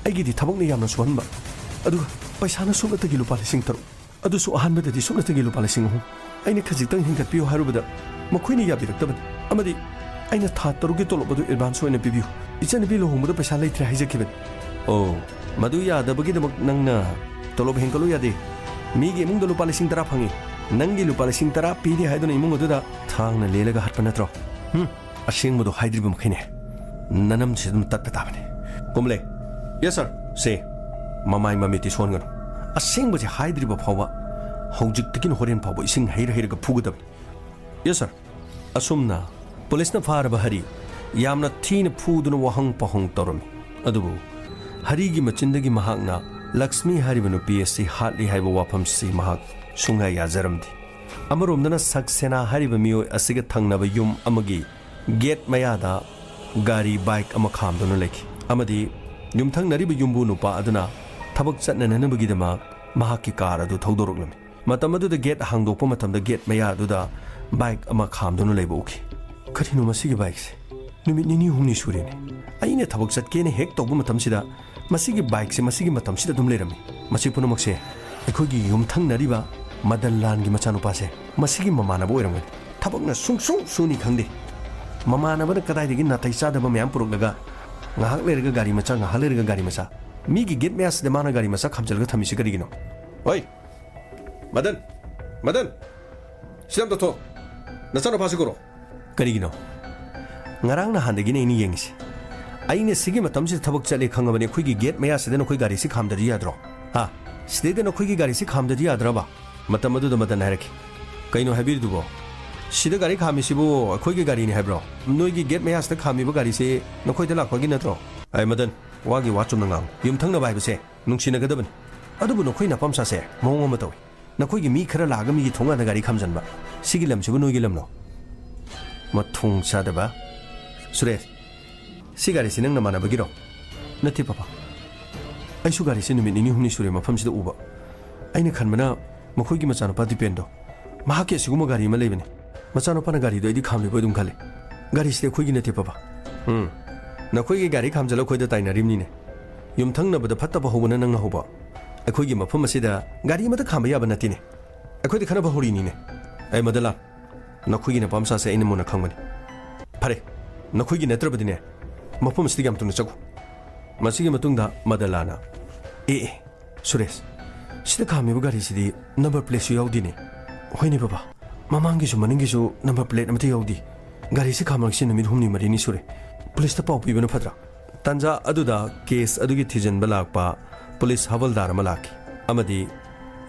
ꯑꯩꯒꯤꯗꯤ ꯊꯕꯛꯅ ꯌꯥꯝꯅ ꯁꯨꯍꯟꯕ, ꯑꯗꯨꯒ ꯄꯩꯁꯥꯅ ꯁꯨꯞꯅꯇꯒꯤ ꯂꯨꯄꯥ ꯂꯤꯁꯤꯡ ꯇꯔꯨꯛ꯫ ꯑꯗꯨꯁꯨ ꯑꯍꯥꯟꯕꯗꯗꯤ ꯁꯨꯞꯅꯇꯒꯤ ꯂꯨꯄꯥ ꯂꯤꯁꯤꯡ ꯑꯍꯨꯝ꯫ ꯑꯩꯅ ꯈꯖꯤꯛꯇꯪ ꯍꯦꯟꯒꯠꯄꯤꯌꯨ ꯍꯥꯏꯔꯨꯕꯗ ꯃꯈꯣꯏꯅ ꯌꯥꯕꯤꯔꯛꯇꯕꯅꯤ꯫ ꯑꯃꯗꯤ ꯑꯩꯅ ꯊꯥ ꯇꯔꯨꯛꯀꯤ ꯇꯣꯂꯣꯞ ꯑꯗꯨ ꯑꯦꯗꯚꯥꯟꯁ ꯑꯣꯏꯅ ꯄꯤꯕꯤꯌꯨ, ꯏꯆꯟꯅꯨꯄꯤ ꯂꯨꯍꯣꯡꯕꯗ ꯄꯩꯁꯥ ꯂꯩꯇ꯭ꯔꯦ ꯍꯥꯏꯖꯈꯤꯕꯅꯤ꯫ ꯑꯣ, ꯃꯗꯨ ꯌꯥꯗꯕꯒꯤꯗꯃꯛ ꯅꯪꯅ ꯇꯣꯂꯣꯞ ꯍꯦꯟꯀꯠꯂꯨ ꯌꯥꯗꯦ꯫ ꯃꯤꯒꯤ ꯏꯃꯨꯡꯗ ꯂꯨꯄꯥ ꯂꯤꯁꯤꯡ ꯇꯔꯥ ꯐꯪꯉꯤ, ꯅꯪꯒꯤ ꯂꯨꯄꯥ ꯂꯤꯁꯤꯡ ꯇꯔꯥ ꯄꯤꯗꯦ ꯍꯥꯏꯗꯨꯅ ꯏꯃꯨꯡ ꯑꯗꯨꯗ ꯊꯥꯡꯅ ꯂꯦꯜꯂꯒ ꯍꯥꯠꯄ ꯅꯠꯇ꯭ꯔꯣ? ꯍꯨꯝ, ꯑꯁꯦꯡꯕꯗꯣ ꯍꯥꯏꯗ꯭ꯔꯤꯕ ꯃꯈꯩꯅꯦ ꯅꯅꯝꯁꯤ ꯑꯗꯨꯝ ꯇꯠꯄ ꯇꯥꯕꯅꯤ꯫ ꯀꯨꯝꯂꯦ꯫ Yes, sir. ꯁꯦ, ꯃꯃꯥꯏ ꯃꯃꯤꯠꯇꯤ ꯁꯣꯟꯒꯅꯨ꯫ ꯑꯁꯦꯡꯕꯁꯦ ꯍꯥꯏꯗ꯭ꯔꯤꯕ ꯐꯥꯎꯕ ꯍꯧꯖꯤꯛꯇꯒꯤꯅ ꯍꯣꯔꯦꯟ ꯐꯥꯎꯕ ꯏꯁꯤꯡ ꯍꯩꯔ ꯍꯩꯔꯒ ꯐꯨꯒꯗꯕꯅꯤ꯫ Yes, sir. ꯑꯁꯨꯝꯅ ꯄꯨꯂꯤꯁꯅ ꯐꯥꯔꯕ ꯍꯔꯤ ꯌꯥꯝꯅ ꯊꯤꯅ ꯐꯨꯗꯨꯅ ꯋꯥꯍꯪ ꯄꯥꯎꯍꯪ ꯇꯧꯔꯝꯃꯤ꯫ ꯑꯗꯨꯕꯨ ꯍꯔꯤꯒꯤ ꯃꯆꯤꯟꯗꯒꯤ ꯃꯍꯥꯛꯅ ꯂꯛꯁꯃꯤ ꯍꯥꯏꯔꯤꯕ ꯅꯨꯄꯤ ꯑꯁꯤ ꯍꯥꯠꯂꯤ ꯍꯥꯏꯕ ꯋꯥꯐꯝꯁꯤ ꯃꯍꯥꯛ ꯁꯨꯡꯌꯥ ꯌꯥꯖꯔꯝꯗꯦ꯫ ꯑꯃꯔꯣꯝꯗꯅ ꯁꯛꯁꯦꯅꯥ ꯍꯥꯏꯔꯤꯕ ꯃꯤꯑꯣꯏ ꯑꯁꯤꯒ ꯊꯪꯅꯕ ꯌꯨꯝ ꯑꯃꯒꯤ ꯒꯦꯠ ꯃꯌꯥꯗ ꯒꯥꯔꯤ ꯕꯥꯏꯛ ꯑꯃ ꯈꯥꯝꯗꯨꯅ ꯂꯩꯈꯤ ꯑꯃꯗꯤ ꯌꯨꯝꯊꯪꯅꯔꯤꯕ ꯌꯨꯝꯕꯨ ꯅꯨꯄꯥ ꯑꯗꯨꯅ ꯊꯕꯛ ꯆꯠꯅꯅꯕꯒꯤꯗꯃꯛ ꯃꯍꯥꯛꯀꯤ ꯀꯥꯔ ꯑꯗꯨ ꯊꯧꯗꯣꯔꯛꯂꯝꯃꯤ꯫ ꯃꯇꯝ ꯑꯗꯨꯗ ꯒꯦꯠ ꯍꯥꯡꯗꯣꯛꯄ ꯃꯇꯝꯗ ꯒꯦꯠ ꯃꯌꯥ ꯑꯗꯨꯗ ꯕꯥꯏꯛ ꯑꯃ ꯈꯥꯝꯗꯨꯅ ꯂꯩꯕ ꯎꯈꯤ꯫ "ꯀꯔꯤꯅꯣ ꯃꯁꯤꯒꯤ ꯕꯥꯏꯛꯁꯦ? ꯅꯨꯃꯤꯠ ꯅꯤꯅꯤ ꯍꯨꯝꯅꯤ ꯁꯨꯔꯦꯅꯦ꯫ ꯑꯩꯅ ꯊꯕꯛ ꯆꯠꯀꯦꯅ ꯍꯦꯛ ꯇꯧꯕ ꯃꯇꯝꯁꯤꯗ ꯃꯁꯤꯒꯤ ꯕꯥꯏꯛꯁꯦ ꯃꯁꯤꯒꯤ ꯃꯇꯝꯁꯤꯗ ꯑꯗꯨꯝ ꯂꯩꯔꯝꯃꯤ꯫ ꯃꯁꯤ ꯄꯨꯝꯅꯃꯛꯁꯦ ꯑꯩꯈꯣꯏꯒꯤ ꯌꯨꯝꯊꯪꯅꯔꯤꯕ ꯃꯗꯟ ꯂꯥꯟꯒꯤ ꯃꯆꯥꯅꯨꯄꯥꯁꯦ ꯃꯁꯤꯒꯤ ꯃꯃꯥꯟꯅꯕ ꯑꯣꯏꯔꯝꯒꯅꯤ꯫ ꯊꯕꯛꯅ ꯁꯨꯡꯁꯨ ꯁꯨꯅꯤ ꯈꯪꯗꯦ꯫ ꯃꯃꯥꯟꯅꯕꯅ ꯀꯗꯥꯏꯗꯒꯤ ꯅꯥꯇꯩ ꯆꯥꯗꯕ ꯃꯌꯥꯝ ꯄꯨꯔꯛꯂꯒ ꯉꯥꯏꯍꯥꯛ ꯂꯩꯔꯒ ꯒꯥꯔꯤ ꯃꯆꯥ, ꯉꯥꯏꯍꯥꯛ ꯂꯩꯔꯒ ꯒꯥꯔꯤ ꯃꯆꯥ꯫ ꯃꯤꯒꯤ ꯒꯦꯠ ꯃꯌꯥꯁꯤꯗ ꯃꯥꯅ ꯒꯥꯔꯤ ꯃꯆꯥ ꯈꯥꯝꯖꯤꯜꯂꯒ ꯊꯝꯃꯤꯁꯤ ꯀꯔꯤꯒꯤꯅꯣ?" "ꯍꯣꯏ, ꯃꯗꯟ, ꯃꯗꯟ, ꯁꯤꯗ ꯑꯝꯇ ꯊꯣꯛ꯫ ꯅꯆꯥꯅꯨꯄꯥꯁꯤ ꯀꯧꯔꯣ꯫" "ꯀꯔꯤꯒꯤꯅꯣ? ꯉꯔꯥꯡ ꯅꯍꯥꯟꯗꯒꯤꯅꯦ ꯑꯩꯅ ꯌꯦꯡꯉꯤꯁꯦ꯫ ꯑꯩꯅ ꯁꯤꯒꯤ ꯃꯇꯝꯁꯤꯗ ꯊꯕꯛ ꯆꯠꯂꯦ ꯈꯪꯉꯕꯅꯤ, ꯑꯩꯈꯣꯏꯒꯤ ꯒꯦꯠ ꯃꯌꯥꯁꯤꯗ ꯅꯈꯣꯏ ꯒꯥꯔꯤꯁꯤ ꯈꯥꯝꯗ꯭ꯔꯗꯤ ꯌꯥꯗ꯭ꯔꯣ? ꯍꯥ? ꯁꯤꯗꯩꯗ ꯅꯈꯣꯏꯒꯤ ꯒꯥꯔꯤꯁꯤ ꯈꯥꯝꯗ꯭ꯔꯗꯤ ꯌꯥꯗ꯭ꯔꯕ?" ꯃꯇꯝ ꯑꯗꯨꯗ ꯃꯗꯟ ꯍꯥꯏꯔꯛꯈꯤ, "ꯀꯩꯅꯣ ꯍꯥꯏꯕꯤꯔꯤꯗꯨꯕꯣ? ꯁꯤꯗ ꯒꯥꯔꯤ ꯈꯥꯝꯃꯤꯁꯤꯕꯨ ꯑꯩꯈꯣꯏꯒꯤ ꯒꯥꯔꯤꯅꯤ ꯍꯥꯏꯕ꯭ꯔꯣ? ꯅꯣꯏꯒꯤ ꯒꯦꯠ ꯃꯌꯥꯁꯤꯗ ꯈꯥꯝꯃꯤꯕ ꯒꯥꯔꯤꯁꯤ ꯅꯈꯣꯏꯗ ꯂꯥꯛꯄꯒꯤ ꯅꯠꯇ꯭ꯔꯣ?" "ꯑꯩ ꯃꯗꯟ, ꯋꯥꯒꯤ ꯋꯥ ꯆꯨꯝꯅ ꯉꯥꯡꯉꯨ꯫ ꯌꯨꯝꯊꯪꯅꯕ ꯍꯥꯏꯕꯁꯦ ꯅꯨꯡꯁꯤꯅꯒꯗꯕꯅꯤ꯫ ꯑꯗꯨꯕꯨ ꯅꯈꯣꯏ ꯅꯄꯥꯝꯆꯥꯁꯦ ꯃꯑꯣꯡ ꯑꯃ ꯇꯧꯏ꯫ ꯅꯈꯣꯏꯒꯤ ꯃꯤ ꯈꯔ ꯂꯥꯛꯑꯒ ꯃꯤꯒꯤ ꯊꯣꯡꯒꯥꯟꯗ ꯒꯥꯔꯤ ꯈꯥꯝꯖꯟꯕ꯫ ꯁꯤꯒꯤ ꯂꯝꯁꯤꯕꯨ ꯅꯣꯏꯒꯤ ꯂꯝꯂꯣ? ꯃꯊꯣꯡ ꯆꯥꯗꯕ꯫ ꯁꯨꯔꯦꯁ, ꯁꯤ ꯒꯥꯔꯤꯁꯤ ꯅꯪ ꯅꯃꯥꯟꯅꯕꯒꯤꯔꯣ?" "ꯅꯠꯇꯦ, ꯄꯥꯄꯥ꯫ ꯑꯩꯁꯨ ꯒꯥꯔꯤꯁꯤ ꯅꯨꯃꯤꯠ ꯅꯤꯅꯤ ꯍꯨꯝꯅꯤ ꯁꯨꯔꯦ ꯃꯐꯝꯁꯤꯗ ꯎꯕ꯫ ꯑꯩꯅ ꯈꯟꯕꯅ ꯃꯈꯣꯏꯒꯤ ꯃꯆꯥꯅꯨꯄꯥ ꯗꯤꯄꯦꯟꯗꯣ, ꯃꯍꯥꯛꯀꯤ ꯑꯁꯤꯒꯨꯝꯕ ꯒꯥꯔꯤ ꯑꯃ ꯂꯩꯕꯅꯤ꯫ ꯃꯆꯥꯅꯨꯄꯥꯅ ꯒꯥꯔꯤꯗꯣ ꯑꯩꯗꯤ ꯈꯥꯝꯂꯤꯕꯣꯏ ꯑꯗꯨꯝ ꯈꯜꯂꯤ꯫ ꯒꯥꯔꯤꯁꯤꯗꯤ ꯑꯩꯈꯣꯏꯒꯤ ꯅꯠꯇꯦ, ꯄꯥꯄꯥ꯫" "ꯎꯝ, ꯅꯈꯣꯏꯒꯤ ꯒꯥꯔꯤ ꯈꯥꯝꯖꯜꯂ ꯑꯩꯈꯣꯏꯗ ꯇꯥꯏꯅꯔꯤꯕꯅꯤꯅꯦ꯫ ꯌꯨꯝꯊꯪꯅꯕꯗ ꯐꯠꯇꯕ ꯍꯧꯕꯅ ꯅꯪꯅ ꯍꯧꯕ꯫ ꯑꯩꯈꯣꯏꯒꯤ ꯃꯐꯝ ꯑꯁꯤꯗ ꯒꯥꯔꯤ ꯑꯃꯠꯇ ꯈꯥꯝꯕ ꯌꯥꯕ ꯅꯠꯇꯦꯅꯦ꯫ ꯑꯩꯈꯣꯏꯗ ꯈꯠꯅꯕ ꯍꯧꯔꯤꯅꯤꯅꯦ꯫" "ꯑꯩ ꯃꯗꯟ ꯂꯥꯟ, ꯅꯈꯣꯏꯒꯤ ꯅꯄꯥꯝꯆꯥꯁꯦ ꯑꯩꯅ ꯃꯨꯟꯅ ꯈꯪꯕꯅꯤ꯫ ꯐꯔꯦ, ꯅꯈꯣꯏꯒꯤ ꯅꯠꯇ꯭ꯔꯕꯗꯤꯅꯦ, ꯃꯐꯝ ꯑꯁꯤꯗꯒꯤ ꯌꯥꯝ ꯊꯨꯅ ꯆꯠꯈꯣ꯫" ꯃꯁꯤꯒꯤ ꯃꯇꯨꯡꯗ ꯃꯗꯟ ꯂꯥꯟꯅ, "ꯑꯦ, ꯑꯦ, ꯁꯨꯔꯦꯁ, ꯁꯤꯗ ꯈꯥꯝꯃꯤꯕ ꯒꯥꯔꯤꯁꯤꯗꯤ ꯅꯝꯕꯔ ꯄ꯭ꯂꯦꯠꯁꯨ ꯌꯥꯎꯗꯦꯅꯦ꯫ ꯍꯣꯏꯅꯦ ꯕꯕꯥ, ꯃꯃꯥꯡꯒꯤꯁꯨ ꯃꯅꯤꯡꯒꯤꯁꯨ ꯅꯝꯕꯔ ꯄ꯭ꯂꯦꯠ ꯑꯃꯠꯇ ꯌꯥꯎꯗꯦ꯫ ꯒꯥꯔꯤꯁꯤ ꯈꯥꯝꯃꯛꯏꯁꯤ ꯅꯨꯃꯤꯠ ꯍꯨꯝꯅꯤ ꯃꯔꯤꯅꯤ ꯁꯨꯔꯦ꯫ ꯄꯨꯂꯤꯁꯇ ꯄꯥꯎ ꯄꯤꯕꯅ ꯐꯠꯇ꯭ꯔꯥ? ꯇꯥꯟꯖꯥ ꯑꯗꯨꯗ ꯀꯦꯁ ꯑꯗꯨꯒꯤ ꯊꯤꯖꯤꯟꯕ ꯂꯥꯛꯄ ꯄꯨꯂꯤꯁ ꯍꯋꯜꯗꯥꯔ ꯑꯃ ꯂꯥꯛꯈꯤ ꯑꯃꯗꯤ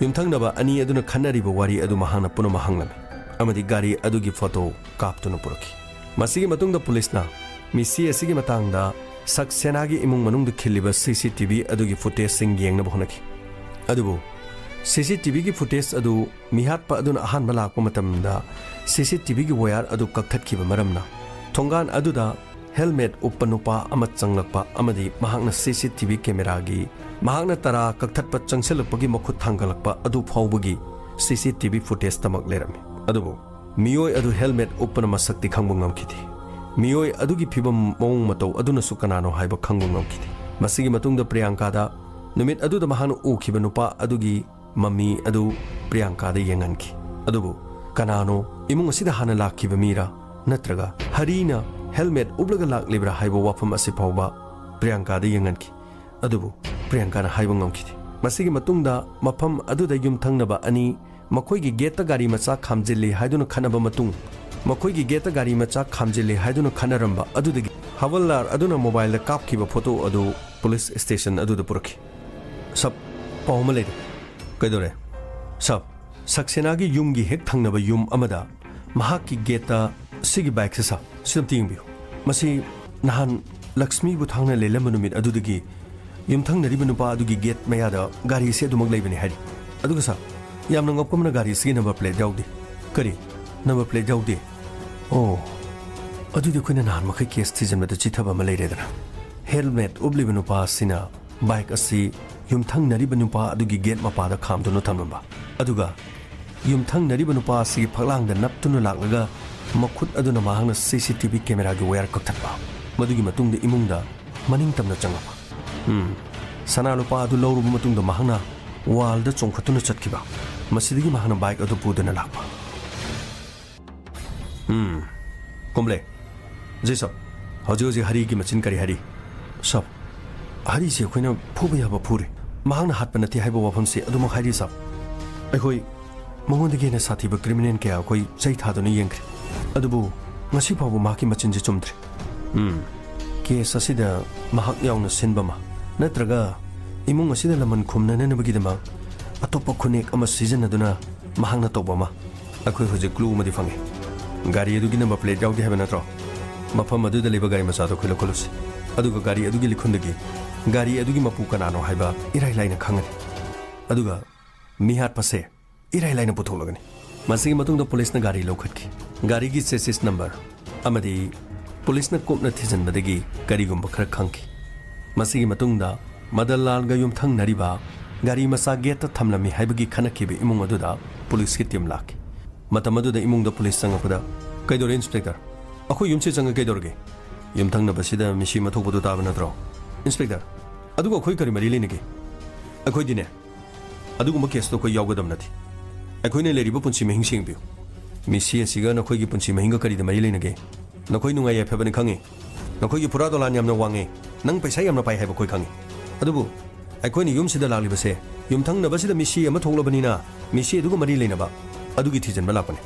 ꯌꯨꯝꯊꯪꯅꯕ ꯑꯅꯤ ꯑꯗꯨꯅ ꯈꯟꯅꯔꯤꯕ ꯋꯥꯔꯤ ꯑꯗꯨ ꯃꯍꯥꯛꯅ ꯄꯨꯝꯅꯃꯛ ꯍꯪꯂꯝꯃꯤ ꯑꯃꯗꯤ ꯒꯥꯔꯤ ꯑꯗꯨꯒꯤ ꯐꯣꯇꯣ ꯀꯥꯞꯇꯨꯅ ꯄꯨꯔꯛꯈꯤ꯫ ꯃꯁꯤꯒꯤ ꯃꯇꯨꯡꯗ ꯄꯨꯂꯤꯁꯅ ꯃꯤꯁꯤ ꯑꯁꯤꯒꯤ ꯃꯇꯥꯡꯗ ꯁꯛꯁꯦꯅꯥꯒꯤ ꯏꯃꯨꯡ ꯃꯅꯨꯡꯗ ꯈꯤꯜꯂꯤꯕ ꯁꯤ ꯁꯤ ꯇꯤ ꯚꯤ ꯑꯗꯨꯒꯤ ꯐꯨꯇꯦꯖꯁꯤꯡ ꯌꯦꯡꯅꯕ ꯍꯣꯠꯅꯈꯤ꯫ ꯑꯗꯨꯕꯨ ꯁꯤ ꯁꯤ ꯇꯤ ꯚꯤꯒꯤ ꯐꯨꯇꯦꯖ ꯑꯗꯨ ꯃꯤꯍꯥꯠꯄ ꯑꯗꯨꯅ ꯑꯍꯥꯟꯕ ꯂꯥꯛꯄ ꯃꯇꯝꯗ ꯁꯤ ꯁꯤ ꯇꯤ ꯚꯤꯒꯤ ꯋꯥꯌꯔ ꯑꯗꯨ ꯀꯛꯊꯠꯈꯤꯕ ꯃꯔꯝꯅ ꯊꯣꯡꯒꯥꯟ ꯑꯗꯨꯗ ꯍꯦꯜꯃꯦꯠ ꯎꯞꯄ ꯅꯨꯄꯥ ꯑꯃ ꯆꯪꯂꯛꯄ ꯑꯃꯗꯤ ꯃꯍꯥꯛꯅ ꯁꯤ ꯁꯤ ꯇꯤ ꯚꯤ ꯀꯦꯃꯦꯔꯥꯒꯤ ꯃꯍꯥꯛꯅ ꯇꯔꯥ ꯀꯛꯊꯠꯄ ꯆꯪꯁꯤꯜꯂꯛꯄꯒꯤ ꯃꯈꯨꯠ ꯊꯥꯡꯒꯠꯂꯛꯄ ꯑꯗꯨ ꯐꯥꯎꯕꯒꯤ ꯁꯤ ꯁꯤ ꯇꯤ ꯚꯤ ꯐꯨꯇꯦꯖꯇꯃꯛ ꯂꯩꯔꯝꯃꯤ꯫ ꯑꯗꯨꯕꯨ ꯃꯤꯑꯣꯏ ꯑꯗꯨ ꯍꯦꯜꯃꯦꯠ ꯎꯞꯄꯅ ꯃꯁꯛꯇꯤ ꯈꯪꯕ ꯉꯝꯈꯤꯗꯦ꯫ ꯃꯤꯑꯣꯏ ꯑꯗꯨꯒꯤ ꯐꯤꯕꯝ ꯃꯑꯣꯡ ꯃꯇꯧ ꯑꯗꯨꯅꯁꯨ ꯀꯅꯥꯅꯣ ꯍꯥꯏꯕ ꯈꯪꯕ ꯉꯝꯈꯤꯗꯦ꯫ ꯃꯁꯤꯒꯤ ꯃꯇꯨꯡꯗ ꯄ꯭ꯔꯤꯌꯥꯡꯀꯥꯗ ꯅꯨꯃꯤꯠ ꯑꯗꯨꯗ ꯃꯍꯥꯛꯅ ꯎꯈꯤꯕ ꯅꯨꯄꯥ ꯑꯗꯨꯒꯤ ꯃꯃꯤ ꯑꯗꯨ ꯄ꯭ꯔꯤꯌꯥꯡꯀꯥꯗ ꯌꯦꯡꯍꯟꯈꯤ꯫ ꯑꯗꯨꯕꯨ ꯀꯅꯥꯅꯣ, ꯏꯃꯨꯡ ꯑꯁꯤꯗ ꯍꯥꯟꯅ ꯂꯥꯛꯈꯤꯕ ꯃꯤꯔꯥ ꯅꯠꯇ꯭ꯔꯒ ꯍꯔꯤꯅ ꯍꯦꯜꯃꯦꯠ ꯎꯞꯂꯒ ꯂꯥꯛꯂꯤꯕ꯭ꯔꯥ ꯍꯥꯏꯕ ꯋꯥꯐꯝ ꯑꯁꯤ ꯐꯥꯎꯕ ꯄ꯭ꯔꯤꯌꯥꯡꯀꯥꯗ ꯌꯦꯡꯍꯟꯈꯤ꯫ ꯑꯗꯨꯕꯨ ꯄ꯭ꯔꯤꯌꯥꯡꯀꯥꯅ ꯍꯥꯏꯕ ꯉꯝꯈꯤꯗꯦ꯫ ꯃꯁꯤꯒꯤ ꯃꯇꯨꯡꯗ ꯃꯐꯝ ꯑꯗꯨꯗ ꯌꯨꯝꯊꯪꯅꯕ ꯑꯅꯤ ꯃꯈꯣꯏꯒꯤ ꯒꯦꯠꯇ ꯒꯥꯔꯤ ꯃꯆꯥ ꯈꯥꯝꯖꯤꯜꯂꯤ ꯍꯥꯏꯗꯨꯅ ꯈꯠꯅꯕ ꯃꯇꯨꯡ, ꯃꯈꯣꯏꯒꯤ ꯒꯦꯠꯇ ꯒꯥꯔꯤ ꯃꯆꯥ ꯈꯥꯝꯖꯤꯜꯂꯤ ꯍꯥꯏꯗꯨꯅ ꯈꯠꯅꯔꯝꯕ ꯑꯗꯨꯗꯒꯤ ꯍꯋꯜꯗꯥꯔ ꯑꯗꯨꯅ ꯃꯣꯕꯥꯏꯜꯗ ꯀꯥꯞꯈꯤꯕ ꯐꯣꯇꯣ ꯑꯗꯨ ꯄꯨꯂꯤꯁ ꯁ꯭ꯇꯦꯁꯟ ꯑꯗꯨꯗ ꯄꯨꯔꯛꯈꯤ꯫ "ꯁꯕ, ꯄꯥꯎ ꯑꯃ ꯂꯩꯔꯦ꯫" "ꯀꯩꯗꯧꯔꯦ?" "ꯁꯕ, ꯁꯛꯁꯦꯅꯥꯒꯤ ꯌꯨꯝꯒꯤ ꯍꯦꯛ ꯊꯪꯅꯕ ꯌꯨꯝ ꯑꯃꯗ ꯃꯍꯥꯛꯀꯤ ꯒꯦꯠꯇ ꯁꯤꯒꯤ ꯕꯥꯏꯛꯁꯦ, ꯁꯕ, ꯁꯤ ꯑꯝꯇ ꯌꯦꯡꯕꯤꯌꯨ꯫ ꯃꯁꯤ ꯅꯍꯥꯟ ꯂꯛꯁꯃꯤꯕꯨ ꯊꯥꯡꯅ ꯂꯦꯜꯂꯝꯕ ꯅꯨꯃꯤꯠ ꯑꯗꯨꯗꯒꯤ ꯌꯨꯝꯊꯪꯅꯔꯤꯕ ꯅꯨꯄꯥ ꯑꯗꯨꯒꯤ ꯒꯦꯠ ꯃꯌꯥꯗ ꯒꯥꯔꯤꯁꯤ ꯑꯗꯨꯃꯛ ꯂꯩꯕꯅꯤ ꯍꯥꯏꯔꯤ꯫ ꯑꯗꯨꯒ ꯁꯥꯔ, ꯌꯥꯝꯅ ꯉꯛꯄ ꯑꯃꯅ ꯒꯥꯔꯤꯁꯤꯒꯤ ꯅꯝꯕꯔ ꯄ꯭ꯂꯦꯠ ꯌꯥꯎꯗꯦ꯫" "ꯀꯔꯤ? ꯅꯝꯕꯔ ꯄ꯭ꯂꯦꯠ ꯌꯥꯎꯗꯦ? ꯑꯣ, ꯑꯗꯨꯗꯤ ꯑꯩꯈꯣꯏꯅ ꯅꯍꯥꯟ ꯃꯈꯩ ꯀꯦꯁ ꯊꯤꯖꯤꯟꯕꯗ ꯆꯤꯊꯕ ꯑꯃ ꯂꯩꯔꯦꯗꯅ꯫" ꯍꯦꯜꯃꯦꯠ ꯎꯞꯂꯤꯕ ꯅꯨꯄꯥ ꯑꯁꯤꯅ ꯕꯥꯏꯛ ꯑꯁꯤ ꯌꯨꯝꯊꯪꯅꯔꯤꯕ ꯅꯨꯄꯥ ꯑꯗꯨꯒꯤ ꯒꯦꯠ ꯃꯄꯥꯗ ꯈꯥꯝꯗꯨꯅ ꯊꯝꯂꯝꯕ꯫ ꯑꯗꯨꯒ ꯌꯨꯝꯊꯪꯅꯔꯤꯕ ꯅꯨꯄꯥ ꯑꯁꯤꯒꯤ ꯐꯛꯂꯥꯡꯗ ꯅꯞꯇꯨꯅ ꯂꯥꯛꯂꯒ ꯃꯈꯨꯠ ꯑꯗꯨꯅ ꯃꯍꯥꯛꯅ ꯁꯤ ꯁꯤ ꯇꯤ ꯚꯤ ꯀꯦꯃꯦꯔꯥꯒꯤ ꯋꯥꯌꯔ ꯀꯛꯊꯠꯄ꯫ ꯃꯗꯨꯒꯤ ꯃꯇꯨꯡꯗ ꯏꯃꯨꯡꯗ ꯃꯅꯤꯡ ꯇꯝꯅ ꯆꯪꯂꯛꯄ꯫ ꯎꯝ, ꯁꯅꯥ ꯂꯨꯄꯥ ꯑꯗꯨ ꯂꯧꯔꯕ ꯃꯇꯨꯡꯗ ꯃꯍꯥꯛꯅ ꯋꯥꯜꯗ ꯆꯣꯡꯈꯠꯇꯨꯅ ꯆꯠꯈꯤꯕ꯫ ꯃꯁꯤꯗꯒꯤ ꯃꯍꯥꯛꯅ ꯕꯥꯏꯛ ꯑꯗꯨ ꯄꯨꯗꯨꯅ ꯂꯥꯛꯄ꯫ ꯎꯝ, ꯀꯨꯝꯕ꯭ꯂꯦ꯫ "ꯖꯤ ꯁꯥꯕ, ꯍꯧꯖꯤꯛ ꯍꯧꯖꯤꯛ ꯍꯔꯤꯒꯤ ꯃꯆꯤꯟ ꯀꯔꯤ ꯍꯥꯏꯔꯤ?" "ꯁꯥꯕ, ꯍꯔꯤꯁꯤ ꯑꯩꯈꯣꯏꯅ ꯐꯨꯕ ꯌꯥꯕ ꯐꯨꯔꯦ꯫ ꯃꯍꯥꯛꯅ ꯍꯥꯠꯄ ꯅꯠꯇꯦ ꯍꯥꯏꯕ ꯋꯥꯐꯝꯁꯤ ꯑꯗꯨꯃꯛ ꯍꯥꯏꯔꯤ, ꯁꯥꯔ꯫ ꯑꯩꯈꯣꯏ ꯃꯉꯣꯟꯗꯒꯤ ꯍꯦꯟꯅ ꯁꯥꯊꯤꯕ ꯀ꯭ꯔꯤꯃꯤꯅꯦꯜ ꯀꯌꯥ ꯑꯩꯈꯣꯏ ꯆꯩ ꯊꯥꯗꯨꯅ ꯌꯦꯡꯈ꯭ꯔꯦ, ꯑꯗꯨꯕꯨ ꯉꯁꯤ ꯐꯥꯎꯕ ꯃꯍꯥꯛꯀꯤ ꯃꯆꯤꯟꯁꯤ ꯆꯨꯝꯗ꯭ꯔꯤ꯫ ꯎꯝ, ꯀꯦꯁ ꯑꯁꯤꯗ ꯃꯍꯥꯛ ꯌꯥꯎꯅ ꯁꯤꯟꯕ ꯑꯃ, ꯅꯠꯇ꯭ꯔꯒ ꯏꯃꯨꯡ ꯑꯁꯤꯗ ꯂꯃꯟ ꯈꯨꯝꯅꯅꯕꯒꯤꯗꯃꯛ ꯑꯇꯣꯞꯄ ꯈꯨꯠꯅꯦꯛ ꯑꯃ ꯁꯤꯖꯤꯟꯅꯗꯨꯅ ꯃꯍꯥꯛꯅ ꯇꯧꯕ ꯑꯃ ꯑꯩꯈꯣꯏ ꯍꯧꯖꯤꯛ ꯀ꯭ꯂꯨ ꯑꯃꯗꯤ ꯐꯪꯉꯦ꯫ ꯒꯥꯔꯤ ꯑꯗꯨꯒꯤ ꯅꯝꯕꯔ ꯄ꯭ꯂꯦꯠ ꯌꯥꯎꯗꯦ ꯍꯥꯏꯕ ꯅꯠꯇ꯭ꯔꯣ? ꯃꯐꯝ ꯑꯗꯨꯗ ꯂꯩꯕ ꯒꯥꯔꯤ ꯃꯆꯥꯗꯣ ꯑꯩꯈꯣꯏ ꯂꯧꯈꯠꯂꯨꯁꯤ, ꯑꯗꯨꯒ ꯒꯥꯔꯤ ꯑꯗꯨꯒꯤ ꯂꯤꯈꯨꯟꯗꯒꯤ ꯒꯥꯔꯤ ꯑꯗꯨꯒꯤ ꯃꯄꯨ ꯀꯅꯥꯅꯣ ꯍꯥꯏꯕ ꯏꯔꯥꯏ ꯂꯥꯏꯅ ꯈꯪꯒꯅꯤ꯫ ꯑꯗꯨꯒ ꯃꯤꯍꯥꯠꯄꯁꯦ ꯏꯔꯥꯏ ꯂꯥꯏꯅ ꯄꯨꯊꯣꯛꯂꯒꯅꯤ꯫ ꯃꯁꯤꯒꯤ ꯃꯇꯨꯡꯗ ꯄꯨꯂꯤꯁꯅ ꯒꯥꯔꯤ ꯂꯧꯈꯠꯈꯤ꯫ ꯒꯥꯔꯤꯒꯤ ꯆꯦꯁꯤꯁ ꯅꯝꯕꯔ ꯑꯃꯗꯤ ꯄꯨꯂꯤꯁꯅ ꯀꯨꯞꯅ ꯊꯤꯖꯤꯟꯕꯗꯒꯤ ꯀꯔꯤꯒꯨꯝꯕ ꯈꯔ ꯈꯪꯈꯤ꯫ ꯃꯁꯤꯒꯤ ꯃꯇꯨꯡꯗ ꯃꯗꯟꯂꯥꯜꯒ ꯌꯨꯝꯊꯪꯅꯔꯤꯕ ꯒꯥꯔꯤ ꯃꯆꯥ ꯒꯦꯠꯇ ꯊꯝꯂꯝꯃꯤ ꯍꯥꯏꯕꯒꯤ ꯈꯟꯅꯈꯤꯕ ꯏꯃꯨꯡ ꯑꯗꯨꯗ ꯄꯨꯂꯤꯁꯀꯤ ꯇꯤꯝ ꯂꯥꯛꯈꯤ꯫ ꯃꯇꯝ ꯑꯗꯨꯗ ꯏꯃꯨꯡꯗ ꯄꯨꯂꯤꯁ ꯆꯪꯂꯛꯄꯗ, "ꯀꯩꯗꯧꯔꯦ, ꯏꯟꯁꯄꯦꯛꯇꯔ? ꯑꯩꯈꯣꯏ ꯌꯨꯝꯁꯤ ꯆꯪꯉ ꯀꯩꯗꯧꯔꯒꯦ? ꯌꯨꯝꯊꯪꯅꯕꯁꯤꯗ ꯃꯤꯁꯤ ꯑꯃ ꯊꯣꯛꯄꯗꯨ ꯇꯥꯕ ꯅꯠꯇ꯭ꯔꯣ?" "ꯏꯟꯁꯄꯦꯛꯇꯔ, ꯑꯗꯨꯒ ꯑꯩꯈꯣꯏ ꯀꯔꯤ ꯃꯔꯤ ꯂꯩꯅꯒꯦ? ꯑꯩꯈꯣꯏꯗꯤꯅꯦ, ꯑꯗꯨꯒꯨꯝꯕ ꯀꯦꯁꯇꯣ ꯑꯩꯈꯣꯏ ꯌꯥꯎꯒꯗꯕ ꯅꯠꯇꯦ꯫ ꯑꯩꯈꯣꯏꯅ ꯂꯩꯔꯤꯕ ꯄꯨꯟꯁꯤ ꯃꯍꯤꯡ ꯁꯦꯡꯕꯤꯌꯨ꯫ ꯃꯤꯁꯤ ꯑꯁꯤꯒ ꯅꯈꯣꯏꯒꯤ ꯄꯨꯟꯁꯤ ꯃꯍꯤꯡꯒ ꯀꯔꯤꯗ ꯃꯔꯤ ꯂꯩꯅꯒꯦ? ꯅꯈꯣꯏ ꯅꯨꯡꯉꯥꯏ ꯌꯥꯏꯐꯕꯅꯤ ꯈꯪꯉꯤ꯫ ꯅꯈꯣꯏꯒꯤ ꯐꯨꯔꯥ ꯗꯣꯂꯥꯟ ꯌꯥꯝꯅ ꯋꯥꯡꯉꯦ꯫ ꯅꯪ ꯄꯩꯁꯥ ꯌꯥꯝꯅ ꯄꯥꯏ ꯍꯥꯏꯕ ꯑꯩꯈꯣꯏ ꯈꯪꯉꯤ꯫ ꯑꯗꯨꯕꯨ ꯑꯩꯈꯣꯏꯅ ꯌꯨꯝꯁꯤꯗ ꯂꯥꯛꯂꯤꯕꯁꯦ ꯌꯨꯝꯊꯪꯅꯕꯁꯤꯗ ꯃꯤꯁꯤ ꯑꯃ ꯊꯣꯛꯂꯕꯅꯤꯅ ꯃꯤꯁꯤ ꯑꯗꯨꯒ ꯃꯔꯤ ꯂꯩꯅꯕ ꯑꯗꯨꯒꯤ ꯊꯤꯖꯤꯟꯕ ꯂꯥꯛꯄꯅꯤ꯫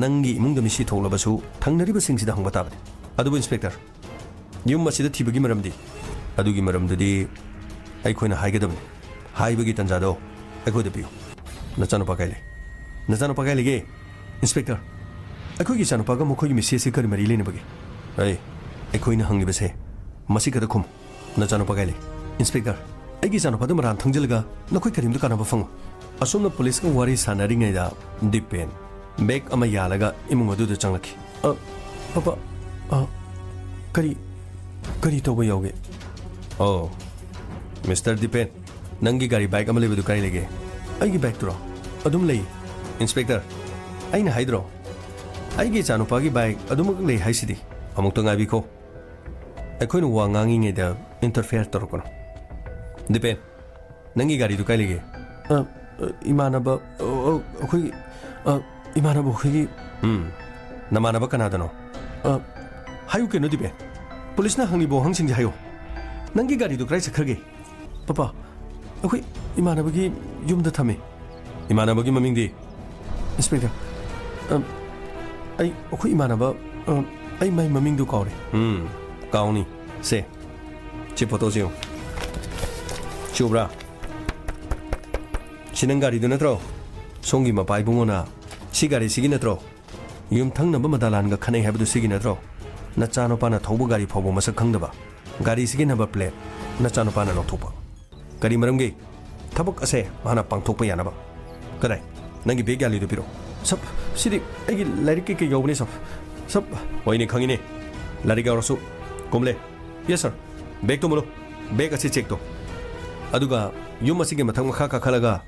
ꯅꯪꯒꯤ ꯏꯃꯨꯡꯗ ꯃꯤꯁꯤ ꯊꯣꯛꯂꯕꯁꯨ ꯊꯪꯅꯔꯤꯕꯁꯤꯡꯁꯤꯗ ꯍꯪꯕ ꯇꯥꯕꯅꯤ꯫ ꯑꯗꯨꯕꯨ ꯏꯟꯁꯄꯦꯛꯇꯔ, ꯌꯨꯝ ꯑꯁꯤꯗ ꯊꯤꯕꯒꯤ ꯃꯔꯝꯗꯤ?" "ꯑꯗꯨꯒꯤ ꯃꯔꯝꯗꯨꯗꯤ ꯑꯩꯈꯣꯏꯅ ꯍꯥꯏꯒꯗꯕꯅꯤ꯫ ꯍꯥꯏꯕꯒꯤ ꯇꯟꯖꯥꯗꯣ ꯑꯩꯈꯣꯏꯗ ꯄꯤꯌꯨ꯫ ꯅꯆꯥꯅꯨꯄꯥ ꯀꯥꯏ ꯂꯩ? ꯅꯆꯥꯅꯨꯄꯥ ꯀꯥꯏ ꯂꯩꯒꯦ?" "ꯏꯟꯁꯄꯦꯛꯇꯔ, ꯑꯩꯈꯣꯏꯒꯤ ꯏꯆꯥꯅꯨꯄꯥꯒ ꯃꯈꯣꯏꯒꯤ ꯃꯤꯁꯤ ꯑꯁꯤ ꯀꯔꯤ ꯃꯔꯤ ꯂꯩꯅꯕꯒꯦ?" "ꯑꯩ, ꯑꯩꯈꯣꯏꯅ ꯍꯪꯂꯤꯕꯁꯦ ꯃꯁꯤ ꯈꯛꯇ ꯈꯨꯝꯃꯨ꯫ ꯅꯆꯥꯅꯨꯄꯥ ꯀꯥꯏ ꯂꯩ?" "ꯏꯟꯁꯄꯦꯛꯇꯔ, ꯑꯩꯒꯤ ꯏꯆꯥꯅꯨꯄꯥꯗꯨ ꯃꯔꯥꯟ ꯊꯪꯖꯤꯜꯂꯒ ꯅꯈꯣꯏ ꯀꯔꯤꯝꯇ ꯀꯥꯟꯅꯕ ꯐꯪꯉꯣꯏ꯫" ꯑꯁꯨꯝꯅ ꯄꯨꯂꯤꯁꯀ ꯋꯥꯔꯤ ꯁꯥꯟꯅꯔꯤꯉꯩꯗ ꯗꯤꯄꯦꯟ ꯕꯦꯒ ꯑꯃ ꯌꯥꯜꯂꯒ ꯏꯃꯨꯡ ꯑꯗꯨꯗ ꯆꯪꯂꯛꯈꯤ꯫ "ꯑ, ꯄꯥꯄꯥ, ꯑ, ꯀꯔꯤ, ꯀꯔꯤ ꯇꯧꯕ ꯌꯥꯎꯒꯦ?" "ꯑꯣ, ꯃꯤꯁꯇꯔ ꯗꯤꯄꯦꯟ, ꯅꯪꯒꯤ ꯒꯥꯔꯤ ꯕꯥꯏꯛ ꯑꯃ ꯂꯩꯕꯗꯨ ꯀꯥꯏ ꯂꯩꯒꯦ?" "ꯑꯩꯒꯤ ꯕꯥꯏꯛꯇꯨꯔꯣ? ꯑꯗꯨꯝ ꯂꯩ꯫" "ꯏꯟꯁꯄꯦꯛꯇꯔ, ꯑꯩꯅ ꯍꯥꯏꯗ꯭ꯔꯣ, ꯑꯩꯒꯤ ꯏꯆꯥꯅꯨꯄꯥꯒꯤ ꯕꯥꯏꯛ ꯑꯗꯨꯃꯛ ꯂꯩ ꯍꯥꯏꯁꯤꯗꯤ? ꯑꯃꯨꯛꯇ ꯉꯥꯏꯕꯤꯈꯣ꯫ ꯑꯩꯈꯣꯏꯅ ꯋꯥ ꯉꯥꯡꯉꯤꯉꯩꯗ ꯏꯟꯇꯔꯐꯤꯌꯔ ꯇꯧꯔꯛꯀꯅꯨ꯫ ꯗꯤꯄꯦꯟ, ꯅꯪꯒꯤ ꯒꯥꯔꯤꯗꯨ ꯀꯥꯏ ꯂꯩꯒꯦ?" "ꯑ, ꯑ, ꯏꯃꯥꯟꯅꯕ, ꯑ, ꯑ, ꯑꯩꯈꯣꯏꯒꯤ, ꯑ, ꯏꯃꯥꯟꯅꯕ ꯑꯩꯈꯣꯏꯒꯤ..." "ꯎꯝ, ꯅꯃꯥꯟꯅꯕ ꯀꯅꯥꯗꯅꯣ?" "ꯑ, ꯍꯥꯏꯌꯨ ꯀꯩꯅꯣ ꯗꯤꯄꯦꯟ, ꯄꯨꯂꯤꯁꯅ ꯍꯪꯂꯤꯕ ꯋꯥꯍꯪꯁꯤꯡꯁꯦ ꯍꯥꯏꯌꯨ꯫ ꯅꯪꯒꯤ ꯒꯥꯔꯤꯗꯨ ꯀꯗꯥꯏ ꯆꯠꯈ꯭ꯔꯒꯦ?" "ꯄꯥꯄꯥ, ꯑꯩꯈꯣꯏ ꯏꯃꯥꯟꯅꯕꯒꯤ ꯌꯨꯝꯗ ꯊꯝꯃꯤ꯫ ꯏꯃꯥꯟꯅꯕꯒꯤ ꯃꯃꯤꯡꯗꯤ? ꯏꯟꯁꯄꯦꯛꯇꯔ, ꯑ, ꯑꯩ, ꯑꯩꯈꯣꯏ ꯏꯃꯥꯟꯅꯕ, ꯑ, ꯑꯩ ꯃꯥꯏ ꯃꯃꯤꯡꯗꯨ ꯀꯥꯎꯔꯦ꯫ ꯎꯝ, ꯀꯥꯎꯅꯤ꯫ ꯁꯦ, ꯁꯤ ꯐꯣꯇꯣꯁꯤ ꯌꯦꯡꯉꯨ꯫ ꯁꯤ ꯎꯕ꯭ꯔꯥ? ꯁꯤ ꯅꯪ ꯒꯥꯔꯤꯗꯨ ꯅꯠꯇ꯭ꯔꯣ? ꯁꯣꯝꯒꯤ ꯃꯄꯥ ꯏꯕꯨꯡꯉꯣꯅ ꯁꯤ ꯒꯥꯔꯤꯁꯤꯒꯤ ꯅꯠꯇ꯭ꯔꯣ? ꯌꯨꯝꯊꯪꯅꯕ ꯃꯗꯥꯂꯥꯟꯒ ꯈꯠꯅꯩ ꯍꯥꯏꯕꯗꯨ ꯁꯤꯒꯤ ꯅꯠꯇ꯭ꯔꯣ? ꯅꯆꯥꯅꯨꯄꯥꯅ ꯊꯧꯕ ꯒꯥꯔꯤ ꯐꯥꯎꯕ ꯃꯁꯛ ꯈꯪꯗꯕ, ꯒꯥꯔꯤꯁꯤꯒꯤ ꯅꯝꯕꯔ ꯄ꯭ꯂꯦꯠ ꯅꯆꯥꯅꯨꯄꯥꯅ ꯂꯧꯊꯣꯛꯄ꯫ ꯀꯔꯤ ꯃꯔꯝꯒꯤ? ꯊꯕꯛ ꯑꯁꯦ ꯃꯥꯅ ꯄꯥꯡꯊꯣꯛꯄ ꯌꯥꯅꯕ꯫ ꯀꯗꯥꯏ? ꯅꯪꯒꯤ ꯕꯦꯒ ꯌꯥꯜꯂꯤꯗꯨ ꯄꯤꯔꯛꯑꯣ꯫ ꯁꯕ, ꯁꯤꯗꯤ ꯑꯩꯒꯤ ꯂꯥꯏꯔꯤꯛ ꯀꯩꯀꯩ ꯌꯥꯎꯕꯅꯦ, ꯁꯕ꯫ ꯁꯕ꯫ ꯍꯣꯏꯅꯦ, ꯈꯪꯉꯤꯅꯦ꯫ ꯂꯥꯏꯔꯤꯛ ꯌꯥꯎꯔꯁꯨ꯫ ꯀꯨꯝꯂꯦ꯫ Yes, sir. ꯕꯦꯒꯇꯣ ꯃꯨꯜꯂꯨ꯫ ꯕꯦꯒ ꯑꯁꯤ ꯆꯦꯛ ꯇꯧ꯫ ꯑꯗꯨꯒ ꯌꯨꯝ ꯑꯁꯤꯒꯤ ꯃꯊꯛ ꯃꯈꯥ ꯀꯥꯈꯠꯂꯒ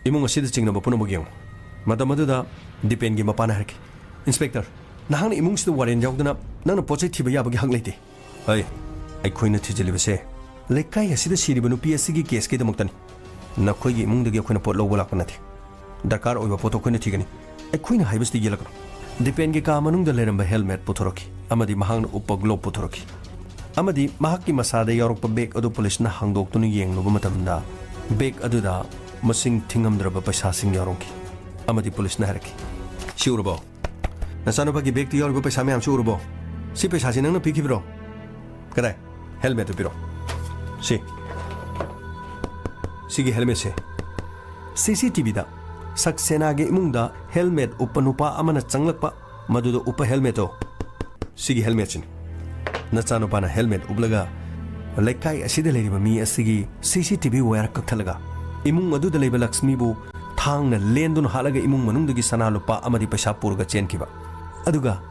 ꯏꯃꯨꯡ ꯑꯁꯤꯗ ꯆꯤꯡꯅꯕ ꯄꯨꯝꯅꯃꯛ ꯌꯦꯡꯉꯨ꯫ ꯃꯇꯝ ꯑꯗꯨꯗ ꯗꯤꯄꯦꯟꯒꯤ ꯃꯄꯥꯅ ꯍꯥꯏꯔꯛꯈꯤ, "ꯏꯟꯁꯄꯦꯛꯇꯔ, ꯅꯍꯥꯛꯅ ꯏꯃꯨꯡꯁꯤꯗ ꯋꯥꯔꯦꯟ ꯌꯥꯎꯗꯅ ꯅꯪꯅ ꯄꯣꯠ ꯆꯩ ꯊꯤꯕ ꯌꯥꯕꯒꯤ ꯍꯛ ꯂꯩꯇꯦ꯫ ꯑꯩ, ꯑꯩꯈꯣꯏꯅ ꯊꯤꯖꯤꯜꯂꯤꯕꯁꯦ ꯂꯩꯀꯥꯏ ꯑꯁꯤꯗ ꯁꯤꯔꯤꯕ ꯅꯨꯄꯤ ꯑꯁꯤꯒꯤ ꯀꯦꯁꯀꯤꯗꯃꯛꯇꯅꯤ꯫ ꯅꯈꯣꯏꯒꯤ ꯏꯃꯨꯡꯗꯒꯤ ꯑꯩꯈꯣꯏꯅ ꯄꯣꯠ ꯂꯧꯕ ꯂꯥꯛꯄ ꯅꯠꯇꯦ꯫ ꯗꯔꯀꯥꯔ ꯑꯣꯏꯕ ꯄꯣꯠꯇꯣ ꯑꯩꯈꯣꯏꯅ ꯊꯤꯒꯅꯤ꯫ ꯑꯩꯈꯣꯏꯅ ꯍꯥꯏꯕꯁꯤꯗꯤ ꯌꯦꯜꯂꯛꯀꯅꯨ꯫" ꯗꯤꯄꯦꯟꯒꯤ ꯀꯥ ꯃꯅꯨꯡꯗ ꯂꯩꯔꯝꯕ ꯍꯦꯜꯃꯦꯠ ꯄꯨꯊꯣꯔꯛꯈꯤ ꯑꯃꯗꯤ ꯃꯍꯥꯛꯅ ꯎꯞꯄ ꯒ꯭ꯂꯣꯕ ꯄꯨꯊꯣꯔꯛꯈꯤ꯫ ꯑꯃꯗꯤ ꯃꯍꯥꯛꯀꯤ ꯃꯁꯥꯗ ꯌꯥꯎꯔꯛꯄ ꯕꯦꯒ ꯑꯗꯨ ꯄꯨꯂꯤꯁꯅ ꯍꯥꯡꯗꯣꯛꯇꯨꯅ ꯌꯦꯡꯂꯨꯕ ꯃꯇꯝꯗ, ꯕꯦꯒ ꯑꯗꯨꯗ ꯃꯁꯤꯡ ꯊꯤꯉꯝꯗ꯭ꯔꯕ ꯄꯩꯁꯥꯁꯤꯡ ꯌꯥꯎꯔꯝꯈꯤ꯫ ꯑꯃꯗꯤ ꯄꯨꯂꯤꯁꯅ ꯍꯥꯏꯔꯛꯈꯤ, "ꯁꯤ ꯎꯔꯕꯣ? ꯅꯆꯥꯅꯨꯄꯥꯒꯤ ꯕꯦꯒꯇ ꯌꯥꯎꯔꯤꯕ ꯄꯩꯁꯥ ꯃꯌꯥꯝꯁꯤ ꯎꯔꯕꯣ? ꯁꯤ ꯄꯩꯁꯥꯁꯤ ꯅꯪꯅ ꯄꯤꯈꯤꯕ꯭ꯔꯣ? ꯀꯗꯥꯏ? ꯍꯦꯜꯃꯦꯠꯇꯨ ꯄꯤꯔꯣ꯫ ꯁꯤ, ꯁꯤꯒꯤ ꯍꯦꯜꯃꯦꯠꯁꯦ꯫ ꯁꯤ ꯁꯤ ꯇꯤ ꯚꯤꯗ ꯁꯛꯁꯦꯅꯥꯒꯤ ꯏꯃꯨꯡꯗ ꯍꯦꯜꯃꯦꯠ ꯎꯞꯄ ꯅꯨꯄꯥ ꯑꯃꯅ ꯆꯪꯂꯛꯄ, ꯃꯗꯨꯗ ꯎꯞꯄ ꯍꯦꯜꯃꯦꯠꯇꯣ ꯁꯤꯒꯤ ꯍꯦꯜꯃꯦꯠꯁꯤꯅꯤ꯫ ꯅꯆꯥꯅꯨꯄꯥꯅ ꯍꯦꯜꯃꯦꯠ ꯎꯞꯂꯒ ꯂꯩꯀꯥꯏ ꯑꯁꯤꯗ ꯂꯩꯔꯤꯕ ꯃꯤ ꯑꯁꯤꯒꯤ ꯁꯤ ꯁꯤ ꯇꯤ ꯚꯤ ꯋꯥꯌꯔ ꯀꯛꯊꯠꯂꯒ ꯏꯃꯨꯡ ꯑꯗꯨꯗ ꯂꯩꯕ ꯂꯛꯁꯃꯤꯕꯨ ꯊꯥꯡꯅ ꯂꯦꯟꯗꯨꯅ ꯍꯥꯠꯂꯒ ꯏꯃꯨꯡ ꯃꯅꯨꯡꯗꯒꯤ ꯁꯅꯥ ꯂꯨꯄꯥ ꯑꯃꯗꯤ ꯄꯩꯁꯥ ꯄꯨꯔꯒ ꯆꯦꯟꯈꯤꯕ꯫ ꯑꯗꯨꯒ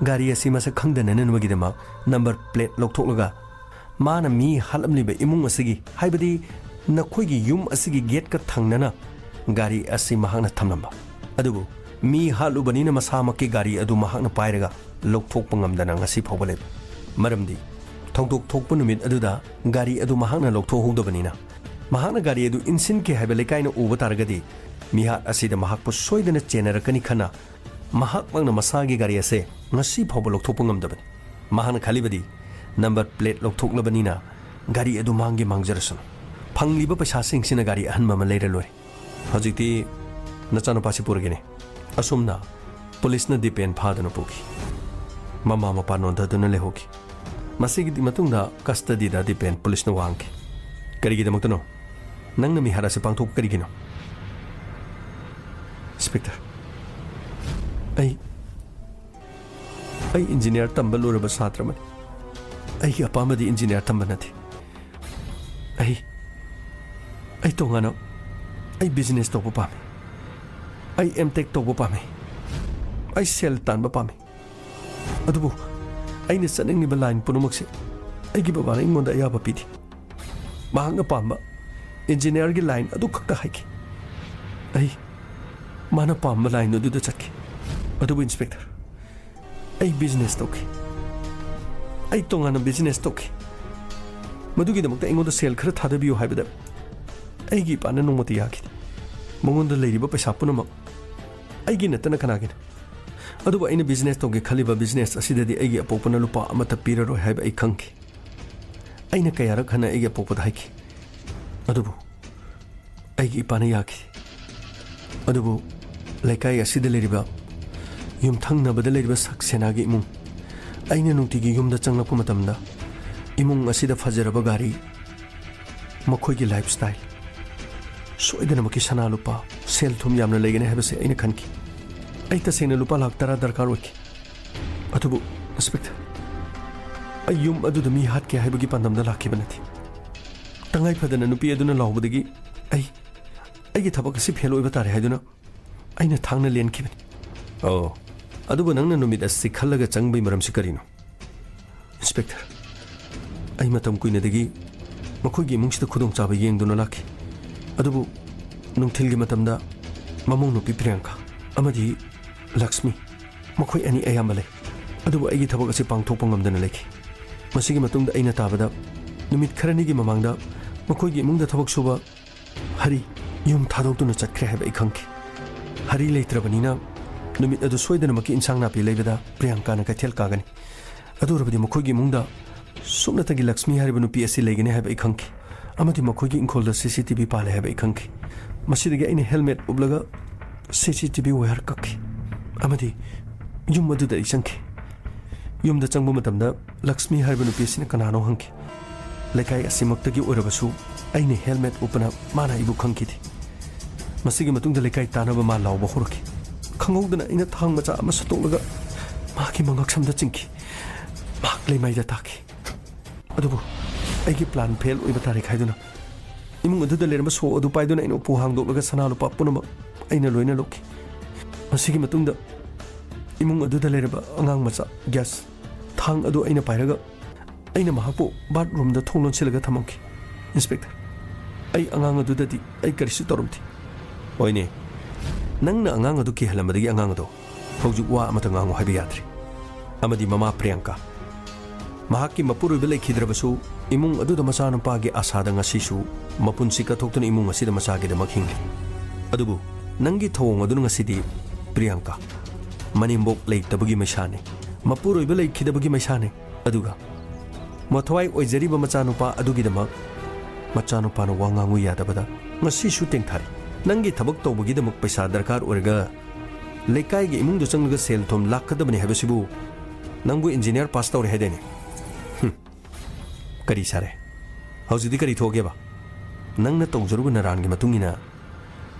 ꯒꯥꯔꯤ ꯑꯁꯤ ꯃꯁꯛ ꯈꯪꯗꯅꯅꯕꯒꯤꯗꯃꯛ ꯅꯝꯕꯔ ꯄ꯭ꯂꯦꯠ ꯂꯧꯊꯣꯛꯂꯒ ꯃꯥꯅ ꯃꯤ ꯍꯥꯠꯂꯝꯂꯤꯕ ꯏꯃꯨꯡ ꯑꯁꯤꯒꯤ, ꯍꯥꯏꯕꯗꯤ ꯅꯈꯣꯏꯒꯤ ꯌꯨꯝ ꯑꯁꯤꯒꯤ ꯒꯦꯠꯀ ꯊꯪꯅꯅ ꯒꯥꯔꯤ ꯑꯁꯤ ꯃꯍꯥꯛꯅ ꯊꯝꯂꯝꯕ꯫ ꯑꯗꯨꯕꯨ ꯃꯤ ꯍꯥꯠꯂꯨꯕꯅꯤꯅ ꯃꯁꯥꯃꯛꯀꯤ ꯒꯥꯔꯤ ꯑꯗꯨ ꯃꯍꯥꯛꯅ ꯄꯥꯏꯔꯒ ꯂꯧꯊꯣꯛꯄ ꯉꯝꯗꯅ ꯉꯁꯤ ꯐꯥꯎꯕ ꯂꯩ꯫ ꯃꯔꯝꯗꯤ ꯊꯧꯗꯣꯛ ꯊꯣꯛꯄ ꯅꯨꯃꯤꯠ ꯑꯗꯨꯗ ꯒꯥꯔꯤ ꯑꯗꯨ ꯃꯍꯥꯛꯅ ꯂꯧꯊꯣꯛꯍꯧꯗꯕꯅꯤꯅ, ꯃꯍꯥꯛꯅ ꯒꯥꯔꯤ ꯑꯗꯨ ꯏꯟꯁꯤꯟꯈꯤ ꯍꯥꯏꯕ ꯂꯩꯀꯥꯏꯅ ꯎꯕ ꯇꯥꯔꯒꯗꯤ ꯃꯤꯍꯥꯠ ꯑꯁꯤꯗ ꯃꯍꯥꯛꯄꯨ ꯁꯣꯏꯗꯅ ꯆꯦꯟꯅꯔꯛꯀꯅꯤ ꯈꯟꯅ ꯃꯍꯥꯛꯃꯛꯅ ꯃꯁꯥꯒꯤ ꯒꯥꯔꯤ ꯑꯁꯦ ꯉꯁꯤ ꯐꯥꯎꯕ ꯂꯧꯊꯣꯛꯄ ꯉꯝꯗꯕꯅꯤ꯫ ꯃꯍꯥꯛꯅ ꯈꯜꯂꯤꯕꯗꯤ ꯅꯝꯕꯔ ꯄ꯭ꯂꯦꯠ ꯂꯧꯊꯣꯛꯂꯕꯅꯤꯅ ꯒꯥꯔꯤ ꯑꯗꯨ ꯃꯥꯡꯒꯦ ꯃꯥꯡꯖꯔꯁꯅꯨ꯫ ꯐꯪꯂꯤꯕ ꯄꯩꯁꯥꯁꯤꯡꯁꯤꯅ ꯒꯥꯔꯤ ꯑꯍꯟꯕ ꯑꯃ ꯂꯩꯔ ꯂꯣꯏꯔꯦ꯫ ꯍꯧꯖꯤꯛꯇꯤ ꯅꯆꯥꯅꯨꯄꯥꯁꯤ ꯄꯨꯔꯒꯦꯅꯦ꯫ ꯑꯁꯨꯝꯅ ꯄꯨꯂꯤꯁꯅ ꯗꯤꯄꯦꯟ ꯐꯥꯗꯨꯅ ꯄꯨꯈꯤ꯫ ꯃꯃꯥ ꯃꯄꯥ ꯅꯣꯟꯊꯗꯨꯅ ꯂꯩꯍꯧꯈꯤ꯫ ꯃꯁꯤꯒꯤ ꯃꯇꯨꯡꯗ ꯀꯁꯇꯗꯤꯗ ꯗꯤꯄꯦꯟ ꯄꯨꯂꯤꯁꯅ ꯋꯥꯡꯈꯤ꯫ "ꯀꯔꯤꯒꯤꯗꯃꯛꯇꯅꯣ? ꯅꯪꯅ ꯃꯤꯍꯥꯠ ꯑꯁꯤ ꯄꯥꯡꯊꯣꯛꯄ ꯀꯔꯤꯒꯤꯅꯣ?" "ꯏꯟꯁꯄꯦꯛꯇꯔ, ꯑꯩ, ꯑꯩ ꯏꯟꯖꯤꯅꯤꯌꯥꯔ ꯇꯝꯕ ꯂꯣꯏꯔꯕ ꯁꯥꯇ꯭ꯔ ꯑꯃꯅꯤ꯫ ꯑꯩꯒꯤ ꯑꯄꯥꯝꯕꯗꯤ ꯏꯟꯖꯤꯅꯤꯌꯥꯔ ꯇꯝꯕ ꯅꯠꯇꯦ꯫ ꯑꯩ, ꯑꯩ ꯇꯣꯉꯥꯟꯅ, ꯑꯩ ꯕꯤꯖꯤꯅꯦꯁ ꯇꯧꯕ ꯄꯥꯝꯃꯤ꯫ ꯑꯩ ꯑꯦꯝ ꯇꯦꯛ ꯇꯧꯕ ꯄꯥꯝꯃꯤ꯫ ꯑꯩ ꯁꯦꯜ ꯇꯥꯟꯕ ꯄꯥꯝꯃꯤ꯫ ꯑꯗꯨꯕꯨ ꯑꯩꯅ ꯆꯠꯅꯤꯡꯂꯤꯕ ꯂꯥꯏꯟ ꯄꯨꯝꯅꯃꯛꯁꯦ ꯑꯩꯒꯤ ꯕꯕꯥꯅ ꯑꯩꯉꯣꯟꯗ ꯑꯌꯥꯕ ꯄꯤꯗꯦ꯫ ꯃꯍꯥꯛꯅ ꯄꯥꯝꯕ ꯏꯟꯖꯤꯅꯤꯌꯥꯔꯒꯤ ꯂꯥꯏꯟ ꯑꯗꯨ ꯈꯛꯇ ꯍꯥꯏꯈꯤ꯫ ꯑꯩ, ꯃꯥꯅ ꯄꯥꯝꯕ ꯂꯥꯏꯟ ꯑꯗꯨꯗ ꯆꯠꯈꯤ꯫ ꯑꯗꯨꯕꯨ ꯏꯟꯁꯄꯦꯛꯇꯔ, ꯑꯩ ꯕꯤꯖꯤꯅꯦꯁ ꯇꯧꯈꯤ꯫ ꯑꯩ ꯇꯣꯉꯥꯟꯅ ꯕꯤꯖꯤꯅꯦꯁ ꯇꯧꯈꯤ꯫ ꯃꯗꯨꯒꯤꯗꯃꯛꯇ ꯑꯩꯉꯣꯟꯗ ꯁꯦꯜ ꯈꯔ ꯊꯥꯗꯕꯤꯌꯨ ꯍꯥꯏꯕꯗ ꯑꯩꯒꯤ ꯏꯄꯥꯅ ꯅꯣꯡꯃꯇ ꯌꯥꯈꯤꯗꯦ꯫ ꯃꯉꯣꯟꯗ ꯂꯩꯔꯤꯕ ꯄꯩꯁꯥ ꯄꯨꯝꯅꯃꯛ ꯑꯩꯒꯤ ꯅꯠꯇꯅ ꯀꯅꯥꯒꯤꯅꯣ? ꯑꯗꯨꯕꯨ ꯑꯩꯅ ꯕꯤꯖꯤꯅꯦꯁ ꯇꯧꯒꯦ ꯈꯜꯂꯤꯕ ꯕꯤꯖꯤꯅꯦꯁ ꯑꯁꯤꯗꯗꯤ ꯑꯩꯒꯤ ꯑꯄꯣꯛꯄꯅ ꯂꯨꯄꯥ ꯑꯃꯠꯇ ꯄꯤꯔꯔꯣꯏ ꯍꯥꯏꯕ ꯑꯩ ꯈꯪꯈꯤ꯫ ꯑꯩꯅ ꯀꯌꯥꯔꯛ ꯍꯟꯅ ꯑꯩꯒꯤ ꯑꯄꯣꯛꯄꯗ ꯍꯥꯏꯈꯤ, ꯑꯗꯨꯕꯨ ꯑꯩꯒꯤ ꯏꯄꯥꯅ ꯌꯥꯈꯤꯗꯦ꯫ ꯑꯗꯨꯕꯨ ꯂꯩꯀꯥꯏ ꯑꯁꯤꯗ ꯂꯩꯔꯤꯕ ꯌꯨꯝꯊꯪꯅꯕꯗ ꯂꯩꯔꯤꯕ ꯁꯛꯁꯦꯅꯥꯒꯤ ꯏꯃꯨꯡ, ꯑꯩꯅ ꯅꯨꯡꯇꯤꯒꯤ ꯌꯨꯝꯗ ꯆꯪꯂꯛꯄ ꯃꯇꯝꯗ ꯏꯃꯨꯡ ꯑꯁꯤꯗ ꯐꯖꯔꯕ ꯒꯥꯔꯤ, ꯃꯈꯣꯏꯒꯤ ꯂꯥꯏꯐ ꯁ꯭ꯇꯥꯏꯜ, ꯁꯣꯏꯗꯅꯃꯛꯀꯤ ꯁꯅꯥ ꯂꯨꯄꯥ, ꯁꯦꯜ ꯊꯨꯝ ꯌꯥꯝꯅ ꯂꯩꯒꯅꯤ ꯍꯥꯏꯕꯁꯦ ꯑꯩꯅ ꯈꯟꯈꯤ꯫ ꯑꯩ ꯇꯁꯦꯡꯅ ꯂꯨꯄꯥ ꯂꯥꯈ ꯇꯔꯥ ꯗꯔꯀꯥꯔ ꯑꯣꯏꯈꯤ꯫ ꯑꯗꯨꯕꯨ ꯏꯟꯁꯄꯦꯛꯇꯔ, ꯑꯩ ꯌꯨꯝ ꯑꯗꯨꯗ ꯃꯤ ꯍꯥꯠꯀꯦ ꯍꯥꯏꯕꯒꯤ ꯄꯥꯟꯗꯝꯗ ꯂꯥꯛꯈꯤꯕ ꯅꯠꯇꯦ꯫ ꯇꯉꯥꯏ ꯐꯗꯅ ꯅꯨꯄꯤ ꯑꯗꯨꯅ ꯂꯥꯎꯕꯗꯒꯤ ꯑꯩ, ꯑꯩꯒꯤ ꯊꯕꯛ ꯑꯁꯤ ꯐꯦꯜ ꯑꯣꯏꯕ ꯇꯥꯔꯦ ꯍꯥꯏꯗꯨꯅ ꯑꯩꯅ ꯊꯥꯡꯅ ꯂꯦꯟꯈꯤꯕꯅꯤ꯫ ꯑꯣ, ꯑꯗꯨꯕꯨ ꯅꯪꯅ ꯅꯨꯃꯤꯠ ꯑꯁꯤ ꯈꯜꯂꯒ ꯆꯪꯕꯒꯤ ꯃꯔꯝꯁꯤ ꯀꯔꯤꯅꯣ? ꯏꯟꯁꯄꯦꯛꯇꯔ, ꯑꯩ ꯃꯇꯝ ꯀꯨꯏꯅꯗꯒꯤ ꯃꯈꯣꯏꯒꯤ ꯏꯃꯨꯡꯁꯤꯗ ꯈꯨꯗꯣꯡꯆꯥꯕ ꯌꯦꯡꯗꯨꯅ ꯂꯥꯛꯈꯤ꯫ ꯑꯗꯨꯕꯨ ꯅꯨꯡꯊꯤꯜꯒꯤ ꯃꯇꯝꯗ ꯃꯃꯧ ꯅꯨꯄꯤ ꯄ꯭ꯔꯤꯌꯥꯡꯀꯥ ꯑꯃꯗꯤ ꯂꯛꯁꯃꯤ, ꯃꯈꯣꯏ ꯑꯅꯤ ꯑꯌꯥꯝꯕ ꯂꯩ꯫ ꯑꯗꯨꯕꯨ ꯑꯩꯒꯤ ꯊꯕꯛ ꯑꯁꯤ ꯄꯥꯡꯊꯣꯛꯄ ꯉꯝꯗꯅ ꯂꯩꯈꯤ꯫ ꯃꯁꯤꯒꯤ ꯃꯇꯨꯡꯗ ꯑꯩꯅ ꯇꯥꯕꯗ, ꯅꯨꯃꯤꯠ ꯈꯔꯅꯤꯒꯤ ꯃꯃꯥꯡꯗ ꯃꯈꯣꯏꯒꯤ ꯏꯃꯨꯡꯗ ꯊꯕꯛ ꯁꯨꯕ ꯍꯔꯤ ꯌꯨꯝ ꯊꯥꯗꯣꯛꯇꯨꯅ ꯆꯠꯈ꯭ꯔꯦ ꯍꯥꯏꯕ ꯑꯩ ꯈꯪꯈꯤ꯫ ꯍꯔꯤ ꯂꯩꯇ꯭ꯔꯕꯅꯤꯅ ꯅꯨꯃꯤꯠ ꯑꯗꯨ ꯁꯣꯏꯗꯅꯃꯛꯀꯤ ꯏꯟꯁꯥꯡ ꯅꯥꯄꯤ ꯂꯩꯕꯗ ꯄ꯭ꯔꯤꯌꯥꯡꯀꯥꯅ ꯀꯩꯊꯦꯜ ꯀꯥꯒꯅꯤ꯫ ꯑꯗꯨ ꯑꯣꯏꯔꯕꯗꯤ ꯃꯈꯣꯏꯒꯤ ꯏꯃꯨꯡꯗ ꯁꯨꯞꯅꯇꯒꯤ ꯂꯛꯁꯃꯤ ꯍꯥꯏꯔꯤꯕ ꯅꯨꯄꯤ ꯑꯁꯤ ꯂꯩꯒꯅꯤ ꯍꯥꯏꯕ ꯑꯩ ꯈꯪꯈꯤ꯫ ꯑꯃꯗꯤ ꯃꯈꯣꯏꯒꯤ ꯏꯪꯈꯣꯜꯗ ꯁꯤ ꯁꯤ ꯇꯤ ꯚꯤ ꯄꯥꯜꯂꯦ ꯍꯥꯏꯕ ꯑꯩ ꯈꯪꯈꯤ꯫ ꯃꯁꯤꯗꯒꯤ ꯑꯩꯅ ꯍꯦꯜꯃꯦꯠ ꯎꯞꯂꯒ ꯁꯤ ꯁꯤ ꯇꯤ ꯚꯤ ꯋꯥꯌꯔ ꯀꯛꯈꯤ ꯑꯃꯗꯤ ꯌꯨꯝ ꯑꯗꯨꯗ ꯑꯩ ꯆꯪꯈꯤ꯫ ꯌꯨꯝꯗ ꯆꯪꯕ ꯃꯇꯝꯗ ꯂꯛꯁꯃꯤ ꯍꯥꯏꯔꯤꯕ ꯅꯨꯄꯤ ꯑꯁꯤꯅ ꯀꯅꯥꯅꯣ ꯍꯪꯈꯤ꯫ ꯂꯩꯀꯥꯏ ꯑꯁꯤꯃꯛꯇꯒꯤ ꯑꯣꯏꯔꯕꯁꯨ ꯑꯩꯅ ꯍꯦꯜꯃꯦꯠ ꯎꯞꯄꯅ ꯃꯥꯅ ꯑꯩꯕꯨ ꯈꯪꯈꯤꯗꯦ꯫ ꯃꯁꯤꯒꯤ ꯃꯇꯨꯡꯗ ꯂꯩꯀꯥꯏ ꯇꯥꯟꯅꯕ ꯃꯥ ꯂꯥꯎꯕ ꯍꯧꯔꯛꯈꯤ꯫ ꯈꯪꯍꯧꯗꯅ ꯑꯩꯅ ꯊꯥꯡ ꯃꯆꯥ ꯑꯃ ꯁꯠꯇꯣꯛꯂꯒ ꯃꯍꯥꯛꯀꯤ ꯃꯉꯛꯁꯝꯗ ꯆꯤꯡꯈꯤ꯫ ꯃꯍꯥꯛ ꯂꯩꯃꯥꯏꯗ ꯇꯥꯈꯤ꯫ ꯑꯗꯨꯕꯨ ꯑꯩꯒꯤ ꯄ꯭ꯂꯥꯟ ꯐꯦꯜ ꯑꯣꯏꯕ ꯇꯥꯔꯦ ꯈꯥꯏꯗꯨꯅ ꯏꯃꯨꯡ ꯑꯗꯨꯗ ꯂꯩꯔꯝꯕ ꯁꯣ ꯑꯗꯨ ꯄꯥꯏꯗꯨꯅ ꯑꯩꯅ ꯎꯄꯨ ꯍꯥꯡꯗꯣꯛꯂꯒ ꯁꯅꯥ ꯂꯨꯄꯥ ꯄꯨꯝꯅꯃꯛ ꯑꯩꯅ ꯂꯣꯏꯅ ꯂꯧꯈꯤ꯫ ꯃꯁꯤꯒꯤ ꯃꯇꯨꯡꯗ ꯏꯃꯨꯡ ꯑꯗꯨꯗ ꯂꯩꯔꯝꯕ ꯑꯉꯥꯡ ꯃꯆꯥ ꯒ꯭ꯌꯥꯁ ꯊꯥꯡ ꯑꯗꯨ ꯑꯩꯅ ꯄꯥꯏꯔꯒ ꯑꯩꯅ ꯃꯍꯥꯛꯄꯨ ꯕꯥꯠꯔꯨꯝꯗ ꯊꯣꯡ ꯂꯣꯟꯁꯤꯜꯂꯒ ꯊꯝꯃꯝꯈꯤ꯫ ꯏꯟꯁꯄꯦꯛꯇꯔ, ꯑꯩ ꯑꯉꯥꯡ ꯑꯗꯨꯗꯗꯤ ꯑꯩ ꯀꯔꯤꯁꯨ ꯇꯧꯔꯝꯗꯦ꯫ ꯍꯣꯏꯅꯦ, ꯅꯪꯅ ꯑꯉꯥꯡ ꯑꯗꯨ ꯀꯤꯍꯜꯂꯝꯕꯗꯒꯤ ꯑꯉꯥꯡ ꯑꯗꯣ ꯍꯧꯖꯤꯛ ꯋꯥ ꯑꯃꯠꯇ ꯉꯥꯡꯉꯨ ꯍꯥꯏꯕ ꯌꯥꯗ꯭ꯔꯤ꯫ ꯑꯃꯗꯤ ꯃꯃꯥ ꯄ꯭ꯔꯤꯌꯥꯡꯀꯥ, ꯃꯍꯥꯛꯀꯤ ꯃꯄꯨꯔꯣꯏꯕ ꯂꯩꯈꯤꯗ꯭ꯔꯕꯁꯨ ꯏꯃꯨꯡ ꯑꯗꯨꯗ ꯃꯆꯥꯅꯨꯄꯥꯒꯤ ꯑꯁꯥꯗ ꯉꯁꯤꯁꯨ ꯃꯄꯨꯟꯁꯤ ꯀꯠꯊꯣꯛꯇꯨꯅ ꯏꯃꯨꯡ ꯑꯁꯤꯗ ꯃꯆꯥꯒꯤꯗꯃꯛ ꯍꯤꯡꯂꯤ꯫ ꯑꯗꯨꯕꯨ ꯅꯪꯒꯤ ꯊꯧꯑꯣꯡ ꯑꯗꯨꯅ ꯉꯁꯤꯗꯤ, ꯄ꯭ꯔꯤꯌꯥꯡꯀꯥ, ꯃꯅꯦꯝꯕꯣꯛ ꯂꯩꯇꯕꯒꯤ ꯃꯩꯁꯥꯅꯤ, ꯃꯄꯨꯔꯣꯏꯕ ꯂꯩꯈꯤꯗꯕꯒꯤ ꯃꯩꯁꯥꯅꯤ꯫ ꯑꯗꯨꯒ ꯃꯊ꯭ꯋꯥꯏ ꯑꯣꯏꯖꯔꯤꯕ ꯃꯆꯥꯅꯨꯄꯥ ꯑꯗꯨꯒꯤꯗꯃꯛ ꯃꯆꯥꯅꯨꯄꯥꯅ ꯋꯥ ꯉꯥꯡꯉꯨ ꯌꯥꯗꯕꯗ ꯉꯁꯤꯁꯨ ꯇꯦꯡꯊꯥꯔꯤ꯫ ꯅꯪꯒꯤ ꯊꯕꯛ ꯇꯧꯕꯒꯤꯗꯃꯛ ꯄꯩꯁꯥ ꯗꯔꯀꯥꯔ ꯑꯣꯏꯔꯒ ꯂꯩꯀꯥꯏꯒꯤ ꯏꯃꯨꯡꯗ ꯆꯪꯂꯒ ꯁꯦꯜ ꯊꯨꯝ ꯂꯥꯛꯀꯗꯕꯅꯤ ꯍꯥꯏꯕꯁꯤꯕꯨ ꯅꯪꯕꯨ ꯏꯟꯖꯤꯅꯤꯌꯥꯔ ꯄꯥꯁ ꯇꯧꯔꯦ ꯍꯥꯏꯗꯥꯏꯅꯦ? ꯍꯨꯝ꯫ ꯀꯔꯤ ꯁꯥꯔꯦ? ꯍꯧꯖꯤꯛꯇꯤ ꯀꯔꯤ ꯊꯣꯛꯑꯒꯦꯕ? ꯅꯪꯅ ꯇꯧꯖꯔꯨꯕ ꯅꯔꯥꯟꯒꯤ ꯃꯇꯨꯡ ꯏꯟꯅ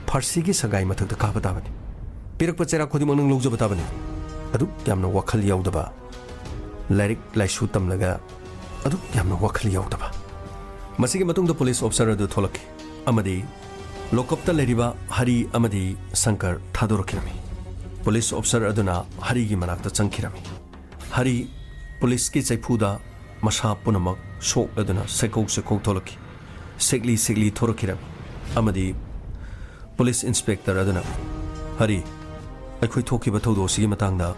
ꯐꯥꯔꯁꯤꯒꯤ ꯁꯒꯥꯏ ꯃꯊꯛꯇ ꯀꯥꯕ ꯇꯥꯕꯅꯤ꯫ ꯄꯤꯔꯛꯄ ꯆꯩꯔꯥꯛ ꯈꯨꯗꯤꯡꯃꯛ ꯅꯪ ꯂꯧꯖꯕ ꯇꯥꯕꯅꯤ꯫ ꯑꯗꯨꯛ ꯌꯥꯝꯅ ꯋꯥꯈꯜ ꯌꯥꯎꯗꯕ, ꯂꯥꯏꯔꯤꯛ ꯂꯥꯏꯁꯨ ꯇꯝꯂꯒ ꯑꯗꯨꯛ ꯌꯥꯝꯅ ꯋꯥꯈꯜ ꯌꯥꯎꯗꯕ꯫ ꯃꯁꯤꯒꯤ ꯃꯇꯨꯡꯗ ꯄꯨꯂꯤꯁ ꯑꯣꯐꯤꯁꯥꯔ ꯑꯗꯨ ꯊꯣꯛꯂꯛꯈꯤ ꯑꯃꯗꯤ ꯂꯣꯀꯞꯇ ꯂꯩꯔꯤꯕ ꯍꯔꯤ ꯑꯃꯗꯤ ꯁꯪꯀꯔ ꯊꯥꯗꯣꯔꯛꯈꯤꯔꯝꯃꯤ꯫ ꯄꯨꯂꯤꯁ ꯑꯣꯐꯤꯁꯥꯔ ꯑꯗꯨꯅ ꯍꯔꯤꯒꯤ ꯃꯅꯥꯛꯇ ꯆꯪꯈꯤꯔꯝꯃꯤ꯫ ꯍꯔꯤ ꯄꯨꯂꯤꯁꯀꯤ ꯆꯩꯐꯨꯗ ꯃꯁꯥ ꯄꯨꯝꯅꯃꯛ ꯁꯣꯛꯂꯗꯨꯅ ꯁꯦꯛꯀꯧ ꯁꯦꯛꯀꯧ ꯊꯣꯛꯂꯛꯈꯤ꯫ ꯁꯦꯛꯂꯤ ꯁꯦꯛꯂꯤ ꯊꯣꯔꯛꯈꯤꯔꯝꯃꯤ ꯑꯃꯗꯤ ꯄꯨꯂꯤꯁ ꯏꯟꯁꯄꯦꯛꯇꯔ ꯑꯗꯨꯅ, "ꯍꯔꯤ, ꯑꯩꯈꯣꯏ ꯊꯣꯛꯈꯤꯕ ꯊꯧꯗꯣꯛ ꯑꯁꯤꯒꯤ ꯃꯇꯥꯡꯗ"꯫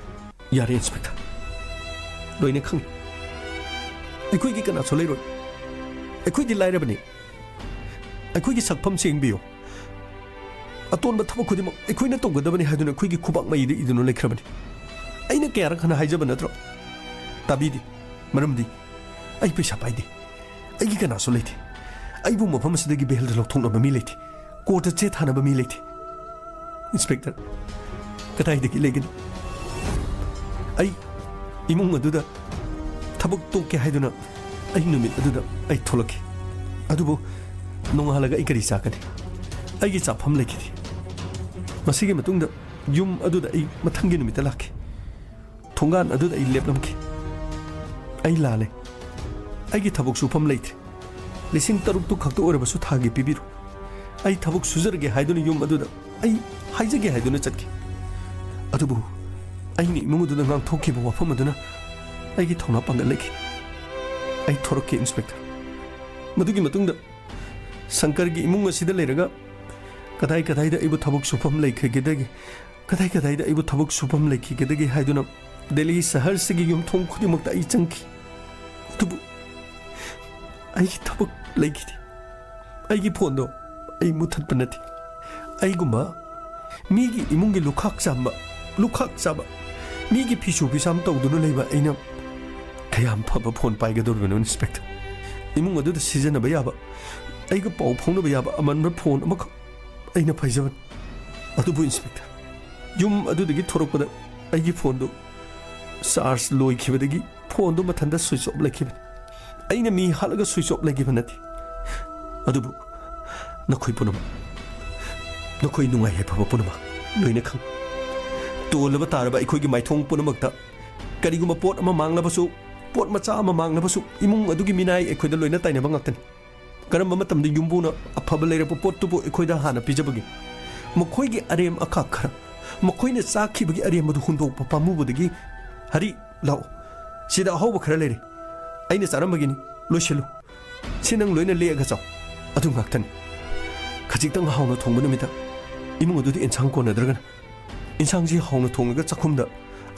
"ꯌꯥꯔꯦ, ꯏꯟꯁꯄꯦꯛꯇꯔ꯫ ꯂꯣꯏꯅ ꯈꯪꯏ꯫ ꯑꯩꯈꯣꯏꯒꯤ ꯀꯅꯥꯁꯨ ꯂꯩꯔꯣꯏ꯫ ꯑꯩꯈꯣꯏꯗꯤ ꯂꯥꯏꯔꯕꯅꯤ꯫ ꯑꯩꯈꯣꯏꯒꯤ ꯁꯛꯐꯝ ꯁꯦꯡꯕꯤꯌꯨ꯫ ꯑꯇꯣꯟꯕ ꯊꯕꯛ ꯈꯨꯗꯤꯡꯃꯛ ꯑꯩꯈꯣꯏꯅ ꯇꯧꯒꯗꯕꯅꯤ ꯍꯥꯏꯗꯨꯅ ꯑꯩꯈꯣꯏꯒꯤ ꯈꯨꯕꯥꯛ ꯃꯌꯥꯗ ꯏꯗꯨꯅ ꯂꯩꯈ꯭ꯔꯕꯅꯤ꯫ ꯑꯩꯅ ꯀꯌꯥꯔꯛ ꯍꯟꯅ ꯍꯥꯏꯖꯕ ꯅꯠꯇ꯭ꯔꯣ? ꯇꯥꯕꯤꯗꯦ꯫ ꯃꯔꯝꯗꯤ ꯑꯩ ꯄꯩꯁꯥ ꯄꯥꯏꯗꯦ꯫ ꯑꯩꯒꯤ ꯀꯅꯥꯁꯨ ꯂꯩꯇꯦ꯫ ꯑꯩꯕꯨ ꯃꯐꯝ ꯑꯁꯤꯗꯒꯤ ꯕꯦꯜꯗ ꯂꯧꯊꯣꯛꯅꯕ ꯃꯤ ꯂꯩꯇꯦ꯫ ꯀꯣꯔꯠꯇ ꯆꯦ ꯊꯥꯅꯕ ꯃꯤ ꯂꯩꯇꯦ꯫ ꯏꯟꯁꯄꯦꯛꯇꯔ, ꯀꯗꯥꯏꯗꯒꯤ ꯂꯩꯒꯅꯤ? ꯑꯩ ꯏꯃꯨꯡ ꯑꯗꯨꯗ ꯊꯕꯛ ꯇꯣꯛꯀꯦ ꯍꯥꯏꯗꯨꯅ ꯑꯩ ꯅꯨꯃꯤꯠ ꯑꯗꯨꯗ ꯑꯩ ꯊꯣꯛꯂꯛꯈꯤ꯫ ꯑꯗꯨꯕꯨ ꯅꯣꯡꯉꯥꯜꯂꯒ ꯑꯩ ꯀꯔꯤ ꯆꯥꯒꯅꯤ? ꯑꯩꯒꯤ ꯆꯥꯐꯝ ꯂꯩꯈꯤꯗꯦ꯫ ꯃꯁꯤꯒꯤ ꯃꯇꯨꯡꯗ ꯌꯨꯝ ꯑꯗꯨꯗ ꯑꯩ ꯃꯊꯪꯒꯤ ꯅꯨꯃꯤꯠꯇ ꯂꯥꯛꯈꯤ꯫ ꯊꯣꯡꯒꯥꯟ ꯑꯗꯨꯗ ꯑꯩ ꯂꯦꯞꯂꯝꯈꯤ꯫ ꯑꯩ ꯂꯥꯜꯂꯦ꯫ ꯑꯩꯒꯤ ꯊꯕꯛ ꯁꯨꯐꯝ ꯂꯩꯇ꯭ꯔꯦ꯫ ꯂꯤꯁꯤꯡ ꯇꯔꯨꯛꯇꯨ ꯈꯛꯇ ꯑꯣꯏꯔꯕꯁꯨ ꯊꯥꯒꯤ ꯄꯤꯕꯤꯔꯣ꯫ ꯑꯩ ꯊꯕꯛ ꯁꯨꯖꯔꯒꯦ ꯍꯥꯏꯗꯨꯅ ꯌꯨꯝ ꯑꯗꯨꯗ ꯑꯩ ꯍꯥꯏꯖꯒꯦ ꯍꯥꯏꯗꯨꯅ ꯆꯠꯈꯤ꯫ ꯑꯗꯨꯕꯨ ꯑꯩꯅ ꯏꯃꯨꯡ ꯑꯗꯨꯗ ꯉꯥꯡꯊꯣꯛꯈꯤꯕ ꯋꯥꯐꯝ ꯑꯗꯨꯅ ꯑꯩꯒꯤ ꯊꯧꯅꯥ ꯄꯥꯡꯒꯠꯂꯛꯈꯤ꯫ ꯑꯩ ꯊꯣꯔꯛꯈꯤ, ꯏꯟꯁꯄꯦꯛꯇꯔ꯫ ꯃꯗꯨꯒꯤ ꯃꯇꯨꯡꯗ ꯁꯪꯀꯔꯒꯤ ꯏꯃꯨꯡ ꯑꯁꯤꯗ ꯂꯩꯔꯒ ꯀꯗꯥꯏ ꯀꯗꯥꯏꯗ ꯑꯩꯕꯨ ꯊꯕꯛ ꯁꯨꯐꯝ ꯂꯩꯈꯤꯒꯗꯒꯦ, ꯀꯗꯥꯏ ꯀꯗꯥꯏꯗ ꯑꯩꯕꯨ ꯊꯕꯛ ꯁꯨꯐꯝ ꯂꯩꯈꯤꯒꯗꯒꯦ ꯍꯥꯏꯗꯨꯅ ꯗꯦꯜꯂꯤ ꯁꯍꯔꯁꯤꯒꯤ ꯌꯨꯝꯊꯣꯡ ꯈꯨꯗꯤꯡꯃꯛꯇ ꯑꯩ ꯆꯪꯈꯤ꯫ ꯑꯗꯨꯕꯨ ꯑꯩꯒꯤ ꯊꯕꯛ ꯂꯩꯈꯤꯗꯦ꯫ ꯑꯩꯒꯤ ꯐꯣꯟꯗꯣ ꯑꯩ ꯃꯨꯊꯠꯄ ꯅꯠꯇꯦ꯫ ꯑꯩꯒꯨꯝꯕ ꯃꯤꯒꯤ ꯏꯃꯨꯡꯒꯤ ꯂꯨꯈꯥꯛ ꯆꯥꯝꯕ, ꯂꯨꯈꯥꯛ ꯆꯥꯕ, ꯃꯤꯒꯤ ꯐꯤꯁꯨ ꯐꯤꯁꯥꯝ ꯇꯧꯗꯨꯅ ꯂꯩꯕ ꯑꯩꯅ ꯀꯌꯥꯝ ꯐꯕ ꯐꯣꯟ ꯄꯥꯏꯒꯗꯧꯔꯤꯕꯅꯣ, ꯏꯟꯁꯄꯦꯛꯇꯔ? ꯏꯃꯨꯡ ꯑꯗꯨꯗ ꯁꯤꯖꯤꯟꯅꯕ ꯌꯥꯕ, ꯑꯩꯒ ꯄꯥꯎ ꯐꯥꯎꯅꯕ ꯌꯥꯕ ꯑꯃꯟꯕ ꯐꯣꯟ ꯑꯃꯈꯛ ꯑꯩꯅ ꯄꯥꯏꯖꯕꯅꯤ꯫ ꯑꯗꯨꯕꯨ, ꯏꯟꯁꯄꯦꯛꯇꯔ, ꯌꯨꯝ ꯑꯗꯨꯗꯒꯤ ꯊꯣꯔꯛꯄꯗ ꯑꯩꯒꯤ ꯐꯣꯟꯗꯨ ꯆꯥꯔꯖ ꯂꯣꯏꯈꯤꯕꯗꯒꯤ ꯐꯣꯟꯗꯨ ꯃꯊꯟꯇ ꯁ꯭ꯋꯤꯆ ꯑꯣꯐ ꯂꯩꯈꯤꯕꯅꯤ꯫ ꯑꯩꯅ ꯃꯤ ꯍꯥꯠꯂꯒ ꯁ꯭ꯋꯤꯆ ꯑꯣꯐ ꯂꯩꯈꯤꯕ ꯅꯠꯇꯦ꯫ ꯑꯗꯨꯕꯨ ꯅꯈꯣꯏ ꯄꯨꯝꯅꯃꯛ, ꯅꯈꯣꯏ ꯅꯨꯡꯉꯥꯏ ꯌꯥꯏꯐꯕ ꯄꯨꯝꯅꯃꯛ ꯂꯣꯏꯅ ꯈꯪ꯫ ꯇꯣꯜꯂꯕ ꯇꯥꯔꯕ ꯑꯩꯈꯣꯏꯒꯤ ꯃꯥꯏꯊꯣꯡ ꯄꯨꯝꯅꯃꯛꯇ ꯀꯔꯤꯒꯨꯝꯕ ꯄꯣꯠ ꯑꯃ ꯃꯥꯡꯂꯕꯁꯨ, ꯄꯣꯠ ꯃꯆꯥ ꯑꯃ ꯃꯥꯡꯂꯕꯁꯨ, ꯏꯃꯨꯡ ꯑꯗꯨꯒꯤ ꯃꯤꯅꯥꯏ ꯑꯩꯈꯣꯏꯗ ꯂꯣꯏꯅ ꯇꯥꯏꯅꯕ ꯉꯥꯛꯇꯅꯤ꯫ ꯀꯔꯝꯕ ꯃꯇꯝꯗ ꯌꯨꯝꯕꯨꯅ ꯑꯐꯕ ꯂꯩꯔꯛꯄ ꯄꯣꯠꯇꯨꯕꯨ ꯑꯩꯈꯣꯏꯗ ꯍꯥꯟꯅ ꯄꯤꯖꯕꯒꯦ? ꯃꯈꯣꯏꯒꯤ ꯑꯔꯦꯝ ꯑꯈꯥꯛ ꯈꯔ, ꯃꯈꯣꯏꯅ ꯆꯥꯈꯤꯕꯒꯤ ꯑꯔꯦꯝꯕꯗꯨ ꯍꯨꯟꯗꯣꯛꯄ ꯄꯥꯝꯃꯨꯕꯗꯒꯤ, "ꯍꯔꯤ, ꯂꯥꯛꯑꯣ, ꯁꯤꯗ ꯑꯍꯧꯕ ꯈꯔ ꯂꯩꯔꯦ, ꯑꯩꯅ ꯆꯥꯔꯝꯕꯒꯤꯅꯤ, ꯂꯣꯏꯁꯤꯜꯂꯨ, ꯁꯤ ꯅꯪ ꯂꯣꯏꯅ ꯂꯦꯛꯑꯒ ꯆꯥꯎ"꯫ ꯑꯗꯨ ꯉꯥꯛꯇꯅꯤ꯫ ꯈꯖꯤꯛꯇꯪ ꯍꯥꯎꯅ ꯊꯣꯡꯕ ꯅꯨꯃꯤꯠꯇ ꯏꯃꯨꯡ ꯑꯗꯨꯗ ꯏꯟꯁꯥꯡ ꯀꯣꯟꯅꯗ꯭ꯔꯒꯅ, ꯏꯟꯁꯥꯡꯁꯤ ꯍꯥꯎꯅ ꯊꯣꯡꯉꯒ ꯆꯥꯛꯈꯨꯝꯗ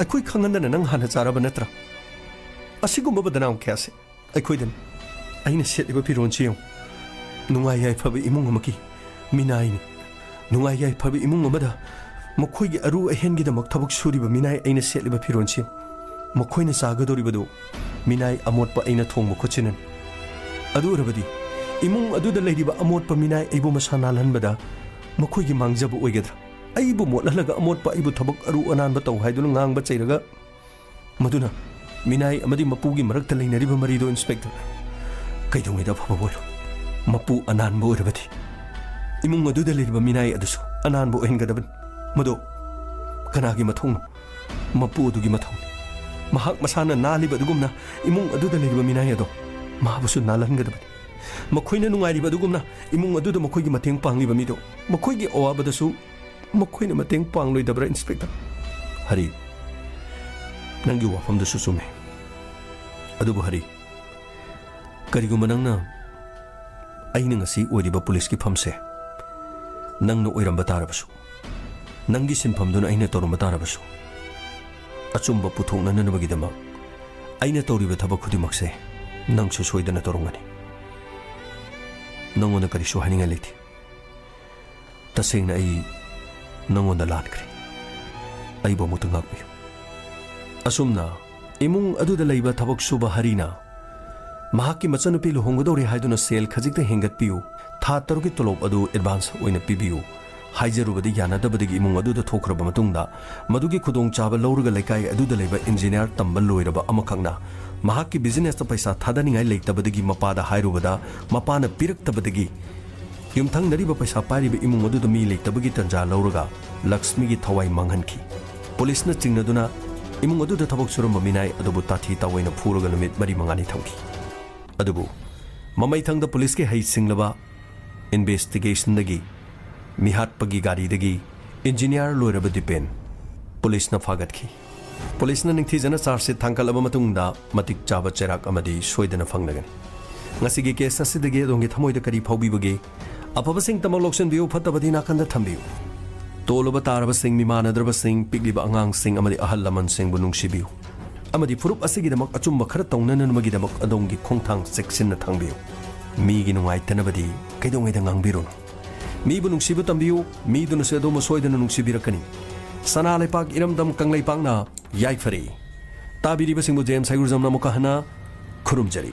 ꯑꯩꯈꯣꯏ ꯈꯪꯍꯟꯗꯅ ꯅꯪ ꯍꯥꯟꯅ ꯆꯥꯔꯕ ꯅꯠꯇ꯭ꯔꯥ? ꯑꯁꯤꯒꯨꯝꯕ ꯕꯗꯅꯥꯝ ꯀꯌꯥꯁꯦ ꯑꯩꯈꯣꯏꯗꯅꯤ꯫ ꯑꯩꯅ ꯁꯦꯠꯂꯤꯕ ꯐꯤꯔꯣꯜꯁꯤ ꯌꯦꯡꯉꯨ꯫ ꯅꯨꯡꯉꯥꯏ ꯌꯥꯏꯐꯕ ꯏꯃꯨꯡ ꯑꯃꯒꯤ ꯃꯤꯅꯥꯏꯅꯤ꯫ ꯅꯨꯡꯉꯥꯏ ꯌꯥꯏꯐꯕ ꯏꯃꯨꯡ ꯑꯃꯗ ꯃꯈꯣꯏꯒꯤ ꯑꯔꯨ ꯑꯍꯦꯟꯒꯤꯗꯃꯛ ꯊꯕꯛ ꯁꯨꯔꯤꯕ ꯃꯤꯅꯥꯏ ꯑꯩꯅ ꯁꯦꯠꯂꯤꯕ ꯐꯤꯔꯣꯜꯁꯤ ꯌꯦꯡꯉꯨ꯫ ꯃꯈꯣꯏꯅ ꯆꯥꯒꯗꯧꯔꯤꯕꯗꯨ ꯃꯤꯅꯥꯏ ꯑꯃꯣꯠꯄ ꯑꯩꯅ ꯊꯣꯡꯕ ꯈꯨꯠꯁꯤꯅꯅꯤ꯫ ꯑꯗꯨ ꯑꯣꯏꯔꯕꯗꯤ ꯏꯃꯨꯡ ꯑꯗꯨꯗ ꯂꯩꯔꯤꯕ ꯑꯃꯣꯠꯄ ꯃꯤꯅꯥꯏ ꯑꯩꯕꯨ ꯃꯁꯥ ꯅꯥꯜꯍꯟꯕꯗ ꯃꯈꯣꯏꯒꯤ ꯃꯥꯡꯖꯕ ꯑꯣꯏꯒꯗ꯭ꯔꯥ? ꯑꯩꯕꯨ ꯃꯣꯠꯍꯜꯂꯒ ꯑꯃꯣꯠꯄ ꯑꯩꯕꯨ ꯊꯕꯛ ꯑꯔꯨ ꯑꯅꯥꯟꯕ ꯇꯧ ꯍꯥꯏꯗꯨꯅ ꯉꯥꯡꯕ ꯆꯩꯔꯒ, ꯃꯗꯨꯅ ꯃꯤꯅꯥꯏ ꯑꯃꯗꯤ ꯃꯄꯨꯒꯤ ꯃꯔꯛꯇ ꯂꯩꯅꯔꯤꯕ ꯃꯔꯤꯗꯣ, ꯏꯟꯁꯄꯦꯛꯇꯔ, ꯀꯩꯗꯧꯉꯩꯗ ꯑꯐꯕ ꯑꯣꯏꯔꯣꯏ? ꯃꯄꯨ ꯑꯅꯥꯟꯕ ꯑꯣꯏꯔꯕꯗꯤ ꯏꯃꯨꯡ ꯑꯗꯨꯗ ꯂꯩꯔꯤꯕ ꯃꯤꯅꯥꯏ ꯑꯗꯨꯁꯨ ꯑꯅꯥꯟꯕ ꯑꯣꯏꯍꯟꯒꯗꯕꯅꯤ꯫ ꯃꯗꯣ ꯀꯅꯥꯒꯤ ꯃꯊꯧꯅꯣ? ꯃꯄꯨ ꯑꯗꯨꯒꯤ ꯃꯊꯧꯅꯤ꯫ ꯃꯍꯥꯛ ꯃꯁꯥꯅ ꯅꯥꯜꯂꯤꯕ ꯑꯗꯨꯒꯨꯝꯅ ꯏꯃꯨꯡ ꯑꯗꯨꯗ ꯂꯩꯔꯤꯕ ꯃꯤꯅꯥꯏ ꯑꯗꯣ ꯃꯍꯥꯛꯄꯨꯁꯨ ꯅꯥꯜꯍꯟꯒꯗꯕꯅꯤ꯫ ꯃꯈꯣꯏꯅ ꯅꯨꯡꯉꯥꯏꯔꯤꯕ ꯑꯗꯨꯒꯨꯝꯅ ꯏꯃꯨꯡ ꯑꯗꯨꯗ ꯃꯈꯣꯏꯒꯤ ꯃꯇꯦꯡ ꯄꯥꯡꯂꯤꯕ ꯃꯤꯗꯣ, ꯃꯈꯣꯏꯒꯤ ꯑꯋꯥꯕꯗꯁꯨ ꯃꯈꯣꯏꯅ ꯃꯇꯦꯡ ꯄꯥꯡꯂꯣꯏꯗꯕ꯭ꯔꯥ, ꯏꯟꯁꯄꯦꯛꯇꯔ? ꯍꯔꯤ, ꯅꯪꯒꯤ ꯋꯥꯐꯝꯗꯨꯁꯨ ꯆꯨꯝꯃꯦ꯫ ꯑꯗꯨꯕꯨ ꯍꯔꯤ, ꯀꯔꯤꯒꯨꯝꯕ ꯅꯪꯅ ꯑꯩꯅ ꯉꯁꯤ ꯑꯣꯏꯔꯤꯕ ꯄꯨꯂꯤꯁꯀꯤ ꯐꯝꯁꯦ ꯅꯪꯅ ꯑꯣꯏꯔꯝꯕ ꯇꯥꯔꯕꯁꯨ, ꯅꯪꯒꯤ ꯁꯤꯟꯐꯝꯗꯨꯅ ꯑꯩꯅ ꯇꯧꯔꯝꯕ ꯇꯥꯔꯕꯁꯨ, ꯑꯆꯨꯝꯕ ꯄꯨꯊꯣꯛꯅꯅꯕꯒꯤꯗꯃꯛ ꯑꯩꯅ ꯇꯧꯔꯤꯕ ꯊꯕꯛ ꯈꯨꯗꯤꯡꯃꯛꯁꯦ ꯅꯪꯁꯨ ꯁꯣꯏꯗꯅ ꯇꯧꯔꯝꯒꯅꯤ꯫ ꯅꯪꯉꯣꯟꯗ ꯀꯔꯤꯁꯨ ꯍꯥꯏꯅꯤꯡꯉꯥꯏ ꯂꯩꯇꯦ꯫ ꯇꯁꯦꯡꯅ ꯑꯩ ꯅꯪꯉꯣꯟꯗ ꯂꯥꯟꯈ꯭ꯔꯦ꯫ ꯑꯩꯕꯨ ꯑꯃꯨꯛꯇ ꯉꯥꯛꯄꯤꯌꯨ꯫ ꯑꯁꯨꯝꯅ ꯏꯃꯨꯡ ꯑꯗꯨꯗ ꯂꯩꯕ ꯊꯕꯛ ꯁꯨꯕ ꯍꯔꯤꯅ ꯃꯍꯥꯛꯀꯤ ꯃꯆꯟꯅꯨꯄꯤ ꯂꯨꯍꯣꯡꯒꯗꯧꯔꯦ ꯍꯥꯏꯗꯨꯅ ꯁꯦꯜ ꯈꯖꯤꯛꯇ ꯍꯦꯟꯒꯠꯄꯤꯌꯨ, ꯊꯥ ꯇꯔꯨꯛꯀꯤ ꯇꯣꯂꯣꯞ ꯑꯗꯨ ꯑꯦꯗꯚꯥꯟꯁ ꯑꯣꯏꯅ ꯄꯤꯕꯤꯌꯨ ꯍꯥꯏꯖꯔꯨꯕꯗ ꯌꯥꯅꯗꯕꯗꯒꯤ ꯏꯃꯨꯡ ꯑꯗꯨꯗ ꯊꯣꯛꯈ꯭ꯔꯕ ꯃꯇꯨꯡꯗ, ꯃꯗꯨꯒꯤ ꯈꯨꯗꯣꯡꯆꯥꯕ ꯂꯧꯔꯒ ꯂꯩꯀꯥꯏ ꯑꯗꯨꯗ ꯂꯩꯕ ꯏꯟꯖꯤꯅꯤꯌꯥꯔ ꯇꯝꯕ ꯂꯣꯏꯔꯕ ꯑꯃꯈꯛꯅ ꯃꯍꯥꯛꯀꯤ ꯕꯤꯖꯤꯅꯦꯁꯇ ꯄꯩꯁꯥ ꯊꯥꯗꯅꯤꯡꯉꯥꯏ ꯂꯩꯇꯕꯗꯒꯤ ꯃꯄꯥꯗ ꯍꯥꯏꯔꯨꯕꯗ, ꯃꯄꯥꯅ ꯄꯤꯔꯛꯇꯕꯗꯒꯤ ꯌꯨꯝꯊꯪꯅꯔꯤꯕ ꯄꯩꯁꯥ ꯄꯥꯏꯔꯤꯕ ꯏꯃꯨꯡ ꯑꯗꯨꯗ ꯃꯤ ꯂꯩꯇꯕꯒꯤ ꯇꯟꯖꯥ ꯂꯧꯔꯒ ꯂꯛꯁꯃꯤꯒꯤ ꯊꯋꯥꯏ ꯃꯥꯡꯍꯟꯈꯤ꯫ ꯄꯨꯂꯤꯁꯅ ꯆꯤꯡꯅꯗꯨꯅ ꯏꯃꯨꯡ ꯑꯗꯨꯗ ꯊꯕꯛ ꯁꯨꯔꯝꯕ ꯃꯤꯅꯥꯏ ꯑꯗꯨꯕꯨ ꯇꯥꯊꯤ ꯇꯥꯑꯣꯏꯅ ꯐꯨꯔꯒ ꯅꯨꯃꯤꯠ ꯃꯔꯤ ꯃꯉꯥꯅꯤ ꯊꯝꯈꯤ꯫ ꯑꯗꯨꯕꯨ ꯃꯃꯩꯊꯪꯗ ꯄꯨꯂꯤꯁꯀꯤ ꯍꯩꯁꯤꯡꯂꯕ ꯏꯟꯚꯦꯁꯇꯤꯒꯦꯁꯟꯗꯒꯤ ꯃꯤꯍꯥꯠꯄꯒꯤ ꯒꯥꯔꯤꯗꯒꯤ ꯏꯟꯖꯤꯅꯤꯌꯥꯔ ꯂꯣꯏꯔꯕ ꯗꯤꯄꯦꯟ ꯄꯨꯂꯤꯁꯅ ꯐꯥꯒꯠꯈꯤ꯫ ꯄꯨꯂꯤꯁꯅ ꯅꯤꯡꯊꯤꯖꯅ ꯆꯥꯔꯖ ꯁꯤꯠ ꯊꯥꯡꯒꯠꯂꯕ ꯃꯇꯨꯡꯗ ꯃꯇꯤꯛ ꯆꯥꯕ ꯆꯩꯔꯥꯛ ꯑꯃꯗꯤ ꯁꯣꯏꯗꯅ ꯐꯪꯂꯒꯅꯤ꯫ ꯉꯁꯤꯒꯤ ꯀꯦꯁ ꯑꯁꯤꯗꯒꯤ ꯑꯗꯣꯝꯒꯤ ꯊꯃꯣꯏꯗ ꯀꯔꯤ ꯐꯥꯎꯕꯤꯕꯒꯦ? ꯑꯐꯕꯁꯤꯡꯇꯃꯛ ꯂꯧꯁꯤꯟꯕꯤꯌꯨ, ꯐꯠꯇꯕꯗꯤ ꯅꯥꯀꯟꯗ ꯊꯝꯕꯤꯌꯨ꯫ ꯇꯣꯜꯂꯕ ꯇꯥꯔꯕꯁꯤꯡ, ꯃꯤꯃꯥꯟꯅꯗ꯭ꯔꯕꯁꯤꯡ, ꯄꯤꯛꯂꯤꯕ ꯑꯉꯥꯡꯁꯤꯡ ꯑꯃꯗꯤ ꯑꯍꯜ ꯂꯃꯟꯁꯤꯡꯕꯨ ꯅꯨꯡꯁꯤꯕꯤꯌꯨ꯫ ꯑꯃꯗꯤ ꯐꯨꯔꯨꯞ ꯑꯁꯤꯒꯤꯗꯃꯛ ꯑꯆꯨꯝꯕ ꯈꯔ ꯇꯧꯅꯅꯕꯒꯤꯗꯃꯛ ꯑꯗꯣꯝꯒꯤ ꯈꯣꯡꯊꯥꯡ ꯆꯦꯛꯁꯤꯟꯅ ꯊꯥꯡꯕꯤꯌꯨ꯫ ꯃꯤꯒꯤ ꯅꯨꯡꯉꯥꯏꯇꯅꯕꯗꯤ ꯀꯩꯗꯧꯉꯩꯗ ꯉꯥꯡꯕꯤꯔꯨꯅꯨ꯫ ꯃꯤꯕꯨ ꯅꯨꯡꯁꯤꯕ ꯇꯝꯕꯤꯌꯨ, ꯃꯤꯗꯨꯅꯁꯨ ꯑꯗꯣꯝꯕꯨ ꯁꯣꯏꯗꯅ ꯅꯨꯡꯁꯤꯕꯤꯔꯛꯀꯅꯤ꯫ ꯁꯅꯥ ꯂꯩꯄꯥꯛ ꯏꯔꯝꯗꯝ ꯀꯪꯂꯩꯄꯥꯛꯅ ꯌꯥꯏꯐꯔꯦ꯫ ꯇꯥꯕꯤꯔꯤꯕꯁꯤꯡꯕꯨ ꯖꯦꯝꯁ ꯍꯩꯒ꯭ꯔꯨꯖꯝꯅ ꯑꯃꯨꯛꯀ ꯍꯟꯅ ꯈꯨꯔꯨꯝꯖꯔꯤ꯫